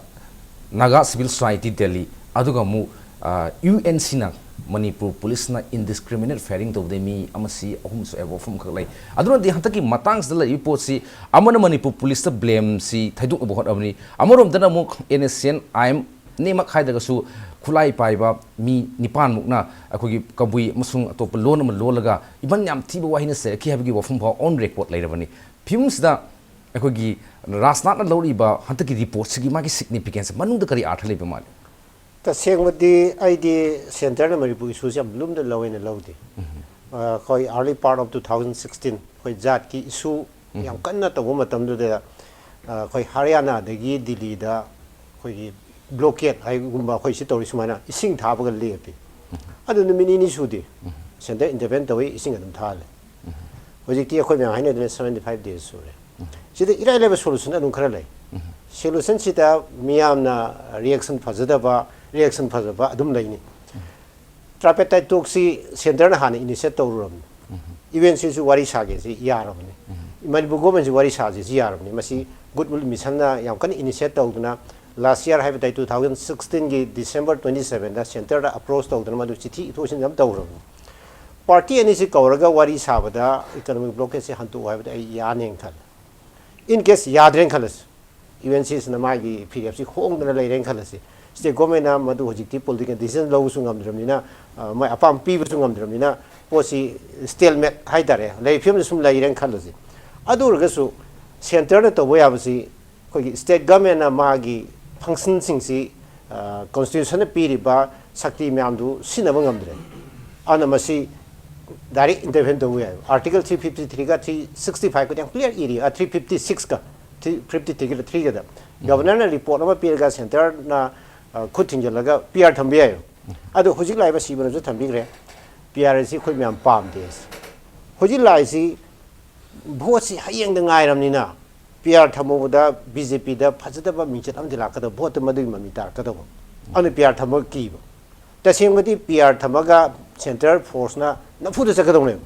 ꯅꯥꯒꯥ ꯁꯤꯚꯤꯜ ꯁꯣꯁꯥꯏꯇꯤ ꯗꯦꯜꯂꯤ, ꯑꯗꯨꯒ ꯑꯃꯨꯛ, ꯑ, ꯌꯨ ꯑꯦꯟ ꯁꯤꯅ ꯃꯅꯤꯄꯨꯔ ꯄꯨꯂꯤꯁꯅ ꯏꯟꯗꯤꯁꯀ꯭ꯔꯤꯃꯤꯅꯦꯠ ꯐꯥꯌꯔꯤꯡ ꯇꯧꯕꯗꯒꯤ ꯃꯤ ꯑꯃ ꯁꯤ, ꯑꯍꯨꯝ ꯁꯣꯛꯑꯦ ꯍꯥꯏꯕ ꯋꯥꯐꯝ ꯑꯃꯈꯛ ꯂꯩ꯫ ꯑꯗꯨꯅꯗꯤ ꯍꯟꯗꯛꯀꯤ ꯃꯇꯥꯡꯁꯤꯗ ꯂꯩꯔꯤꯕ ꯄꯣꯠꯁꯤ ꯑꯃꯅ ꯃꯅꯤꯄꯨꯔ ꯄꯨꯂꯤꯁꯇ ꯕ꯭ꯂꯦꯝꯁꯤ ꯊꯩꯗꯣꯛꯅꯕ ꯍꯣꯠꯅꯕꯅꯤ, ꯑꯃꯔꯣꯝꯗꯅ ꯑꯃꯨꯛ and S C N I M ꯅꯦꯃꯛ ꯍꯥꯏꯗ꯭ꯔꯒꯁꯨ ꯈꯨꯠꯂꯥꯏ ꯄꯥꯏꯕ ꯃꯤ ꯅꯤꯄꯥꯟꯃꯨꯛꯅ ꯑꯩꯈꯣꯏꯒꯤ ꯀꯕꯨꯏ ꯑꯃꯁꯨꯡ ꯑꯇꯣꯞꯄ ꯂꯣꯟ ꯑꯃ ꯂꯣꯜꯂꯒ ꯏꯕꯟ ꯌꯥꯝ ꯊꯤꯕ ꯋꯥꯍꯩꯅ ꯆꯩꯔꯛꯈꯤ ꯍꯥꯏꯕꯒꯤ ꯋꯥꯐꯝ ꯐꯥꯎ ꯑꯣꯟ ꯔꯦꯀꯣꯔꯗ ꯂꯩꯔꯕꯅꯤ꯫ ꯐꯤꯕꯝꯁꯤꯗ ꯑꯩꯈꯣꯏꯒꯤ ꯔꯥꯖꯅꯥꯊꯅ ꯂꯧꯔꯤꯕ ꯍꯟꯗꯛꯀꯤ ꯔꯤꯄꯣꯔꯠꯁꯤꯒꯤ ꯃꯥꯒꯤ ꯁꯤꯒꯅꯤꯐꯤꯀꯦꯟꯁ ꯃꯅꯨꯡꯗ ꯀꯔꯤ ꯑꯥꯔꯊ ꯂꯩꯕ ꯃꯥꯜꯂꯤ? ꯇꯁꯦꯡꯕꯗꯤ ꯑꯩꯗꯤ ꯁꯦꯟꯇꯔꯅ ꯃꯅꯤꯄꯨꯔ ꯏꯁꯨꯁꯦ ꯌꯥꯝ ꯂꯨꯝꯅ ꯂꯧꯋꯦꯅ ꯂꯧꯗꯦ꯫ ꯑ, ꯑꯩꯈꯣꯏ early part of two thousand sixteen, ꯑꯩꯈꯣꯏ ꯖꯥꯠꯀꯤ ꯏꯁꯨ ꯌꯥꯝ ꯀꯟꯅ ꯇꯧꯕ ꯃꯇꯝꯗꯨꯗ, ꯑ, ꯑꯩꯈꯣꯏ ꯍꯔꯤꯌꯥꯅꯥꯗꯒꯤ ꯗꯤꯜꯂꯤꯗ ꯑꯩꯈꯣꯏꯒꯤ ꯕ꯭ꯂꯣꯀꯦꯠ ꯍꯥꯏꯒꯨꯝꯕ ꯑꯩꯈꯣꯏ ꯁꯤ ꯇꯧꯔꯤ ꯁꯨꯃꯥꯏꯅ ꯏꯁꯤꯡ ꯊꯥꯕꯒ ꯂꯦꯞꯄꯤ꯫ ꯑꯗꯨ ꯅꯨꯃꯤꯠ ꯅꯤꯅꯤ ꯁꯨꯗꯦ ꯁꯦꯟꯇꯔ ꯏꯟꯇꯔꯚꯦꯟ ꯇꯧꯋꯤ, ꯏꯁꯤꯡ ꯑꯗꯨꯝ ꯊꯥꯍꯜꯂꯦ꯫ ꯍꯧꯖꯤꯛꯇꯤ ꯑꯩꯈꯣꯏ ꯃꯌꯥꯝ ꯍꯥꯏꯅꯗꯅ seventy five days ꯁꯨꯔꯦ꯫ ꯁꯤꯗ ꯏꯔꯥꯏ ꯂꯥꯏꯕ ꯁꯣꯂꯨꯁꯟ ꯑꯗꯨꯝ ꯈꯔ ꯂꯩ꯫ ꯁꯣꯂꯨꯁꯟꯁꯤꯗ ꯃꯤꯌꯥꯝꯅ ꯔꯤꯌꯦꯛꯁꯟ ꯐꯖꯗꯕ, ꯔꯤꯌꯦꯛꯁꯟ ꯐꯖꯕ ꯑꯗꯨꯝ ꯂꯩꯅꯤ꯫ ꯇ꯭ꯔꯥꯏꯄꯦꯇꯥꯏꯠ ꯇꯣꯛꯁꯤ ꯁꯦꯟꯇꯔꯅ ꯍꯥꯟꯅ ꯏꯅꯤꯁꯤꯌꯦꯠ ꯇꯧꯔꯨꯔꯕꯅꯤ꯫ ꯌꯨ ꯑꯦꯟ ꯁꯤꯁꯨ ꯋꯥꯔꯤ ꯁꯥꯒꯦꯁꯤ ꯌꯥꯔꯕꯅꯤ꯫ ꯃꯅꯤꯄꯨꯔ ꯒꯣꯔꯃꯦꯟꯁꯨ ꯋꯥꯔꯤ ꯁꯥꯁꯤꯁꯨ ꯌꯥꯔꯕꯅꯤ꯫ ꯃꯁꯤ ꯒꯨꯗ ꯋꯤꯜ ꯃꯤꯁꯟꯅ ꯌꯥꯝ ꯀꯟꯅ ꯏꯅꯤꯁꯤꯌꯦꯠ ꯇꯧꯗꯅ, ꯂꯥꯁ ꯌꯥꯔ ꯍꯥꯏꯕ ꯇꯥꯏ, two thousand sixteen ꯒꯤ December twenty seven ꯗ ꯁꯦꯟꯇꯔꯗ ꯑꯦꯄ꯭ꯔꯣꯆ ꯇꯧꯗꯅ ꯃꯗꯨ ꯆꯤꯊꯤ ꯏꯊꯣꯛ ꯏꯁꯤꯟ ꯌꯥꯝ ꯇꯧꯈ꯭ꯔꯕꯅꯤ꯫ ꯄꯥꯔꯇꯤ ꯑꯅꯤꯁꯤ ꯀꯧꯔꯒ ꯋꯥꯔꯤ ꯁꯥꯕꯗ ꯏꯀꯣꯅꯣꯃꯤꯛ ꯕ꯭ꯂꯣꯀꯦꯠꯁꯤ ꯍꯟꯇꯣꯛꯎ ꯍꯥꯏꯕꯗ ꯑꯩ ꯌꯥꯅꯦꯅ ꯈꯜꯂꯦ꯫ ꯏꯟ ꯀꯦꯁ ꯌꯥꯗ꯭ꯔꯦꯅ ꯈꯜꯂꯁꯤ, ꯌꯨ ꯑꯦꯟ ꯁꯤꯁꯤꯅ ꯃꯥꯒꯤ ꯐꯤꯔꯦꯞꯁꯤ ꯍꯣꯡꯗꯅ ꯂꯩꯔꯦꯅ ꯈꯜꯂꯁꯤ꯫ ꯁ꯭ꯇꯦꯠ ꯒꯣꯔꯃꯦꯟꯅ ꯃꯗꯨ ꯍꯧꯖꯤꯛꯇꯤ ꯄꯣꯂꯤꯇꯤꯀꯦꯜ ꯗꯤꯁꯤꯖꯟ ꯂꯧꯕꯁꯨ ꯉꯝꯗ꯭ꯔꯕꯅꯤꯅ, ꯑ, ꯃꯣꯏ ꯑꯄꯥꯝꯕ ꯄꯤꯕꯁꯨ ꯉꯝꯗ꯭ꯔꯕꯅꯤꯅ, ꯄꯣꯠꯁꯤ ꯁ꯭ꯇꯦꯜꯃꯦꯠ ꯍꯥꯏꯇꯥꯔꯦ, ꯂꯩꯔꯤꯕ ꯐꯤꯕꯝꯗ ꯁꯨꯝ ꯂꯩꯔꯦꯅ ꯈꯜꯂꯁꯤ꯫ ꯑꯗꯨ ꯑꯣꯏꯔꯒꯁꯨ ꯁꯦꯟꯇꯔꯅ ꯇꯧꯕ ꯌꯥꯕꯁꯤ ꯑꯩꯈꯣꯏꯒꯤ ꯁ꯭ꯇꯦꯠ ꯒꯣꯔꯃꯦꯟꯅ ꯃꯥꯒꯤ ꯐꯪꯁꯟꯁꯤꯡꯁꯤ, ꯑ, ꯀꯣꯟꯁꯇꯤꯇ꯭ꯌꯨꯁꯟꯅ ꯄꯤꯔꯤꯕ ꯁꯛꯇꯤ ꯃꯌꯥꯝꯗꯨ ꯁꯤꯖꯤꯟꯅꯕ ꯉꯝꯗ꯭ꯔꯦ꯫ ꯑꯗꯨꯅ ꯃꯁꯤ ꯗꯥꯏꯔꯦꯛ ꯏꯟꯇꯔꯚꯦꯟ ꯇꯧꯕ ꯌꯥꯏ꯫ ꯑꯥꯔꯇꯤꯀꯜ ꯊ꯭ꯔꯤ ꯐꯤꯐꯇꯤ ꯊ꯭ꯔꯤꯒ ꯊ꯭ꯔꯤ ꯁꯤꯛꯁꯇꯤ ꯐꯥꯏꯚꯀꯗꯤ ꯌꯥꯝ ꯀ꯭ꯂꯤꯌꯥꯔ ꯏꯔꯤ, ꯑ, ꯊ꯭ꯔꯤ ꯐꯤꯐꯇꯤ ꯁꯤꯛꯁꯀ ꯊ꯭ꯔꯤ ꯐꯤꯐꯇꯤ ꯊ꯭ꯔꯤꯒꯗ ꯒꯕꯔꯅꯔꯅ ꯔꯤꯄꯣꯔꯠ ꯑꯃ ꯄꯤꯔꯒ ꯁꯦꯟꯇꯔꯅ, ꯑ, ꯈꯨꯠ ꯊꯤꯡꯖꯤꯜꯂꯒ ꯄꯤ ꯑꯥꯔ ꯊꯝꯕ ꯌꯥꯏ꯫ ꯑꯗꯣ ꯍꯧꯖꯤꯛ ꯂꯥꯛꯏꯕ ꯁꯤꯕꯅꯁꯨ ꯊꯝꯕꯤꯈ꯭ꯔꯦ, ꯄꯤ ꯑꯥꯔ ꯑꯁꯤ ꯑꯩꯈꯣꯏ ꯃꯌꯥꯝ ꯄꯥꯝꯗꯦ꯫ ꯍꯧꯖꯤꯛ ꯂꯥꯛꯏꯁꯤ ꯚꯣꯠꯁꯤ ꯍꯌꯦꯡꯗ ꯉꯥꯏꯔꯕꯅꯤꯅ ꯄꯤ ꯑꯥꯔ ꯊꯝꯍꯧꯕꯗ ꯕꯤ ꯖꯦ ꯄꯤꯗ ꯐꯖꯗꯕ ꯃꯤꯡꯆꯠ ꯑꯃꯗꯤ ꯂꯥꯛꯀꯗꯕ, ꯚꯣꯠꯇꯨ ꯃꯗꯨꯒꯤ ꯃꯃꯤ ꯇꯥꯔꯛꯀꯗꯧꯕ꯫ ꯑꯗꯨꯅ ꯄꯤ ꯑꯥꯔ ꯊꯝꯕ ꯀꯤꯕ꯫ ꯇꯁꯦꯡꯕꯗꯤ ꯄꯤ ꯑꯥꯔ ꯊꯝꯃꯒ ꯁꯦꯟꯇ꯭ꯔꯦꯜ ꯐꯣꯔꯁꯅ ꯅꯝꯐꯨꯗ ꯆꯠꯀꯗꯧꯅꯦꯕ꯫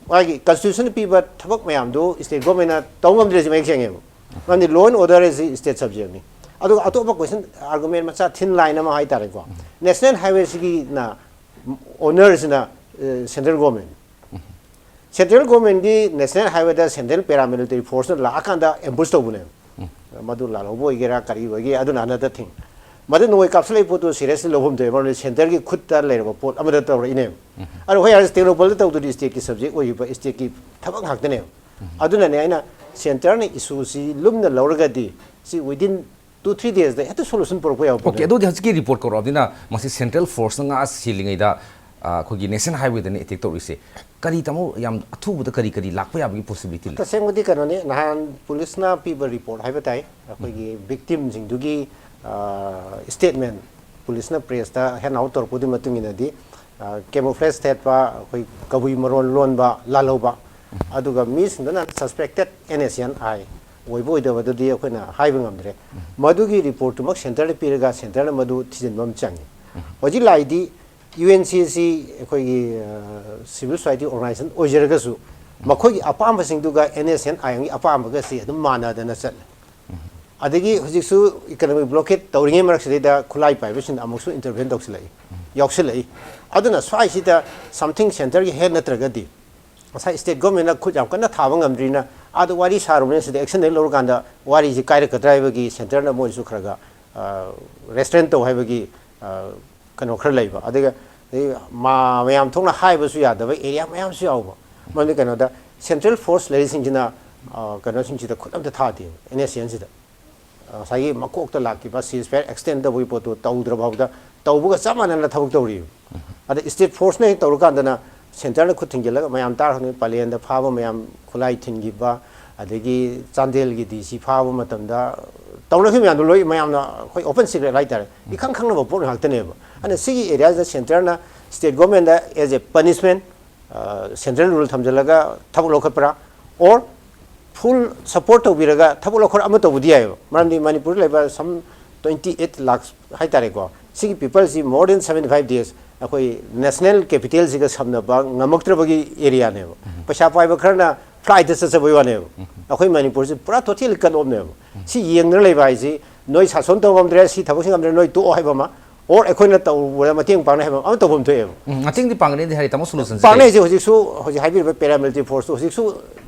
ꯃꯥꯒꯤ ꯀꯟꯁꯇꯤꯇ꯭ꯌꯨꯁꯟꯅ ꯄꯤꯕ ꯊꯕꯛ ꯃꯌꯥꯝꯗꯨ ꯁ꯭ꯇꯦꯠ ꯒꯣꯔꯃꯦꯟꯅ ꯇꯧ ꯉꯝꯗ꯭ꯔꯦꯁꯤ ꯃꯌꯦꯛ ꯁꯦꯡꯉꯦꯕ꯫ ꯃꯔꯝꯗꯤ ꯂꯣ ꯑꯦꯟ ꯑꯣꯔꯗꯔ ꯑꯁꯤ ꯁ꯭ꯇꯦꯠ ꯁꯕꯖꯦꯛꯅꯤ꯫ ꯑꯗꯨꯒ ꯑꯇꯣꯞꯄ ꯀꯣꯏꯁꯟ ꯑꯥꯔꯒꯨꯃꯦꯟ ꯃꯆꯥ ꯊꯤꯟ ꯂꯥꯏꯟ ꯑꯃ ꯍꯥꯏꯇꯥꯔꯦꯀꯣ, ꯅꯦꯁꯅꯦꯜ ꯍꯥꯏꯋꯦꯁꯤꯒꯤꯅ ꯑꯣꯅꯔꯁꯤꯅ ꯁꯦꯟꯇ꯭ꯔꯦꯜ ꯒꯣꯔꯃꯦꯟ, ꯁꯦꯟꯇ꯭ꯔꯦꯜ ꯒꯣꯔꯃꯦꯟꯒꯤ ꯅꯦꯁꯅꯦꯜ ꯍꯥꯏꯋꯦꯗ ꯁꯦꯟꯇ꯭ꯔꯦꯜ ꯄꯦꯔꯥꯃꯤꯂꯤꯇꯔꯤ ꯐꯣꯔꯁꯅ ꯂꯥꯛꯑꯀꯥꯟꯗ ꯑꯦꯝꯕꯨꯁ ꯇꯧꯕꯅꯦꯕ꯫ ꯃꯗꯨ ꯂꯥꯜꯍꯧꯕ ꯑꯣꯏꯒꯦꯔꯥ ꯀꯔꯤ ꯑꯣꯏꯒꯦ, ꯑꯗꯨꯅ ꯑꯅꯗꯔ ꯊꯤꯡ꯫ ꯃꯗꯨ ꯅꯣꯡꯃꯩ ꯀꯥꯞꯁꯤꯜꯂꯛꯏ ꯄꯣꯠꯇꯨ ꯁꯤꯔꯤꯌꯁꯂꯤ ꯂꯧꯐꯝ ꯊꯣꯛꯑꯦ, ꯃꯔꯝꯗꯤ ꯁꯦꯟꯇ꯭ꯔꯒꯤ ꯈꯨꯠꯇ ꯂꯩꯔꯕ ꯄꯣꯠ ꯑꯃꯗ ꯇꯧꯔꯛꯏꯅꯦꯕ꯫ ꯑꯗꯣ ꯍꯣꯏ, ꯍꯥꯏꯔꯤꯁꯤ ꯇꯦꯡꯅꯧꯄꯜꯗ ꯇꯧꯗꯣꯏꯗꯤ ꯁ꯭ꯇꯦꯠꯀꯤ ꯁꯕꯖꯦꯛ ꯑꯣꯏꯈꯤꯕ ꯁ꯭ꯇꯦꯠꯀꯤ ꯊꯕꯛ ꯉꯥꯛꯇꯅꯦꯕ꯫ ꯑꯗꯨꯅꯅꯦ ꯑꯩꯅ ꯁꯦꯟꯇꯔꯅ ꯏꯁꯨꯁꯤ ꯂꯨꯝꯅ ꯂꯧꯔꯒꯗꯤ ꯁꯤ ꯋꯤꯗꯤꯟ ꯇꯨ ꯊ꯭ꯔꯤ ꯗꯦꯖꯇ ꯍꯦꯛꯇ ꯁꯣꯂꯨꯁꯟ ꯄꯨꯔꯛꯄ ꯌꯥꯕ ꯑꯣꯀꯦ, ꯄꯣꯠꯅꯦꯕ꯫ ꯑꯗꯨꯗꯤ ꯍꯧꯖꯤꯛꯀꯤ ꯔꯤꯄꯣꯔꯠ ꯀꯧꯔꯛꯑꯕꯅꯤꯅ ꯃꯁꯤ ꯁꯦꯟꯇ꯭ꯔꯦꯜ ꯐꯣꯔꯁꯅ ꯉꯥ ꯁꯤꯜꯂꯤꯉꯩꯗ, ꯑ, ꯑꯩꯈꯣꯏꯒꯤ ꯅꯦꯁꯅꯦꯜ ꯍꯥꯏꯋꯦꯗꯅꯤ ꯑꯦꯇꯦꯛ ꯇꯧꯔꯤꯁꯦ꯫ ꯀꯔꯤ ꯇꯥꯃꯣ, ꯌꯥꯝ ꯑꯊꯨꯕꯗ ꯀꯔꯤ ꯀꯔꯤ ꯂꯥꯛꯄ ꯌꯥꯕꯒꯤ ꯄꯣꯁꯤꯕꯤꯂꯤꯇꯤ ꯂꯩ? ꯇꯁꯦꯡꯕꯗꯤ ꯀꯩꯅꯣꯅꯤ, ꯅꯍꯥꯟ ꯄꯨꯂꯤꯁꯅ ꯄꯤꯕ ꯔꯤꯄꯣꯔꯠ ꯍꯥꯏꯕ ꯇꯥꯏ, ꯑꯩꯈꯣꯏꯒꯤ ꯚꯤꯛꯇꯤꯝꯁꯤꯡꯗꯨꯒꯤ, ꯑ, ꯁ꯭ꯇꯦꯠꯃꯦꯟ ꯄꯨꯂꯤꯁꯅ ꯄ꯭ꯔꯦꯁꯇ ꯍꯦꯟ ꯑꯥꯎꯠ ꯇꯧꯔꯛꯄꯗꯨꯒꯤ ꯃꯇꯨꯡ ꯏꯟꯅꯗꯤ, ꯑ, ꯀꯦꯃꯣꯐ꯭ꯂꯦꯖ ꯊꯦꯠꯄ, ꯑꯩꯈꯣꯏ ꯀꯕꯨꯏ ꯃꯔꯣꯟ ꯂꯣꯟꯕ ꯂꯥꯜꯍꯧꯕ, ꯑꯗꯨꯒ ꯃꯤꯁꯤꯡꯗꯨꯅ ꯁꯁꯄꯦꯛꯇꯦꯠ ꯑꯦꯟ ꯑꯦꯁ ꯑꯦꯟ ꯑꯥꯏ ꯑꯣꯏꯕ ꯑꯣꯏꯗꯕꯗꯨꯗꯤ ꯑꯩꯈꯣꯏꯅ ꯍꯥꯏꯕ ꯉꯝꯗ꯭ꯔꯦ꯫ ꯃꯗꯨꯒꯤ ꯔꯤꯄꯣꯔꯠꯇꯨꯃꯛ ꯁꯦꯟꯇꯔꯗ ꯄꯤꯔꯒ ꯁꯦꯟꯇꯔꯅ ꯃꯗꯨ ꯊꯤꯖꯤꯟꯕ ꯑꯃ ꯆꯪꯉꯤ꯫ ꯍꯧꯖꯤꯛ ꯂꯥꯛꯏꯗꯤ ꯌꯨ ꯑꯦꯟ ꯁꯤ ꯑꯁꯤ ꯑꯩꯈꯣꯏꯒꯤ, ꯑ, ꯁꯤꯚꯤꯜ ꯁꯣꯁꯥꯏꯇꯤ ꯑꯣꯔꯒꯅꯥꯏꯖꯦꯁꯟ ꯑꯣꯏꯖꯔꯒꯁꯨ ꯃꯈꯣꯏꯒꯤ ꯑꯄꯥꯝꯕꯁꯤꯡꯗꯨꯒ ꯑꯦꯟ ꯑꯦꯁ ꯑꯦꯟ ꯑꯥꯏ ꯑꯦꯝꯒꯤ ꯑꯄꯥꯝꯕꯒꯁꯤ ꯑꯗꯨꯝ ꯃꯥꯟꯅꯗꯅ ꯆꯠꯂꯦ꯫ ꯑꯗꯒꯤ ꯍꯧꯖꯤꯛꯁꯨ ꯏꯀꯅꯣꯃꯤꯛ ꯕ꯭ꯂꯣꯀꯦꯠ ꯇꯧꯔꯤꯉꯩ ꯃꯔꯛꯁꯤꯗꯩꯗ ꯈꯨꯠꯂꯥꯏ ꯄꯥꯏꯕꯁꯤꯡꯅ ꯑꯃꯨꯛꯁꯨ ꯏꯟꯇꯔꯚꯦꯟ ꯇꯧꯁꯤꯜꯂꯛꯏ, ꯌꯥꯎꯁꯤꯜꯂꯛꯏ꯫ ꯑꯗꯨꯅ ꯁ꯭ꯋꯥꯏꯁꯤꯗ ꯁꯝꯊꯤꯡ ꯁꯦꯟꯇꯔꯒꯤ ꯍꯦꯜꯞ ꯅꯠꯇ꯭ꯔꯒꯗꯤ ꯉꯁꯥꯏ ꯁ꯭ꯇꯦꯠ ꯒꯣꯔꯃꯦꯟꯅ ꯈꯨꯠ ꯌꯥꯝ ꯀꯟꯅ ꯊꯥꯕ ꯉꯝꯗ꯭ꯔꯤꯅ ꯑꯥꯗ ꯋꯥꯔꯤ ꯁꯥꯔꯨꯕꯅꯦ, ꯁꯤꯗ ꯑꯦꯛꯁꯟ ꯍꯦꯛ ꯂꯧꯔꯀꯥꯟꯗ ꯋꯥꯔꯤꯁꯤ ꯀꯥꯏꯔꯛꯀꯗ꯭ꯔꯥ ꯍꯥꯏꯕꯒꯤ ꯁꯦꯟꯇꯔꯅ ꯃꯣꯏꯁꯨ ꯈꯔ ꯈꯔ ꯔꯦꯁꯇ꯭ꯔꯦꯟ ꯇꯧ ꯍꯥꯏꯕꯒꯤ ꯑ, ꯀꯩꯅꯣ ꯈꯔ ꯂꯩꯕ꯫ ꯑꯗꯨꯒ ꯑꯗꯩ ꯃꯥ-, ꯃꯌꯥꯝ ꯊꯣꯛꯅ ꯍꯥꯏꯕꯁꯨ ꯌꯥꯗꯕ ꯑꯦꯔꯤꯌꯥ ꯃꯌꯥꯝꯁꯨ ꯌꯥꯎꯕ꯫ ꯃꯔꯝꯗꯤ ꯀꯩꯅꯣꯗ, ꯁꯦꯟꯇ꯭ꯔꯦꯜ ꯐꯣꯔꯁ ꯂꯩꯔꯤꯁꯤꯡꯁꯤꯅ ꯑ, ꯀꯩꯅꯣꯁꯤꯡꯁꯤꯗ ꯈꯨꯠ ꯑꯝꯇ ꯊꯥꯗꯦꯕ, ꯑꯦꯟ ꯑꯦꯁ ꯑꯦꯟꯁꯤꯗ꯫ ꯉꯁꯥꯏꯒꯤ ꯃꯀꯣꯛꯇ ꯂꯥꯛꯈꯤꯕ ꯁꯤꯖ ꯐꯥꯌꯔ ꯑꯦꯛꯁꯇꯦꯟ ꯇꯧꯕꯒꯤ ꯄꯣꯠꯇꯨ ꯇꯧꯗ꯭ꯔ ꯐꯥꯎꯗ ꯇꯧꯕꯒ ꯆꯞ ꯃꯥꯟꯅꯅ ꯊꯕꯛ ꯇꯧꯔꯤꯕ꯫ ꯑꯗ ꯁ꯭ꯇꯦꯠ ꯐꯣꯔꯁꯅ ꯍꯦꯛ ꯇꯧꯔꯀꯥꯟꯗꯅ ꯁꯦꯟꯇꯔꯅ ꯈꯨꯠ ꯊꯤꯡꯖꯤꯜꯂꯒ ꯃꯌꯥꯝ ꯇꯥꯔꯒꯅꯤ, ꯄꯂꯦꯟꯗ ꯐꯥꯕ ꯃꯌꯥꯝ, ꯈꯨꯠꯂꯥꯏ ꯊꯤꯟꯈꯤꯕ, ꯑꯗꯒꯤ ꯆꯥꯟꯗꯦꯜꯒꯤ ꯗꯤ ꯁꯤ ꯐꯥꯕ ꯃꯇꯝꯗ ꯇꯧꯅꯈꯤꯕ ꯃꯌꯥꯝꯗꯣ ꯂꯣꯏ ꯃꯌꯥꯝꯅ ꯑꯩꯈꯣꯏ ꯑꯣꯄꯟ ꯁꯤꯀ꯭ꯔꯦꯠ ꯍꯥꯏꯇꯥꯔꯦ, ꯏꯈꯪ ꯈꯪꯅꯕ ꯄꯣꯠ ꯉꯥꯛꯇꯅꯦꯕ꯫ ꯑꯗꯨꯅ ꯁꯤꯒꯤ ꯑꯦꯔꯤꯌꯥꯁꯤꯗ ꯁꯦꯟꯇꯔꯅ ꯁ꯭ꯇꯦꯠ ꯒꯣꯔꯃꯦꯟꯗ as a punishment, central rule ꯊꯝꯖꯤꯜꯂꯒ ꯊꯕꯛ ꯂꯧꯈꯠꯄ꯭ꯔꯥ, ꯑꯣꯔ ꯐꯨꯜ ꯁꯄꯣꯔꯠ ꯇꯧꯕꯤꯔꯒ ꯊꯕꯛ ꯂꯧꯈꯠ ꯑꯃ ꯇꯧꯕꯗꯤ ꯌꯥꯏꯑꯕ꯫ ꯃꯔꯝꯗꯤ ꯃꯅꯤꯄꯨꯔꯗ ꯂꯩꯕ ꯁꯝ ꯇ꯭ꯋꯦꯟꯇꯤ ꯑꯩꯠ ꯂꯥꯛꯁ ꯍꯥꯏꯇꯥꯔꯦꯀꯣ, ꯁꯤꯒꯤ ꯄꯤꯄꯜꯁꯤ more than seventy five days ꯑꯩꯈꯣꯏ ꯅꯦꯁꯅꯦꯜ ꯀꯦꯄꯤꯇꯦꯜꯁꯤꯒ ꯁꯝꯅꯕ ꯉꯝꯃꯛꯇ꯭ꯔꯕꯒꯤ ꯑꯦꯔꯤꯌꯥꯅꯦꯕ꯫ ꯄꯩꯁꯥ ꯄꯥꯏꯕ ꯈꯔꯅ ꯐ꯭ꯂꯥꯏꯠꯇ ꯆꯠꯆꯕꯩ ꯋꯥꯅꯦꯕ꯫ ꯑꯩꯈꯣꯏ ꯃꯅꯤꯄꯨꯔꯁꯤ ꯄꯨꯔꯥ ꯇꯣꯇꯦꯜ ꯀꯠ ꯑꯣꯐꯅꯦꯕ꯫ ꯁꯤ ꯌꯦꯡꯗꯅ ꯂꯩꯕ ꯍꯥꯏꯁꯤ, ꯅꯣꯏ ꯁꯥꯁꯣꯟ ꯇꯧꯕ ꯉꯝꯗ꯭ꯔꯦ, ꯁꯤ ꯊꯕꯛꯁꯤ ꯉꯝꯗ꯭ꯔꯦ, ꯅꯣꯏ ꯇꯣꯛꯑꯣ ꯍꯥꯏꯕ ꯑꯃ, ꯑꯣꯔ ꯑꯩꯈꯣꯏꯅ ꯇꯧꯕꯗ ꯃꯇꯦꯡ ꯄꯥꯡꯅꯤ ꯍꯥꯏꯕ ꯑꯃ ꯇꯧꯐꯝ ꯊꯣꯛꯑꯦꯕ꯫ ꯎꯝ, ꯃꯇꯦꯡꯗꯤ ꯄꯥꯡꯒꯅꯤꯗꯤ ꯍꯥꯏꯔꯤ, ꯇꯥꯃꯣ ꯁꯣꯂꯨꯁꯟꯁꯦ ꯄꯥꯡꯅꯩ ꯀꯩ? ꯍꯥꯏꯁꯦ ꯍꯧꯖꯤꯛꯁꯨ, ꯍꯧꯖꯤꯛ ꯍꯥꯏꯕꯤꯔꯤꯕ ꯄꯦꯔꯥꯃꯤꯂꯤꯇꯔꯤ ꯐꯣꯔꯁꯇꯨ ꯍꯧꯖꯤꯛꯁꯨ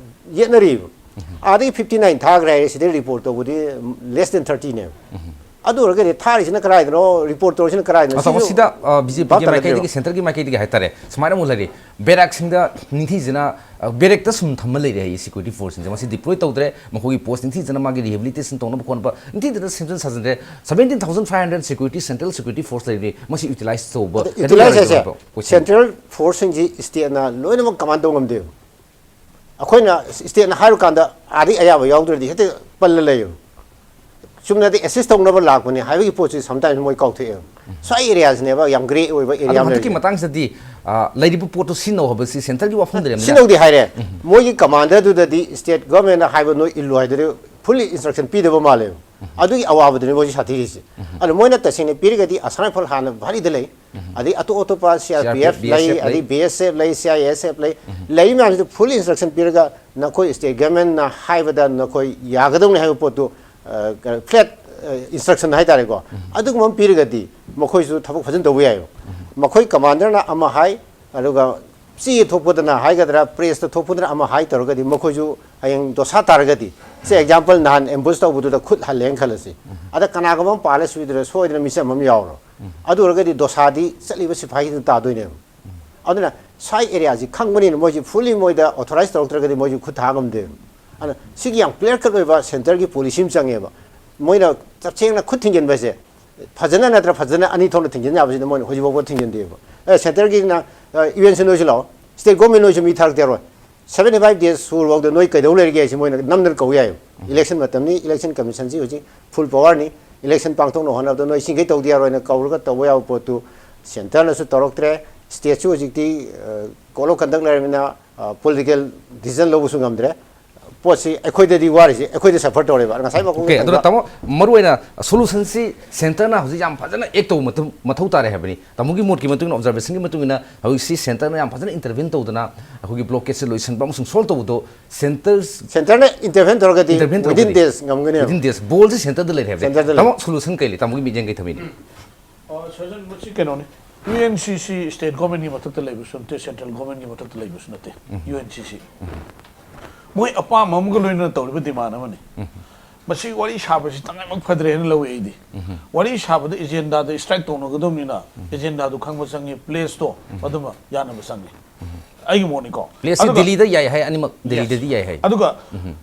ꯌꯦꯠꯅꯔꯤꯕ꯫ ꯑꯥꯗꯒꯤ ꯐꯤꯐꯇꯤ ꯅꯥꯏꯟ ꯊꯥꯈ꯭ꯔꯦ ꯍꯥꯏꯔꯦ, ꯁꯤꯗꯩ ꯔꯤꯄꯣꯔꯠ ꯇꯧꯕꯗꯤ ꯂꯦꯁ ꯗꯦꯟ ꯊꯥꯔꯇꯤꯅꯦꯕ꯫ ꯑꯗꯨ ꯑꯣꯏꯔꯒꯗꯤ ꯊꯥꯔꯤꯁꯤꯅ ꯀꯗꯥꯏꯗꯅꯣ, ꯔꯤꯄꯣꯔꯠ ꯇꯧꯔꯤꯁꯤꯅ ꯀꯗꯥꯏꯗꯅꯣ? ꯑꯗꯣ ꯇꯥꯃꯣ, ꯁꯤꯁꯨ ꯁꯤꯗ ꯕꯤ ꯖꯦ ꯄꯤꯒꯤ ꯚꯥꯞ ꯇꯥꯅꯗ꯭ꯔꯦꯕ꯫ ꯃꯥꯏꯀꯩꯗꯒꯤ, ꯁꯦꯟꯇꯔꯒꯤ ꯃꯥꯏꯀꯩꯗꯒꯤ ꯍꯥꯏꯇꯥꯔꯦ, ꯁꯨꯃꯥꯏꯅ ꯑꯃꯨꯛ ꯂꯩꯔꯤ, ꯕꯦꯔꯥꯛꯁꯤꯡꯗ ꯅꯤꯡꯊꯤꯖꯅ, ꯑ, ꯕꯦꯔꯦꯛꯇ ꯁꯨꯝ ꯊꯝꯃ ꯂꯩꯔꯦ ꯍꯥꯏꯌꯦ ꯁꯦꯀ꯭ꯌꯨꯔꯤꯇꯤ ꯐꯣꯔꯁꯁꯤꯡꯁꯦ꯫ ꯃꯁꯤ ꯗꯤꯄ꯭ꯂꯣꯏ ꯇꯧꯗ꯭ꯔꯦ, ꯃꯈꯣꯏꯒꯤ ꯄꯣꯁ ꯅꯤꯡꯊꯤꯖꯅ ꯃꯥꯒꯤ ꯔꯤꯍꯦꯕꯤꯂꯤꯇꯦꯁꯟ ꯇꯧꯅꯕ ꯈꯣꯠꯅꯕ ꯅꯤꯡꯊꯤꯖꯅ ꯁꯦꯝꯖꯤꯟ ꯁꯥꯖꯤꯟꯗ꯭ꯔꯦ꯫ Seventeen thousand five hundred security, central security forces ꯂꯩꯔꯤ, ꯃꯁꯤ ꯌꯨꯇꯤꯂꯥꯏꯁ ꯇꯧꯕ ꯀꯩꯗꯧꯕ ꯌꯨꯇꯤꯂꯥꯏꯁ ꯍꯥꯏꯁꯦ, ꯌꯥꯔꯣꯏꯗ꯭ꯔꯣ ꯍꯥꯏꯕ ꯀꯣꯏꯁꯟ? ꯁꯦꯟꯇ꯭ꯔꯦꯜ ꯐꯣꯔꯁꯁꯤꯡꯁꯤ ꯁ꯭ꯇꯦꯠꯅ ꯂꯣꯏꯅꯃꯛ ꯀꯃꯥꯟ ꯇꯧ ꯉꯝꯗꯦꯕ꯫ ꯑꯩꯈꯣꯏꯅ ꯁ꯭ꯇꯦꯠꯅ ꯍꯥꯏꯔꯀꯥꯟꯗ ꯑꯥꯗꯒꯤ ꯑꯌꯥꯕ ꯌꯥꯎꯗ꯭ꯔꯗꯤ ꯍꯦꯛꯇ ꯄꯜꯂ ꯂꯩꯌꯦꯕ꯫ ꯆꯨꯝꯅꯗꯤ ꯑꯦꯁꯤꯁ ꯇꯧꯅꯕ ꯂꯥꯛꯄꯅꯦ ꯍꯥꯏꯕꯒꯤ ꯄꯣꯠꯁꯤ ꯁꯝꯇꯥꯏꯝꯁ ꯃꯣꯏ ꯀꯥꯎꯊꯣꯛꯑꯦꯕ꯫ ꯁ꯭ꯋꯥꯏ ꯑꯦꯔꯤꯌꯥꯁꯤꯅꯦꯕ ꯌꯥꯝ ꯒ꯭ꯔꯦ ꯑꯣꯏꯕ ꯑꯦꯔꯤꯌꯥ ꯑꯗꯣ ꯑꯃ ꯍꯟꯗꯛꯀꯤ ꯂꯩꯔꯤꯁꯦ꯫ ꯃꯇꯥꯡꯁꯤꯗꯗꯤ, ꯑ, ꯂꯩꯔꯤꯕ ꯄꯣꯠꯇꯨ ꯁꯤꯖꯤꯟꯅꯧ ꯍꯥꯏꯕꯁꯤ ꯁꯦꯟꯇꯔꯒꯤ ꯋꯥꯐꯝꯗ ꯂꯩꯔꯝꯅꯤꯅ꯫ ꯁꯤꯖꯤꯟꯅꯧꯗꯤ ꯍꯥꯏꯔꯦ꯫ ꯃꯣꯏꯒꯤ ꯀꯃꯥꯟꯗꯔꯗꯨꯗꯗꯤ ꯁ꯭ꯇꯦꯠ ꯒꯚꯔꯟꯃꯦꯟꯠꯅ ꯍꯥꯏꯕ ꯅꯣꯏ ꯏꯜꯂꯨ ꯍꯥꯏꯗꯨꯗꯤ ꯐꯨꯜꯂꯤ ꯏꯟꯁꯇ꯭ꯔꯛꯁꯟ ꯄꯤꯗꯕ ꯃꯥꯜꯂꯦꯕ꯫ ꯑꯗꯨꯒꯤ ꯑꯋꯥꯕꯗꯨꯅꯤ ꯃꯣꯏꯁꯨ ꯁꯥꯊꯤꯔꯤꯁꯦ꯫ ꯑꯗꯣ ꯃꯣꯏꯅ ꯇꯁꯦꯡꯅ ꯄꯤꯔꯒꯗꯤ ꯑꯁꯥꯝ ꯔꯥꯏꯐꯜ ꯍꯥꯟꯅ ꯚꯥꯔꯤꯗ ꯂꯩ, ꯑꯗꯩ ꯑꯇꯣꯞ ꯑꯇꯣꯞꯄ ꯁꯤ ꯑꯥꯔ ꯄꯤ ꯑꯦꯐ ꯂꯩ, ꯑꯗꯩ ꯕꯤ ꯑꯦꯁ ꯑꯦꯐ ꯂꯩ, ꯁꯤ ꯑꯥꯏ ꯑꯦꯁ ꯑꯦꯐ ꯂꯩ, ꯂꯩꯔꯤ ꯃꯌꯥꯝꯁꯤꯗ ꯐꯨꯜ ꯏꯟꯁꯇ꯭ꯔꯛꯁꯟ ꯄꯤꯔꯒ ꯅꯈꯣꯏ ꯁ꯭ꯇꯦꯠ ꯒꯚꯔꯟꯃꯦꯟꯠꯅ ꯍꯥꯏꯕꯗ ꯅꯈꯣꯏ ꯌꯥꯒꯗꯧꯅꯤ ꯍꯥꯏꯕ ꯄꯣꯠꯇꯨ, ꯑ, ꯀꯩꯅꯣ, ꯐ꯭ꯂꯦꯠ, ꯑ, ꯏꯟꯁꯇ꯭ꯔꯛꯁꯟ ꯍꯥꯏꯇꯥꯔꯦꯀꯣ, ꯑꯗꯨꯒꯨꯝꯕ ꯑꯃ ꯄꯤꯔꯒꯗꯤ ꯃꯈꯣꯏꯁꯨ ꯊꯕꯛ ꯐꯖꯅ ꯇꯧꯕ ꯌꯥꯏꯑꯕ꯫ ꯃꯈꯣꯏ ꯀꯃꯥꯟꯗꯔꯅ ꯑꯃ ꯍꯥꯏ, ꯑꯗꯨꯒ ꯆꯦ ꯊꯣꯛꯄꯗꯅ ꯍꯥꯏꯒꯗ꯭ꯔꯥ, ꯄ꯭ꯔꯦꯁꯇ ꯊꯣꯛꯄꯗꯅ ꯑꯃ ꯍꯥꯏ ꯇꯧꯔꯒꯗꯤ, ꯃꯈꯣꯏꯁꯨ ꯍꯌꯦꯡ ꯗꯣꯁꯥ ꯇꯥꯔꯒꯗꯤ, ꯁꯦ, ꯑꯦꯛꯖꯥꯝꯄꯜ, ꯅꯍꯥꯟ ꯑꯦꯝꯕꯨꯁ ꯇꯧꯕꯗꯨꯗ ꯈꯨꯠ ꯍꯜꯂꯦꯅ ꯈꯜꯂꯁꯤ, ꯑꯗ ꯀꯅꯥꯒꯨꯝꯕ ꯑꯃ ꯄꯥꯜꯂ ꯁꯨꯏꯗꯅ ꯁꯣꯏꯗꯅ ꯃꯤꯆꯝ ꯑꯃ ꯌꯥꯎꯔꯣ꯫ ꯑꯗꯨ ꯑꯣꯏꯔꯒꯗꯤ ꯗꯣꯁꯥꯗꯤ ꯆꯠꯂꯤꯕ ꯁꯤꯐꯥꯏꯒꯤꯗꯨꯅ ꯇꯥꯗꯣꯏꯅꯦꯕ꯫ ꯑꯗꯨꯅ ꯁ꯭ꯋꯥꯏ ꯑꯦꯔꯤꯌꯥꯁꯤ ꯈꯪꯕꯅꯤꯅ ꯃꯣꯏꯁꯤ ꯐꯨꯜꯂꯤ ꯃꯣꯏꯗ ꯑꯣꯊꯣꯔꯥꯏꯁ ꯇꯧꯔꯛꯇ꯭ꯔꯒꯗꯤ ꯃꯣꯏꯁꯨ ꯈꯨꯠ ꯊꯥ ꯉꯝꯗꯦꯕ꯫ ꯑꯗꯨꯅ ꯁꯤꯒꯤ ꯌꯥꯝ ꯀ꯭ꯂꯤꯌꯥꯔ ꯀꯠ ꯑꯣꯏꯕ ꯁꯦꯟꯇꯔꯒꯤ ꯄꯣꯂꯤꯁꯤ ꯑꯃ ꯆꯪꯉꯦꯕ꯫ ꯃꯣꯏꯅ ꯆꯞꯁꯦꯡꯅ ꯈꯨꯠ ꯊꯤꯡꯖꯤꯟꯕꯁꯦ ꯐꯖꯅ ꯅꯠꯇ꯭ꯔ ꯐꯖꯅ ꯑꯅꯤ ꯊꯣꯛꯅ ꯊꯤꯡꯖꯤꯟ ꯌꯥꯕꯁꯤꯗ ꯃꯣꯏꯅ ꯍꯧꯖꯤꯛ ꯐꯥꯎꯕ ꯊꯤꯡꯖꯤꯟꯗꯦꯕ꯫ ꯑꯦ, ꯁꯦꯟꯇꯔꯒꯤꯅ, ꯑ, ꯌꯨ ꯑꯦꯟ ꯁꯤ ꯅꯣꯏꯁꯨ ꯂꯥꯛꯑꯣ, ꯁ꯭ꯇꯦꯠ ꯒꯣꯔꯃꯦꯟ ꯅꯣꯏꯁꯨ ꯃꯤ ꯊꯥꯔꯛꯇꯦ ꯌꯥꯔꯣꯏ꯫ ꯁꯚꯦꯟꯇꯤ ꯐꯥꯏꯚ ꯗꯦꯖ ꯁꯨꯔꯐꯥꯎꯗ ꯅꯣꯏ ꯀꯩꯗꯧ ꯂꯩꯔꯤꯒꯦ ꯍꯥꯏꯁꯤ ꯃꯣꯏꯅ ꯅꯝꯗꯅ ꯀꯧ ꯌꯥꯏꯕ꯫ ꯏꯂꯦꯛꯁꯟ ꯃꯇꯝꯅꯤ, ꯏꯂꯦꯛꯁꯟ ꯀꯃꯤꯁꯟꯁꯤ ꯍꯧꯖꯤꯛ ꯐꯨꯜ ꯄꯋꯥꯔꯅꯤ꯫ ꯏꯂꯦꯛꯁꯟ ꯄꯥꯡꯊꯣꯛꯅꯕ ꯍꯣꯠꯅꯕꯗ ꯅꯣꯏ ꯁꯤꯡꯈꯩ ꯇꯧꯗ ꯌꯥꯔꯣꯏꯅ ꯀꯧꯔꯒ ꯇꯧꯕ ꯌꯥꯕ ꯄꯣꯠꯇꯨ ꯁꯦꯟꯇꯔꯅꯁꯨ ꯇꯧꯔꯛꯇ꯭ꯔꯦ꯫ ꯁ꯭ꯇꯦꯠꯁꯨ ꯍꯧꯖꯤꯛꯇꯤ, ꯑ, code of conduct ꯂꯩꯔꯕꯅꯤꯅ, ꯑ, ꯄꯣꯂꯤꯇꯤꯀꯦꯜ ꯗꯤꯁꯤꯖꯟ ꯂꯧꯕꯁꯨ ꯉꯝꯗ꯭ꯔꯦ꯫ ꯄꯣꯠꯁꯤ ꯑꯩꯈꯣꯏꯗꯗꯤ ꯋꯥꯔꯤꯁꯦ ꯑꯩꯈꯣꯏꯗ ꯁꯐꯔ ꯇꯧꯔꯦꯕ ꯉꯁꯥꯏ ꯃꯈꯣꯡ ꯑꯣꯀꯦ, ꯑꯗꯨꯅ ꯊꯝꯕ꯫ ꯇꯥꯃꯣ, ꯃꯔꯨꯑꯣꯏꯅ ꯁꯣꯂꯨꯁꯟꯁꯤ ꯁꯦꯟꯇꯔꯅ ꯍꯧꯖꯤꯛ ꯌꯥꯝ ꯐꯖꯅ ꯑꯦꯛ ꯇꯧꯕ ꯃꯊꯧ, ꯃꯊꯧ ꯇꯥꯔꯦ ꯍꯥꯏꯕꯅꯤ꯫ ꯇꯥꯃꯣꯒꯤ ꯃꯣꯠꯀꯤ ꯃꯇꯨꯡ ꯏꯟꯅ, ꯑꯣꯕꯖꯥꯔꯕꯦꯁꯟꯒꯤ ꯃꯇꯨꯡ ꯏꯟꯅ, ꯍꯧꯖꯤꯛꯁꯤ ꯁꯦꯟꯇꯔꯅ ꯌꯥꯝ ꯐꯖꯅ ꯏꯟꯇꯔꯚꯦꯟ ꯇꯧꯗꯅ ꯑꯩꯈꯣꯏꯒꯤ ꯕ꯭ꯂꯣꯀꯦꯠꯁꯦ ꯂꯣꯏꯁꯤꯟꯕ ꯑꯃꯁꯨꯡ ꯁꯣꯜꯕ ꯇꯧꯕꯗꯣ ꯁꯦꯟꯇꯔ ꯁꯦꯟꯇꯔꯅ ꯏꯟꯇꯔꯚꯦꯟ ꯇꯧꯔꯒꯗꯤ ꯏꯟꯇꯔꯚꯦꯟ ꯇꯧꯔꯒꯗꯤ ꯋꯤꯗꯤꯟ ꯗꯦꯖ ꯉꯝꯒꯅꯦꯕ꯫ ꯋꯤꯗꯤꯟ ꯗꯦꯖ ꯕꯣꯜꯁꯦ ꯁꯦꯟꯇꯔꯗ ꯂꯩꯔꯦ ꯍꯥꯏꯕꯅꯤ꯫ ꯁꯦꯟꯇꯔꯗ ꯂꯩꯔꯦ꯫ ꯇꯥꯃꯣ, ꯁꯣꯂꯨꯁꯟ ꯀꯩ ꯂꯩ? ꯇꯥꯃꯣꯒꯤ ꯃꯤꯠꯌꯦꯡ ꯀꯩ ꯊꯝꯕꯤꯅꯤ? ꯑ, ꯁꯔꯖꯟ, ꯃꯁꯤ ꯀꯩꯅꯣꯅꯤ, ꯌꯨ ꯑꯦꯟ ꯁꯤ ꯁꯤ ꯁ꯭ꯇꯦꯠ ꯒꯣꯔꯃꯦꯟꯒꯤ ꯃꯊꯛꯇ ꯂꯩꯕꯁꯨ ꯅꯠꯇꯦ, ꯁꯦꯟꯇ꯭ꯔꯦꯜ ꯒꯣꯔꯃꯦꯟꯒꯤ ꯃꯊꯛꯇ ꯂꯩꯕꯁꯨ ꯅꯠꯇꯦ꯫ ꯎꯝ꯫ ꯌꯨ ꯑꯦꯟ ꯁꯤ ꯁꯤ ꯃꯣꯏ ꯑꯄꯥꯝꯕ ꯑꯃꯒ ꯂꯣꯏꯅꯅ ꯇꯧꯔꯤꯕ ꯗꯤꯃꯥꯟ ꯑꯃꯅꯤ꯫ ꯎꯝ꯫ ꯃꯁꯤ ꯋꯥꯔꯤ ꯁꯥꯕꯁꯤ ꯇꯉꯥꯏꯃꯛ ꯐꯗ꯭ꯔꯦ ꯍꯥꯏꯅ ꯂꯧꯏ ꯑꯩꯗꯤ꯫ ꯎꯝ꯫ ꯋꯥꯔꯤ ꯁꯥꯕꯗ ꯑꯦꯖꯦꯟꯗꯥꯗ ꯁ꯭ꯇ꯭ꯔꯥꯏꯛ ꯇꯧꯅꯒꯗꯕꯅꯤꯅ, ꯎꯝ, ꯑꯦꯖꯦꯟꯗꯥꯗꯨ ꯈꯪꯕ ꯆꯪꯉꯤ, ꯄ꯭ꯂꯦꯁꯇꯣ, ꯎꯝ, ꯑꯗꯨꯃ ꯌꯥꯅꯕ ꯆꯪꯉꯤ꯫ ꯎꯝ꯫ ꯑꯩꯒꯤ ꯃꯣꯠꯅꯤꯀꯣ꯫ ꯄ꯭ꯂꯦꯁꯁꯤ ꯑꯗꯨꯒ ꯗꯤꯜꯂꯤꯗ ꯌꯥꯏ ꯍꯥꯏ, ꯑꯅꯤꯃꯛ ꯗꯤꯜꯂꯤꯗꯗꯤ ꯌꯥꯏ ꯍꯥꯏ꯫ ꯑꯗꯨꯒ, ꯎꯝ꯫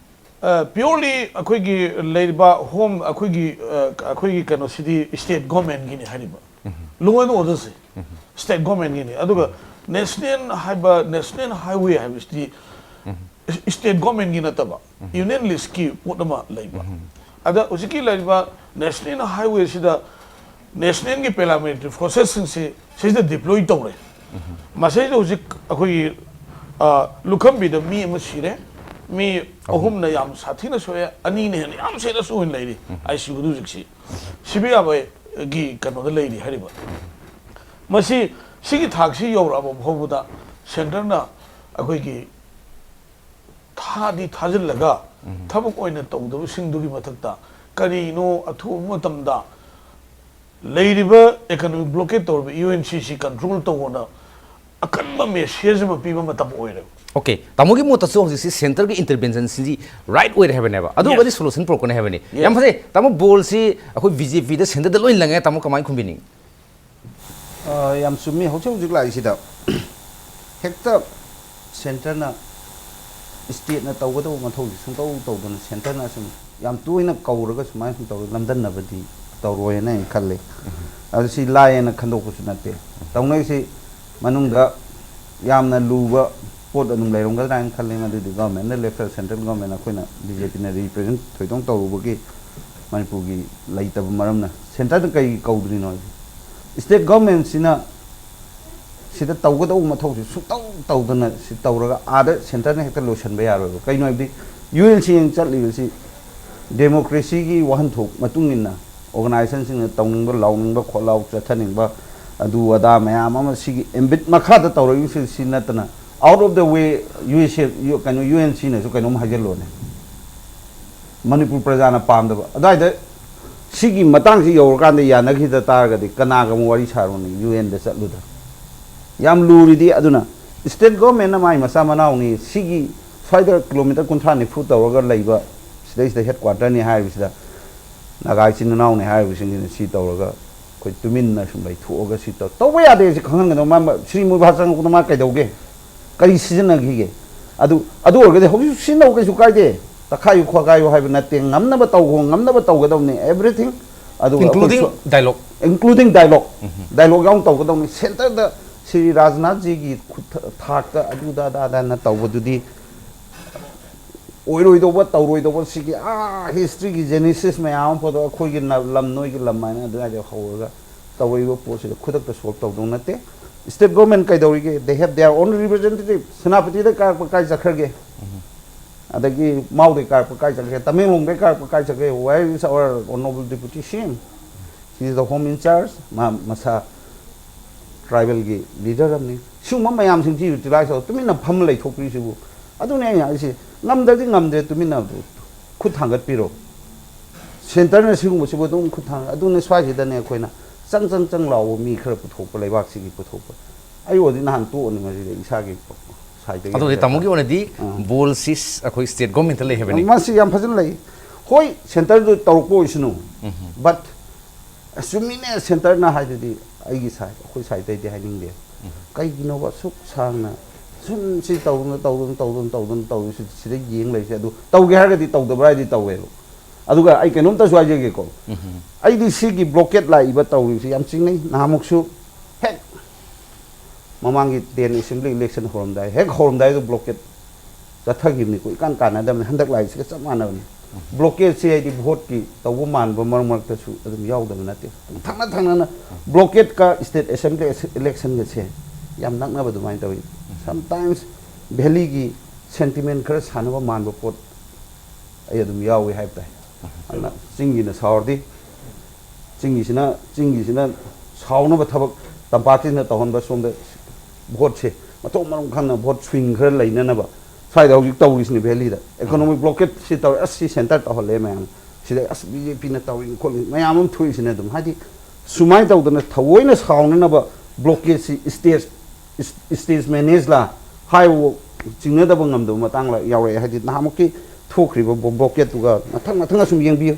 ꯑ, purely ꯑꯩꯈꯣꯏꯒꯤ ꯂꯩꯔꯤꯕ ꯍꯣꯝ, ꯑꯩꯈꯣꯏꯒꯤ, ꯑ, ꯑꯩꯈꯣꯏꯒꯤ ꯀꯩꯅꯣꯁꯤꯗꯤ ꯁ꯭ꯇꯦꯠ ꯒꯣꯔꯃꯦꯟꯒꯤꯅꯤ ꯍꯥꯏꯔꯤꯕ꯫ ꯎꯝ꯫ ꯂꯣ ꯑꯦꯟ ꯑꯣꯔꯗꯔꯁꯦ, ꯎꯝ, ꯁ꯭ꯇꯦꯠ ꯒꯣꯔꯃꯦꯟꯒꯤꯅꯤ꯫ ꯑꯗꯨꯒ ꯅꯦꯁꯅꯦꯜ ꯍꯥꯏꯕ, ꯅꯦꯁꯅꯦꯜ ꯍꯥꯏꯋꯦ ꯍꯥꯏꯕꯁꯤꯗꯤ, ꯎꯝ, ꯁ꯭ꯇꯦꯠ ꯒꯣꯔꯃꯦꯟꯒꯤ ꯅꯠꯇꯕ, ꯎꯝ, ꯌꯨꯅꯤꯌꯟ ꯂꯤꯁꯀꯤ ꯄꯣꯠ ꯑꯃ ꯂꯩꯕ꯫ ꯎꯝ꯫ ꯑꯗ ꯍꯧꯖꯤꯛꯀꯤ ꯂꯩꯔꯤꯕ ꯅꯦꯁꯅꯦꯜ ꯍꯥꯏꯋꯦꯁꯤꯗ ꯅꯦꯁꯅꯦꯜꯒꯤ ꯄꯦꯔꯥꯃꯤꯂꯤꯇꯔꯤ ꯐꯣꯔꯁꯦꯁꯁꯤꯡꯁꯤ ꯁꯤꯗ ꯗꯤꯄ꯭ꯂꯣꯏ ꯇꯧꯔꯦ꯫ ꯎꯝ꯫ ꯃꯁꯤꯗ ꯍꯧꯖꯤꯛ ꯑꯩꯈꯣꯏꯒꯤ, ꯑ, ꯂꯨꯈꯝꯕꯤꯗ ꯃꯤ ꯑꯃ ꯁꯤꯔꯦ, ꯃꯤ ꯑꯍꯨꯝ꯫ ꯑꯍꯨꯝꯅ ꯌꯥꯝ ꯁꯥꯊꯤꯅ ꯁꯣꯛꯑꯦ, ꯑꯅꯤꯅ ꯍꯦꯟꯅ ꯌꯥꯝ ꯁꯦꯔꯁ ꯑꯣꯏꯅ ꯂꯩꯔꯤ, ꯎꯝ, ꯑꯥꯏ ꯁꯤ ꯌꯨꯗ ꯍꯧꯖꯤꯛꯁꯤ꯫ ꯁꯤꯕ ꯌꯥꯕꯒꯤ ꯀꯩꯅꯣꯗ ꯂꯩꯔꯤ ꯍꯥꯏꯔꯤꯕ꯫ ꯃꯁꯤ, ꯁꯤꯒꯤ ꯊꯥꯛꯁꯤ ꯌꯧꯔꯛꯑꯕ ꯐꯥꯎꯕꯗ ꯁꯦꯟꯇꯔꯅ ꯑꯩꯈꯣꯏꯒꯤ ꯊꯥꯗꯤ ꯊꯥꯖꯤꯜꯂꯒ, ꯎꯝ, ꯊꯕꯛ ꯑꯣꯏꯅ ꯇꯧꯗꯕꯁꯤꯡꯗꯨꯒꯤ ꯃꯊꯛꯇ ꯀꯔꯤꯅꯣ ꯑꯊꯨꯕ ꯃꯇꯝꯗ ꯂꯩꯔꯤꯕ ꯏꯀꯣꯅꯣꯃꯤꯛ ꯕ꯭ꯂꯣꯀꯦꯠ ꯇꯧꯔꯤꯕ U N C C control ꯇꯧꯑꯣꯅ ꯑꯀꯟꯕ ꯃꯦꯁꯦꯖ ꯑꯃ ꯄꯤꯕ ꯃꯇꯝ ꯑꯣꯏꯔꯦꯕ꯫ ꯑꯣꯀꯦ, ꯇꯥꯃꯣꯒꯤ ꯃꯣꯠꯇꯁꯨ ꯍꯧꯖꯤꯛꯁꯤ ꯁꯦꯟꯇꯔꯒꯤ ꯏꯟꯇꯔꯚꯦꯟꯁꯟꯁꯤꯗꯤ ꯔꯥꯏꯠ ꯑꯣꯏꯔꯦ ꯍꯥꯏꯕꯅꯦꯕ, ꯑꯗꯨ ꯑꯣꯏꯔꯒꯗꯤ ꯁꯣꯂꯨꯁꯟ ꯄꯨꯔꯛꯀꯅꯤ ꯍꯥꯏꯕꯅꯤ꯫ ꯌꯥꯝ ꯐꯖꯩ ꯇꯥꯃꯣ, ꯕꯣꯜꯁꯤ ꯑꯩꯈꯣꯏ ꯕꯤ ꯖꯦ ꯄꯤꯗ, ꯁꯦꯟꯇꯔꯗ ꯂꯣꯏ ꯂꯪꯉꯦ, ꯇꯥꯃꯣ ꯀꯃꯥꯏꯅ ꯈꯨꯝꯕꯤꯅꯤꯡꯉꯤ? ꯑ, ꯌꯥꯝ ꯆꯨꯝꯃꯤ꯫ ꯍꯧꯖꯤꯛ ꯍꯧꯖꯤꯛ ꯂꯥꯛꯏꯁꯤꯗ ꯍꯦꯛꯇ ꯁꯦꯟꯇꯔꯅ, ꯏꯁꯇꯦꯠꯅ ꯇꯧꯒꯗꯧꯕ ꯃꯊꯧꯁꯤ ꯁꯨꯡꯇꯧ ꯇꯧꯗꯅ, ꯁꯦꯟꯇꯔꯅ ꯁꯨꯝ ꯌꯥꯝ ꯇꯣꯏꯅ ꯀꯧꯔꯒ ꯁꯨꯃꯥꯏꯅ ꯁꯨꯝ ꯇꯧꯔ ꯂꯝꯗꯟꯅꯕꯗꯤ ꯇꯧꯔꯣꯏꯅ ꯑꯩꯅ ꯈꯜꯂꯤ꯫ ꯑꯗꯨ ꯁꯤ ꯂꯥꯏꯌꯦꯅ ꯈꯟꯗꯣꯛꯄꯁꯨ ꯅꯠꯇꯦ꯫ ꯇꯧꯅꯔꯤꯁꯤ ꯃꯅꯨꯡꯗ ꯌꯥꯝꯅ ꯂꯨꯕ ꯄꯣꯠ ꯑꯗꯨꯝ ꯂꯩꯔꯝꯒꯗ꯭ꯔꯥ ꯍꯥꯏꯅ ꯈꯜꯂꯤ꯫ ꯃꯗꯨꯗꯤ ꯒꯚꯔꯟꯃꯦꯟꯠꯅ ꯂꯦꯞꯆꯔ, ꯁꯦꯟꯇ꯭ꯔꯦꯜ ꯒꯚꯔꯟꯃꯦꯟꯠ, ꯑꯩꯈꯣꯏꯅ ꯕꯤ ꯖꯦ ꯄꯤꯅ ꯔꯤꯄ꯭ꯔꯖꯦꯟꯠ ꯊꯣꯏꯗꯣꯛ ꯇꯧꯔꯨꯕꯒꯤ ꯃꯅꯤꯄꯨꯔꯒꯤ ꯂꯩꯇꯕ ꯃꯔꯝꯅ꯫ ꯁꯦꯟꯇꯔꯗ ꯀꯩ ꯀꯧꯗ꯭ꯔꯤꯅꯣ ꯍꯥꯏꯗꯤ, ꯏꯁꯇꯦꯠ ꯒꯚꯔꯟꯃꯦꯟꯠꯁꯤꯅ ꯁꯤꯗ ꯇꯧꯒꯗꯧꯕ ꯃꯊꯧꯁꯤ ꯁꯨꯡꯇꯧ ꯇꯧꯗꯅ ꯁꯤ ꯇꯧꯔꯒ ꯑꯥꯗ ꯁꯦꯟꯇꯔꯅ ꯍꯦꯛꯇ ꯂꯣꯏꯁꯤꯟꯕ ꯌꯥꯔꯣꯏꯕ꯫ ꯀꯩꯅꯣ ꯍꯥꯏꯕꯗꯤ, ꯌꯨ ꯑꯦꯟ ꯁꯤ ꯆꯠꯂꯤꯕꯁꯤ ꯗꯦꯃꯣꯀ꯭ꯔꯦꯁꯤꯒꯤ ꯋꯥꯍꯟꯊꯣꯛ ꯃꯇꯨꯡ ꯏꯟꯅ ꯑꯣꯔꯒꯅꯥꯏꯖꯦꯁꯟꯁꯤꯡꯅ ꯇꯧꯅꯤꯡꯕ, ꯂꯥꯎꯅꯤꯡꯕ, ꯈꯣꯠꯂꯥꯎ ꯆꯠꯊꯅꯤꯡꯕ, ꯑꯗꯨ ꯑꯗꯥ ꯃꯌꯥꯝ ꯑꯃ ꯁꯤꯒꯤ ꯑꯦꯝꯕꯤꯠ ꯃꯈꯥꯗ ꯇꯧꯔꯛꯏꯕꯁꯤ ꯁꯤ ꯅꯠꯇꯅ, out of the way, U S F, ꯌꯨ-, ꯀꯩꯅꯣ, ꯌꯨ ꯑꯦꯟ ꯁꯤꯅꯁꯨ ꯀꯩꯅꯣꯝ ꯍꯥꯏꯖꯜꯂꯣꯅꯦ꯫ ꯃꯅꯤꯄꯨꯔ ꯄ꯭ꯔꯖꯥꯅ ꯄꯥꯝꯗꯕ ꯑꯗꯨꯋꯥꯏꯗ ꯁꯤꯒꯤ ꯃꯇꯥꯡꯁꯤ ꯌꯧꯔꯀꯥꯟꯗ ꯌꯥꯅꯈꯤꯗ ꯇꯥꯔꯒꯗꯤ ꯀꯅꯥꯒ ꯑꯃꯨꯛ ꯋꯥꯔꯤ ꯁꯥꯔꯨꯅꯤ? ꯌꯨ ꯑꯦꯟꯗ ꯆꯠꯂꯨꯗ ꯌꯥꯝ ꯂꯨꯔꯤꯗꯤ꯫ ꯑꯗꯨꯅ ꯏꯁꯇꯦꯠ ꯒꯣꯔꯃꯦꯟꯅ ꯃꯥꯏ ꯃꯆꯥ ꯃꯅꯥꯎꯅꯤ, ꯁꯤꯒꯤ ꯁ꯭ꯋꯥꯏꯗ ꯀꯤꯂꯣꯃꯤꯇꯔ ꯀꯨꯟꯊ꯭ꯔꯥ ꯅꯤꯐꯨ ꯇꯧꯔꯒ ꯂꯩꯕ, ꯁꯤꯗꯩꯁꯤꯗ ꯍꯦꯗ ꯀ꯭ꯋꯥꯇꯔꯅꯤ ꯍꯥꯏꯔꯤꯕꯁꯤꯗ ꯅꯥꯒꯥ ꯏꯆꯤꯟ ꯏꯅꯥꯎꯅꯤ ꯍꯥꯏꯔꯤꯕꯁꯤꯡꯁꯤꯅ ꯁꯤ ꯇꯧꯔꯒ ꯑꯩꯈꯣꯏ ꯇꯨꯃꯤꯟꯅ ꯁꯨꯝ ꯂꯩꯊꯣꯛꯑꯒ ꯁꯤ ꯇꯧ-, ꯇꯧꯕ ꯌꯥꯗꯦ꯫ ꯁꯤ ꯈꯪꯍꯟꯒꯗꯧꯕ꯫ ꯃꯥ, ꯃꯥ, ꯁ꯭ꯔꯤ ꯃꯨꯕꯥ ꯆꯪꯉꯛꯄꯗ ꯃꯥ ꯀꯩꯗꯧꯒꯦ? ꯀꯔꯤ ꯁꯤꯖꯤꯟꯅꯈꯤꯒꯦ? ꯑꯗꯨ, ꯑꯗꯨ ꯑꯣꯏꯔꯒꯗꯤ ꯍꯧꯖꯤꯛꯁꯨ ꯁꯤꯖꯤꯟꯅꯧ, ꯀꯩꯁꯨ ꯀꯥꯏꯗꯦ꯫ ꯇꯛꯈꯥꯏꯌꯨ ꯈꯣꯠꯈꯥꯏꯌꯨ ꯍꯥꯏꯕ ꯅꯠꯇꯦ, ꯉꯝꯅꯕ ꯇꯧꯈꯣ, ꯉꯝꯅꯕ ꯇꯧꯒꯗꯧꯅꯤ, everything꯫ ꯑꯗꯨꯒ ꯑꯩꯈꯣꯏ including ꯁꯣ-, dialogue꯫ Including dialogue꯫ Dialogue ꯌꯥꯎꯅ ꯇꯧꯒꯗꯧꯅꯤ꯫ ꯁꯦꯟꯇꯔꯗ ꯁ꯭ꯔꯤ ꯔꯥꯖꯅꯥꯊꯖꯤꯒꯤ ꯈꯨꯠ-, ꯊꯥꯛꯇ ꯑꯗꯨꯗ ꯑꯗꯥꯗꯅ ꯇꯧꯕꯗꯨꯗꯤ ꯑꯣꯏꯔꯣꯏꯗꯧꯕ, ꯇꯧꯔꯣꯏꯗꯧꯕ, ꯁꯤꯒꯤ ꯑꯥ ꯍꯤꯁꯇ꯭ꯔꯤꯒꯤ ꯖꯦꯅꯦꯁꯤꯁ ꯃꯌꯥꯝ ꯑꯃ ꯄꯣꯠꯇꯣ ꯑꯩꯈꯣꯏꯒꯤ ꯅ-, ꯂꯝ, ꯅꯣꯏꯒꯤ ꯂꯝ ꯍꯥꯏꯅ ꯑꯗꯨꯋꯥꯏꯗ ꯍꯧꯔꯒ ꯇꯧꯔꯛꯏꯕ ꯄꯣꯠꯁꯤꯗ ꯈꯨꯗꯛꯇ ꯁꯣꯜꯕ ꯇꯧꯗꯧ ꯅꯠꯇꯦ꯫ ꯏꯁꯇꯦꯠ ꯒꯣꯔꯃꯦꯟ ꯀꯩꯗꯧꯔꯤꯒꯦ? They have their own representative꯫ ꯁꯦꯅꯥꯄꯇꯤꯗ ꯀꯥꯔꯛꯄ ꯀꯥꯏ ꯆꯠꯈ꯭ꯔꯒꯦ? ꯑꯗꯒꯤ ꯃꯥꯎꯗꯩ ꯀꯥꯔꯛꯄ ꯀꯥꯏ ꯆꯠꯈ꯭ꯔꯦ? ꯇꯃꯦꯡꯂꯣꯡꯗꯩ ꯀꯥꯔꯛꯄ ꯀꯥꯏ ꯆꯠꯈ꯭ꯔꯦ? Where is our honorable deputy C M? He is the home in charge꯫ ꯃꯥ ꯃꯁꯥ ꯇ꯭ꯔꯥꯏꯕꯦꯜꯒꯤ ꯂꯤꯗꯔ ꯑꯃꯅꯤ꯫ ꯁꯤꯒꯨꯝꯕ ꯃꯌꯥꯝꯁꯤꯡꯁꯤ ꯌꯨꯇꯤꯂꯥꯏꯁ ꯇꯧꯔ ꯇꯨꯃꯤꯟꯅ ꯐꯝꯃ ꯂꯩꯊꯣꯛꯄꯤꯔꯤꯁꯤꯕꯨ꯫ ꯑꯗꯨꯅꯦ ꯑꯩꯅ ꯍꯥꯏꯁꯦ, ꯉꯝꯗ꯭ꯔꯗꯤ ꯉꯝꯗ꯭ꯔꯦ, ꯇꯨꯃꯤꯟꯅ ꯈꯨꯠ ꯊꯥꯡꯒꯠꯄꯤꯔꯣ꯫ ꯁꯦꯟꯇꯔꯅ ꯁꯤꯒꯨꯝꯕꯁꯤꯕꯨ ꯑꯗꯨꯝ ꯈꯨꯠ ꯊꯥꯡꯒꯠ-, ꯑꯗꯨꯅ ꯁ꯭ꯋꯥꯏꯁꯤꯗꯅꯦ ꯑꯩꯈꯣꯏꯅ ꯆꯪ ꯆꯪ ꯆꯪ ꯂꯥꯎꯕ ꯃꯤ ꯈꯔ ꯄꯨꯊꯣꯛꯄ, ꯂꯩꯕꯥꯛꯁꯤꯒꯤ ꯄꯨꯊꯣꯛꯄ꯫ ꯑꯩ ꯑꯣꯏꯗꯤ ꯅꯍꯥꯟ ꯇꯣꯛꯑꯅꯤ ꯃꯁꯤꯗ ꯏꯁꯥꯒꯤ ꯁꯥꯏꯠꯇꯒꯤ ꯑꯗꯨꯗꯤ ꯍꯥꯏꯖꯔꯛꯀꯦ꯫ ꯇꯥꯃꯣꯒꯤ ꯑꯣꯏꯅꯗꯤ ꯑꯥ꯫ ꯕꯣꯜꯁꯤ ꯑꯩꯈꯣꯏ ꯁ꯭ꯇꯦꯠ ꯒꯣꯔꯃꯦꯟꯇ ꯂꯩ ꯍꯥꯏꯕꯅꯤ꯫ ꯃꯁꯤ ꯌꯥꯝ ꯐꯖꯅ ꯂꯩ꯫ ꯍꯣꯏ, ꯁꯦꯟꯇꯔꯗꯨ ꯇꯧꯔꯛꯄ ꯑꯣꯏꯁꯅꯨ, ꯕꯠ ꯆꯨꯝꯃꯤꯅꯦ, ꯁꯦꯟꯇꯔꯅ ꯍꯥꯏꯗꯨꯗꯤ ꯑꯩꯒꯤ ꯁꯥꯏꯠ, ꯑꯩꯈꯣꯏ ꯁꯥꯏꯠꯇꯩꯗꯤ ꯍꯥꯏꯅꯤꯡꯗꯦ꯫ ꯀꯩꯒꯤꯅꯣꯕ ꯑꯁꯨꯛ ꯁꯥꯡꯅ ꯁꯨꯝ ꯁꯤ ꯇꯧꯗꯅ ꯇꯧꯗꯅ ꯇꯧꯗꯅ ꯇꯧꯗꯅ ꯇꯧꯗꯅ ꯁꯤ-, ꯁꯤꯗ ꯌꯦꯡ ꯂꯩꯔꯤꯁꯦ? ꯑꯗꯨ ꯇꯧꯒꯦ ꯍꯥꯏꯔꯒꯗꯤ ꯇꯧꯗꯕ꯭ꯔꯥ ꯍꯥꯏꯗꯤ ꯇꯧꯋꯦꯕ꯫ ꯑꯗꯨꯒ ꯑꯩ ꯀꯩꯅꯣꯝꯇꯁꯨ ꯍꯥꯏꯖꯒꯦꯀꯣ꯫ ꯑꯩꯗꯤ ꯁꯤꯒꯤ ꯕ꯭ꯂꯣꯀꯦꯠ ꯂꯥꯛꯏꯕ ꯇꯧꯔꯤꯕꯁꯤ ꯌꯥꯝ ꯆꯤꯡꯅꯩ꯫ ꯅꯍꯥꯟꯃꯨꯛꯁꯨ ꯍꯦꯛ ꯃꯃꯥꯡꯒꯤ ꯇꯦꯟ ꯑꯦꯁꯦꯝꯕ꯭ꯂꯤ ꯏꯂꯦꯛꯁꯟ ꯍꯧꯔꯝꯗꯥꯏ, ꯍꯦꯛ ꯍꯧꯔꯝꯗꯥꯏꯗ ꯕ꯭ꯂꯣꯀꯦꯠ ꯆꯠꯊꯈꯤꯕꯅꯤꯀꯣ꯫ ꯏꯀꯥꯟ ꯀꯥꯟꯅꯗꯕꯅꯤ꯫ ꯍꯟꯗꯛ ꯂꯥꯛꯏꯁꯤꯒ ꯆꯞ ꯃꯥꯟꯅꯕꯅꯤ꯫ ꯕ꯭ꯂꯣꯀꯦꯠꯁꯤ ꯍꯥꯏꯗꯤ ꯚꯣꯠꯀꯤ ꯇꯧꯕ ꯃꯥꯟꯕ ꯃꯔꯛ ꯃꯔꯛꯇꯁꯨ ꯑꯗꯨꯝ ꯌꯥꯎꯗꯕ ꯅꯠꯇꯦ꯫ ꯊꯪꯅ ꯊꯪꯅꯅ ꯕ꯭ꯂꯣꯀꯦꯠꯀ ꯁ꯭ꯇꯦꯠ ꯑꯦꯁꯦꯝꯕ꯭ꯂꯤ ꯏꯂꯦꯛꯁꯟꯒꯁꯦ ꯌꯥꯝ ꯅꯛꯅꯕ ꯑꯗꯨꯃꯥꯏꯅ ꯇꯧꯏ꯫ ꯁꯝꯇꯥꯏꯝꯁ ꯚꯦꯂꯤꯒꯤ ꯁꯦꯟꯇꯤꯃꯦꯟ ꯈꯔ ꯁꯥꯟꯅꯕ ꯃꯥꯟꯕ ꯄꯣꯠ ꯑꯩ ꯑꯗꯨꯝ ꯌꯥꯎꯏ ꯍꯥꯏꯕ ꯇꯥꯏ꯫ ꯑꯗꯨꯅ ꯆꯤꯡꯒꯤꯅ ꯁꯥꯎꯔꯗꯤ, ꯆꯤꯡꯒꯤꯁꯤꯅ, ꯆꯤꯡꯒꯤꯁꯤꯅ ꯁꯥꯎꯅꯕ ꯊꯕꯛ ꯇꯝꯄꯥꯛꯀꯤꯁꯤꯅ ꯇꯧꯍꯟꯕ, ꯁꯣꯝꯗ ꯚꯣꯠꯁꯦ ꯃꯊꯣꯡ ꯃꯔꯝ ꯈꯪꯅ ꯚꯣꯠ ꯁ꯭ꯋꯤꯡ ꯈꯔ ꯂꯩꯅꯅꯕ ꯁ꯭ꯋꯥꯏꯗ ꯍꯧꯖꯤꯛ ꯇꯧꯔꯤꯁꯤꯅꯤ ꯚꯦꯂꯤꯗ꯫ ꯏꯀꯣꯅꯣꯃꯤꯛ ꯕ꯭ꯂꯣꯀꯦꯠꯁꯤ ꯇꯧꯔꯦ, ꯑꯁ ꯁꯤ ꯁꯦꯟꯇꯔ ꯇꯧꯍꯜꯂꯦ ꯃꯌꯥꯝ, ꯁꯤꯗ ꯑꯁ ꯕꯤ ꯖꯦ ꯄꯤꯅ ꯇꯧꯔꯤꯅꯤ ꯈꯣꯠꯂꯤ ꯃꯌꯥꯝ ꯑꯃ ꯊꯣꯛꯏꯁꯤꯅ ꯑꯗꯨꯝ ꯍꯥꯏꯗꯤ ꯁꯨꯃꯥꯏꯅ ꯇꯧꯗꯅ ꯊꯑꯣꯏꯅ ꯁꯥꯎꯅꯅꯕ ꯕ꯭ꯂꯣꯀꯦꯠꯁꯤ ꯏꯁꯇꯦꯖ, ꯏꯁ-, ꯏꯁꯇꯦꯖ ꯃꯦꯅꯦꯖ ꯂꯥ ꯍꯥꯏꯕ ꯆꯤꯡꯅꯗꯕ ꯉꯝꯗꯕ ꯃꯇꯥꯡ ꯂꯥ-, ꯌꯥꯎꯔꯛꯑꯦ꯫ ꯍꯥꯏꯗꯤ ꯅꯍꯥꯟꯃꯨꯛꯀꯤ ꯊꯣꯛꯈ꯭ꯔꯤꯕ ꯕ꯭ꯂꯣ-, ꯕ꯭ꯂꯣꯀꯦꯠꯇꯨꯒ ꯃꯊꯪ ꯃꯊꯪ ꯑꯁꯨꯝ ꯌꯦꯡꯕꯤꯌꯨ꯫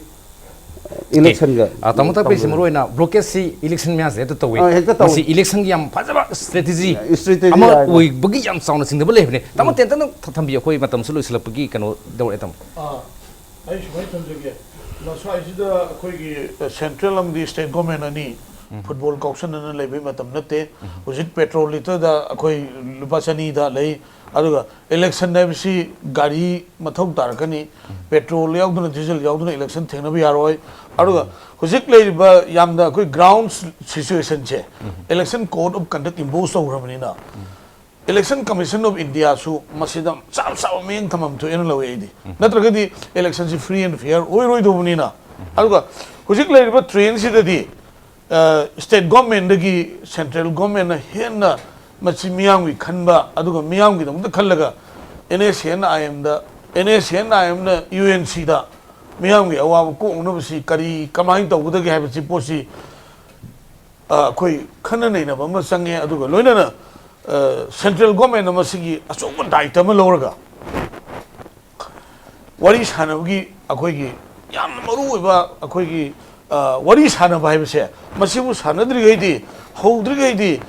ꯏꯂꯦꯛꯁꯟꯒ ꯑ, ꯇꯥꯃꯣ ꯇꯥꯛꯄꯤꯁꯦ ꯇꯧꯅꯔꯤ꯫ ꯃꯔꯨ ꯑꯣꯏꯅ ꯕ꯭ꯂꯣꯀꯦꯠꯁꯤ ꯏꯂꯦꯛꯁꯟ ꯃꯌꯥꯁꯤꯗ ꯍꯦꯛꯇ ꯇꯧꯏ꯫ ꯑ, ꯍꯦꯛꯇ ꯇꯧꯏ꯫ ꯃꯁꯤ ꯏꯂꯦꯛꯁꯟꯒꯤ ꯌꯥꯝ ꯐꯖꯕ ꯏꯁꯇ꯭ꯔꯦꯇꯦꯖꯤ ꯏꯁꯇ꯭ꯔꯦꯇꯦꯖꯤ ꯑꯃ ꯍꯥꯏꯅ꯫ ꯑꯣꯏꯕꯒꯤ ꯌꯥꯝ ꯆꯥꯎꯅ ꯆꯤꯡꯅꯕ ꯂꯩꯕꯅꯦ꯫ ꯇꯥꯃꯣ ꯇꯦꯟꯇꯛꯅ ꯊ-, ꯊꯝꯕꯤꯌꯨ, ꯑꯩꯈꯣꯏ ꯃꯇꯝꯁꯨ ꯂꯣꯏꯁꯤꯜꯂꯛꯄꯒꯤ ꯀꯩꯅꯣ ꯇꯧꯔꯛꯑꯦ ꯇꯥꯃꯣ꯫ ꯑꯥ, ꯑꯩ ꯁꯨꯃꯥꯏꯅ ꯊꯝꯖꯒꯦ꯫ ꯃꯁ꯭ꯋꯥꯏꯁꯤꯗ ꯑꯩꯈꯣꯏꯒꯤ ꯁꯦꯟꯇ꯭ꯔꯦꯜ ꯑꯃꯗꯤ ꯁ꯭ꯇꯦꯠ ꯒꯣꯔꯃꯦꯟ ꯑꯅꯤ ꯐꯨꯠꯕꯣꯜ ꯀꯥꯎꯁꯟꯅꯅ ꯂꯩꯕꯒꯤ ꯃꯇꯝ ꯅꯠꯇꯦ꯫ ꯍꯧꯖꯤꯛ ꯄꯦꯇ꯭ꯔꯣꯜ ꯂꯤꯇꯔꯗ ꯑꯩꯈꯣꯏ ꯂꯨꯄꯥ ꯆꯅꯤꯗ ꯂꯩ꯫ ꯑꯗꯨꯒ ꯏꯂꯦꯛꯁꯟ ꯍꯥꯏꯕꯁꯤ ꯒꯥꯔꯤ ꯃꯊꯧ ꯇꯥꯔꯛꯀꯅꯤ꯫ ꯄꯦꯇ꯭ꯔꯣꯜ ꯌꯥꯎꯗꯅ, ꯗꯤꯖꯜ ꯌꯥꯎꯗꯅ ꯏꯂꯦꯛꯁꯟ ꯊꯦꯡꯅꯕ ꯌꯥꯔꯣꯏ꯫ ꯑꯗꯨꯒ ꯍꯧꯖꯤꯛ ꯂꯩꯔꯤꯕ ꯌꯥꯝꯅ ꯑꯩꯈꯣꯏ ꯒ꯭ꯔꯥꯎꯟ ꯁꯤꯆꯨꯋꯦꯁꯟꯁꯦ election code of conduct impose ꯇꯧꯈ꯭ꯔꯕꯅꯤꯅ ꯏꯂꯦꯛꯁꯟ ꯀꯃꯤꯁꯟ ꯑꯣꯐ ꯏꯟꯗꯤꯌꯥꯁꯨ ꯃꯁꯤꯗ ꯆꯞ ꯆꯥꯕ ꯃꯤꯠꯌꯦꯡ ꯊꯝꯐꯝ ꯊꯣꯛꯑꯦꯅ ꯂꯧꯋꯦ ꯑꯩꯗꯤ꯫ ꯅꯠꯇ꯭ꯔꯒꯗꯤ ꯏꯂꯦꯛꯁꯟꯁꯤ ꯐ꯭ꯔꯤ ꯑꯦꯟ ꯐꯤꯌꯔ ꯑꯣꯏꯔꯣꯏꯗꯧꯕꯅꯤꯅ꯫ ꯑꯗꯨꯒ ꯍꯧꯖꯤꯛ ꯂꯩꯔꯤꯕ ꯇ꯭ꯔꯦꯟꯁꯤꯗꯗꯤ ꯁ꯭ꯇꯦꯠ ꯒꯣꯔꯃꯦꯟꯗꯒꯤ ꯁꯦꯟꯇ꯭ꯔꯦꯜ ꯒꯣꯔꯃꯦꯟꯅ ꯍꯦꯟꯅ ꯃꯁꯤ ꯃꯤꯌꯥꯝꯒꯤ ꯈꯟꯕ, ꯑꯗꯨꯒ ꯃꯤꯌꯥꯝꯒꯤꯗꯃꯛꯇ ꯈꯜꯂꯒ ꯑꯦꯟ ꯑꯦꯁ ꯑꯦꯟ ꯑꯥꯏ ꯑꯦꯝꯗ, ꯑꯦꯟ ꯑꯦꯁ ꯑꯦꯟ ꯑꯥꯏ ꯑꯦꯝꯅ ꯌꯨ ꯑꯦꯟ ꯁꯤꯗ ꯃꯤꯌꯥꯝꯒꯤ ꯑꯋꯥꯕ ꯀꯣꯛꯅꯅꯕꯁꯤ ꯀꯔꯤ, ꯀꯃꯥꯏꯅ ꯇꯧꯒꯗꯒꯦ ꯍꯥꯏꯕꯁꯤ ꯄꯣꯠꯁꯤ ꯑ, ꯑꯩꯈꯣꯏ ꯈꯟꯅ ꯅꯩꯅꯕ ꯑꯃ ꯆꯪꯉꯦ꯫ ꯑꯗꯨꯒ ꯂꯣꯏꯅꯅ, ꯑ, ꯁꯦꯟꯇ꯭ꯔꯦꯜ ꯒꯣꯔꯃꯦꯟꯅ ꯃꯁꯤꯒꯤ ꯑꯆꯧꯕ ꯗꯥꯌꯤꯇ꯭ꯕ ꯑꯃ ꯂꯧꯔꯒ ꯋꯥꯔꯤ ꯁꯥꯟꯅꯕꯒꯤ ꯑꯩꯈꯣꯏꯒꯤ ꯌꯥꯝꯅ ꯃꯔꯨ ꯑꯣꯏꯕ ꯑꯩꯈꯣꯏꯒꯤ, ꯑ, ꯋꯥꯔꯤ ꯁꯥꯟꯅꯕ ꯍꯥꯏꯕꯁꯦ, ꯃꯁꯤꯕꯨ ꯁꯥꯟꯅꯗ꯭ꯔꯤꯉꯩꯗꯤ, ꯍꯧꯗ꯭ꯔꯤꯉꯩꯗꯤ,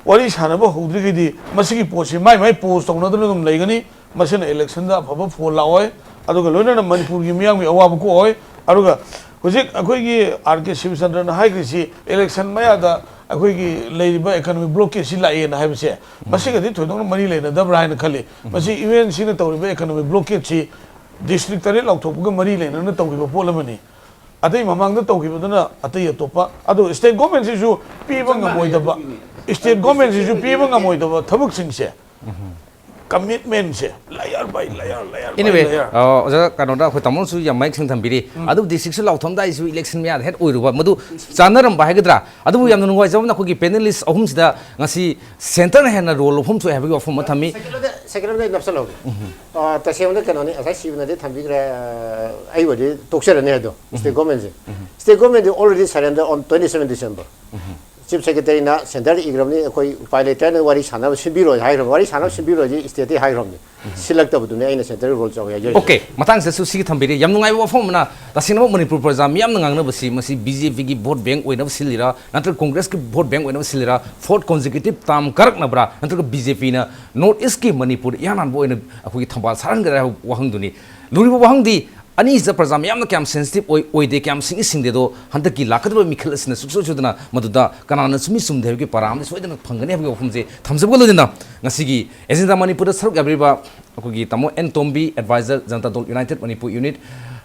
ꯋꯥꯔꯤ ꯁꯥꯟꯅꯕ ꯍꯧꯗ꯭ꯔꯤꯉꯩꯗꯤ ꯃꯁꯤꯒꯤ ꯄꯣꯠꯁꯤ ꯃꯥꯏ ꯃꯥꯏ ꯄꯣꯁ ꯇꯧꯅꯗꯅ ꯑꯗꯨꯝ ꯂꯩꯒꯅꯤ꯫ ꯃꯁꯤꯅ ꯏꯂꯦꯛꯁꯟꯗ ꯑꯐꯕ ꯐꯣꯜ ꯂꯥꯛꯑꯣꯏ, ꯑꯗꯨꯒ ꯂꯣꯏꯅꯅ ꯃꯅꯤꯄꯨꯔꯒꯤ ꯃꯤꯌꯥꯝꯒꯤ ꯑꯋꯥꯕ ꯀꯣꯛꯑꯣꯏ꯫ ꯑꯗꯨꯒ ꯍꯧꯖꯤꯛ ꯑꯩꯈꯣꯏꯒꯤ ꯑꯥꯔ ꯀꯦ ꯁꯤꯕꯆꯟꯗ꯭ꯔꯅ ꯍꯥꯏꯈ꯭ꯔꯤꯁꯤ, ꯏꯂꯦꯛꯁꯟ ꯃꯌꯥꯗ ꯑꯩꯈꯣꯏꯒꯤ ꯂꯩꯔꯤꯕ ꯏꯀꯣꯅꯣꯃꯤꯛ ꯕ꯭ꯂꯣꯀꯦꯠꯁꯤ ꯂꯥꯛꯑꯦꯅ ꯍꯥꯏꯕꯁꯦ, ꯃꯁꯤꯒꯗꯤ ꯊꯣꯏꯗꯣꯛꯅ ꯃꯔꯤ ꯂꯩꯅꯗꯕ꯭ꯔꯥ ꯍꯥꯏꯅ ꯈꯜꯂꯤ꯫ ꯃꯁꯤ ꯌꯨ ꯑꯦꯟ ꯁꯤꯅ ꯇꯧꯔꯤꯕ ꯏꯀꯣꯅꯣꯃꯤꯛ ꯕ꯭ꯂꯣꯀꯦꯠꯁꯤ ꯗꯤꯁꯇ꯭ꯔꯤꯛ ꯇꯔꯦꯠ ꯂꯥꯎꯊꯣꯛꯄꯒ ꯃꯔꯤ ꯂꯩꯅꯅ ꯇꯧꯈꯤꯕ ꯄꯣꯠ ꯑꯃꯅꯤ꯫ ꯑꯇꯩ ꯃꯃꯥꯡꯗ ꯇꯧꯈꯤꯕꯗꯨꯅ ꯑꯇꯩ ꯑꯇꯣꯞꯄ, ꯑꯗꯣ ꯁ꯭ꯇꯦꯠ ꯒꯣꯔꯃꯦꯟꯁꯤꯁꯨ ꯄꯤꯕ ꯉꯝꯃꯣꯏꯗꯕ, ꯁ꯭ꯇꯦꯠ ꯒꯣꯔꯃꯦꯟꯁꯤꯁꯨ ꯄꯤꯕ ꯉꯝꯃꯣꯏꯗꯕ ꯊꯕꯛꯁꯤꯡꯁꯦ, ꯀꯃꯤꯠꯃꯦꯟꯁꯦ, ꯂꯦꯌꯔ ꯕꯥꯏ ꯂꯦꯌꯔ, ꯂꯦꯌꯔ ꯕꯥꯏ ꯑꯦꯅꯤꯋꯦ, ꯂꯦꯌꯔ꯫ ꯑꯣꯖꯥ ꯀꯩꯅꯣꯗ ꯑꯩꯈꯣꯏ ꯇꯥꯃꯣꯅꯁꯨ ꯌꯥꯝ ꯃꯌꯦꯛ ꯁꯦꯡꯅ ꯊꯝꯕꯤꯔꯤ꯫ ꯑꯗꯨꯕꯨ ꯗꯤꯁꯇ꯭ꯔꯤꯛꯁꯨ ꯂꯥꯎꯊꯣꯛꯑꯝꯗꯥꯏꯁꯨ ꯏꯂꯦꯛꯁꯟ ꯃꯌꯥꯗ ꯍꯦꯛ ꯑꯣꯏꯔꯨꯕ, ꯃꯗꯨ ꯆꯥꯟꯅꯔꯝꯕ ꯍꯥꯏꯒꯗ꯭ꯔꯥ? ꯑꯗꯨꯕꯨ ꯌꯥꯝꯅ ꯅꯨꯡꯉꯥꯏꯖꯕꯅ ꯑꯩꯈꯣꯏꯒꯤ ꯄꯦꯅꯦꯂꯤꯁ ꯑꯍꯨꯝꯁꯤꯗ ꯉꯁꯤ ꯁꯦꯟꯇꯔꯅ ꯍꯦꯟꯅ ꯔꯣꯜ ꯂꯧꯐꯝ ꯊꯣꯛꯑꯦ ꯍꯥꯏꯕꯒꯤ ꯋꯥꯐꯝ ꯑꯃ ꯊꯝꯃꯤ꯫ ꯁꯦꯀꯦꯟꯗ ꯑꯩ ꯅꯞꯁꯜꯍꯧꯒꯦ꯫ ꯑ, ꯇꯁꯦꯡꯕꯗ ꯀꯩꯅꯣꯅꯤ, ꯉꯁꯥꯏ ꯁꯤꯕꯅꯗꯤ ꯊꯝꯕꯤꯈ꯭ꯔꯦ꯫ ꯑ, ꯑꯩ ꯑꯣꯏꯗꯤ ꯇꯣꯛꯆꯔꯅꯤ ꯍꯥꯏꯗꯣ꯫ ꯁ꯭ꯇꯦꯠ ꯒꯣꯔꯃꯦꯟꯁꯦ, ꯁ꯭ꯇꯦꯠ ꯒꯣꯔꯃꯦꯟꯗꯤ already surrender on twenty seven December꯫ Chief ꯁꯦꯀ꯭ꯔꯦꯇꯔꯤꯅ ꯁꯦꯟꯇꯔꯗ ꯏꯈ꯭ꯔꯕꯅꯤ, ꯑꯩꯈꯣꯏ ꯎꯄꯥꯏ ꯂꯩꯇ꯭ꯔꯦꯅ ꯋꯥꯔꯤ ꯁꯥꯟꯅꯕ ꯁꯤꯟꯕꯤꯔꯣꯏ ꯍꯥꯏꯈ꯭ꯔꯕ꯫ ꯋꯥꯔꯤ ꯁꯥꯟꯅꯕ ꯁꯤꯟꯕꯤꯔꯣꯏ ꯍꯥꯏꯗꯤ ꯁ꯭ꯇꯦꯠꯇꯤ ꯍꯥꯏꯈ꯭ꯔꯕꯅꯤ꯫ ꯁꯤꯜꯂꯛꯇꯕꯗꯨꯅꯦ ꯑꯩꯅ ꯁꯦꯟꯇꯔꯒꯤ ꯔꯣꯜ ꯆꯥꯎꯏ ꯍꯥꯏꯖꯔꯤꯁꯦ꯫ ꯑꯣꯀꯦ, ꯃꯇꯥꯡꯁꯤꯗꯁꯨ ꯁꯤꯒꯤ ꯊꯝꯕꯤꯔꯦ꯫ ꯌꯥꯝ ꯅꯨꯡꯉꯥꯏꯕ ꯋꯥꯐꯝ ꯑꯃꯅ, ꯇꯁꯦꯡꯅꯃꯛ ꯃꯅꯤꯄꯨꯔ ꯄ꯭ꯔꯖꯥ ꯃꯤꯌꯥꯝꯅ ꯉꯥꯡꯅꯕꯁꯤ, ꯃꯁꯤ ꯕꯤ ꯖꯦ ꯄꯤꯒꯤ ꯚꯣꯠ ꯕꯦꯡꯛ ꯑꯣꯏꯅꯕ ꯁꯤꯜꯂꯤꯔꯥ, ꯅꯠꯇ꯭ꯔꯒ ꯀꯣꯡꯒ꯭ꯔꯦꯁꯀꯤ ꯚꯣꯠ ꯕꯦꯡꯛ ꯑꯣꯏꯅꯕ ꯁꯤꯜꯂꯤꯔꯥ, ꯐꯣꯔꯠ ꯀꯣꯟꯖꯤꯀ꯭ꯌꯨꯇꯤꯚ ꯇꯥꯔꯝ ꯀꯥꯔꯛꯅꯕ꯭ꯔꯥ, ꯅꯠꯇ꯭ꯔꯒ ꯕꯤ ꯖꯦ ꯄꯤꯅ ꯅꯣꯔꯠ ꯏꯁ꯭ꯠꯀꯤ ꯃꯅꯤꯄꯨꯔ ꯏꯍꯥꯟ ꯍꯥꯟꯕ ꯑꯣꯏꯅ ꯑꯩꯈꯣꯏꯒꯤ ꯊꯧꯕꯥꯜ ꯁꯥꯔꯍꯟꯒꯗ꯭ꯔꯥ ꯍꯥꯏꯕ ꯋꯥꯍꯪꯗꯨꯅꯤ꯫ ꯂꯨꯔꯤꯕ ꯋꯥꯍꯪꯗꯤ, ꯑꯅꯤꯁꯤꯗ ꯄ꯭ꯔꯖꯥ ꯃꯤꯌꯥꯝꯅ ꯀꯌꯥꯝ ꯁꯦꯟꯁꯤꯇꯤꯚ ꯑꯣꯏ, ꯑꯣꯏꯗꯦ, ꯀꯌꯥꯝ ꯁꯤꯡꯏ ꯁꯤꯡꯗꯦꯗꯣ ꯍꯟꯗꯛꯀꯤ ꯂꯥꯛꯀꯗꯧꯔꯤꯕ ꯃꯤꯈꯜ ꯑꯁꯤꯅ ꯁꯨꯡꯁꯣꯏ ꯁꯣꯏꯗꯅ ꯃꯗꯨꯗ ꯀꯅꯥꯅ ꯆꯨꯝꯃꯤ ꯆꯨꯝꯗꯦ ꯍꯥꯏꯕꯒꯤ ꯄꯔꯥ ꯑꯃꯗꯤ ꯁꯣꯏꯗꯅ ꯐꯪꯒꯅꯤ ꯍꯥꯏꯕꯒꯤ ꯋꯥꯐꯝꯁꯦ ꯊꯝꯖꯕꯒ ꯂꯣꯏꯅꯅ, ꯉꯁꯤꯒꯤ ꯑꯦꯖꯦꯟꯗꯥ ꯃꯅꯤꯄꯨꯔꯗ ꯁꯔꯨꯛ ꯌꯥꯕꯤꯔꯤꯕ ꯑꯩꯈꯣꯏꯒꯤ ꯇꯥꯃꯣ and Tombi, adviser, Janata Dal united Manipur unit,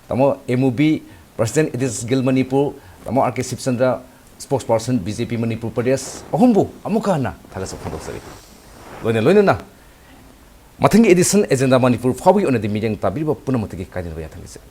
ꯇꯥꯃꯣ ꯑꯦꯝ ꯌꯨ ꯕꯤ, ꯄ꯭ꯔꯁꯤꯗꯦꯟꯠ, ꯏꯗꯤꯁ ꯒꯤꯜ ꯃꯅꯤꯄꯨꯔ, ꯇꯥꯃꯣ R K Shivachandra, spokesperson, B J P Manipur Pradesh, ꯑꯍꯨꯝꯕꯨ ꯑꯃꯨꯛꯀ ꯍꯟꯅ ꯊꯥꯒꯠꯆꯕ ꯐꯣꯡꯗꯣꯛꯆꯔꯤ꯫ ꯂꯣꯏꯅ ꯂꯣꯏꯅꯅ ꯃꯊꯪꯒꯤ ꯑꯦꯗꯤꯁꯟ ꯑꯦꯖꯦꯟꯗꯥ ꯃꯅꯤꯄꯨꯔ ꯐꯥꯎꯕꯒꯤ ꯑꯣꯏꯅꯗꯤ ꯃꯤꯠꯌꯦꯡ ꯇꯥꯕꯤꯔꯤꯕ ꯄꯨꯝꯅꯃꯛꯇꯒꯤ ꯀꯥꯏꯗꯅꯕ ꯌꯥꯊꯪ ꯅꯤꯖꯔꯤ꯫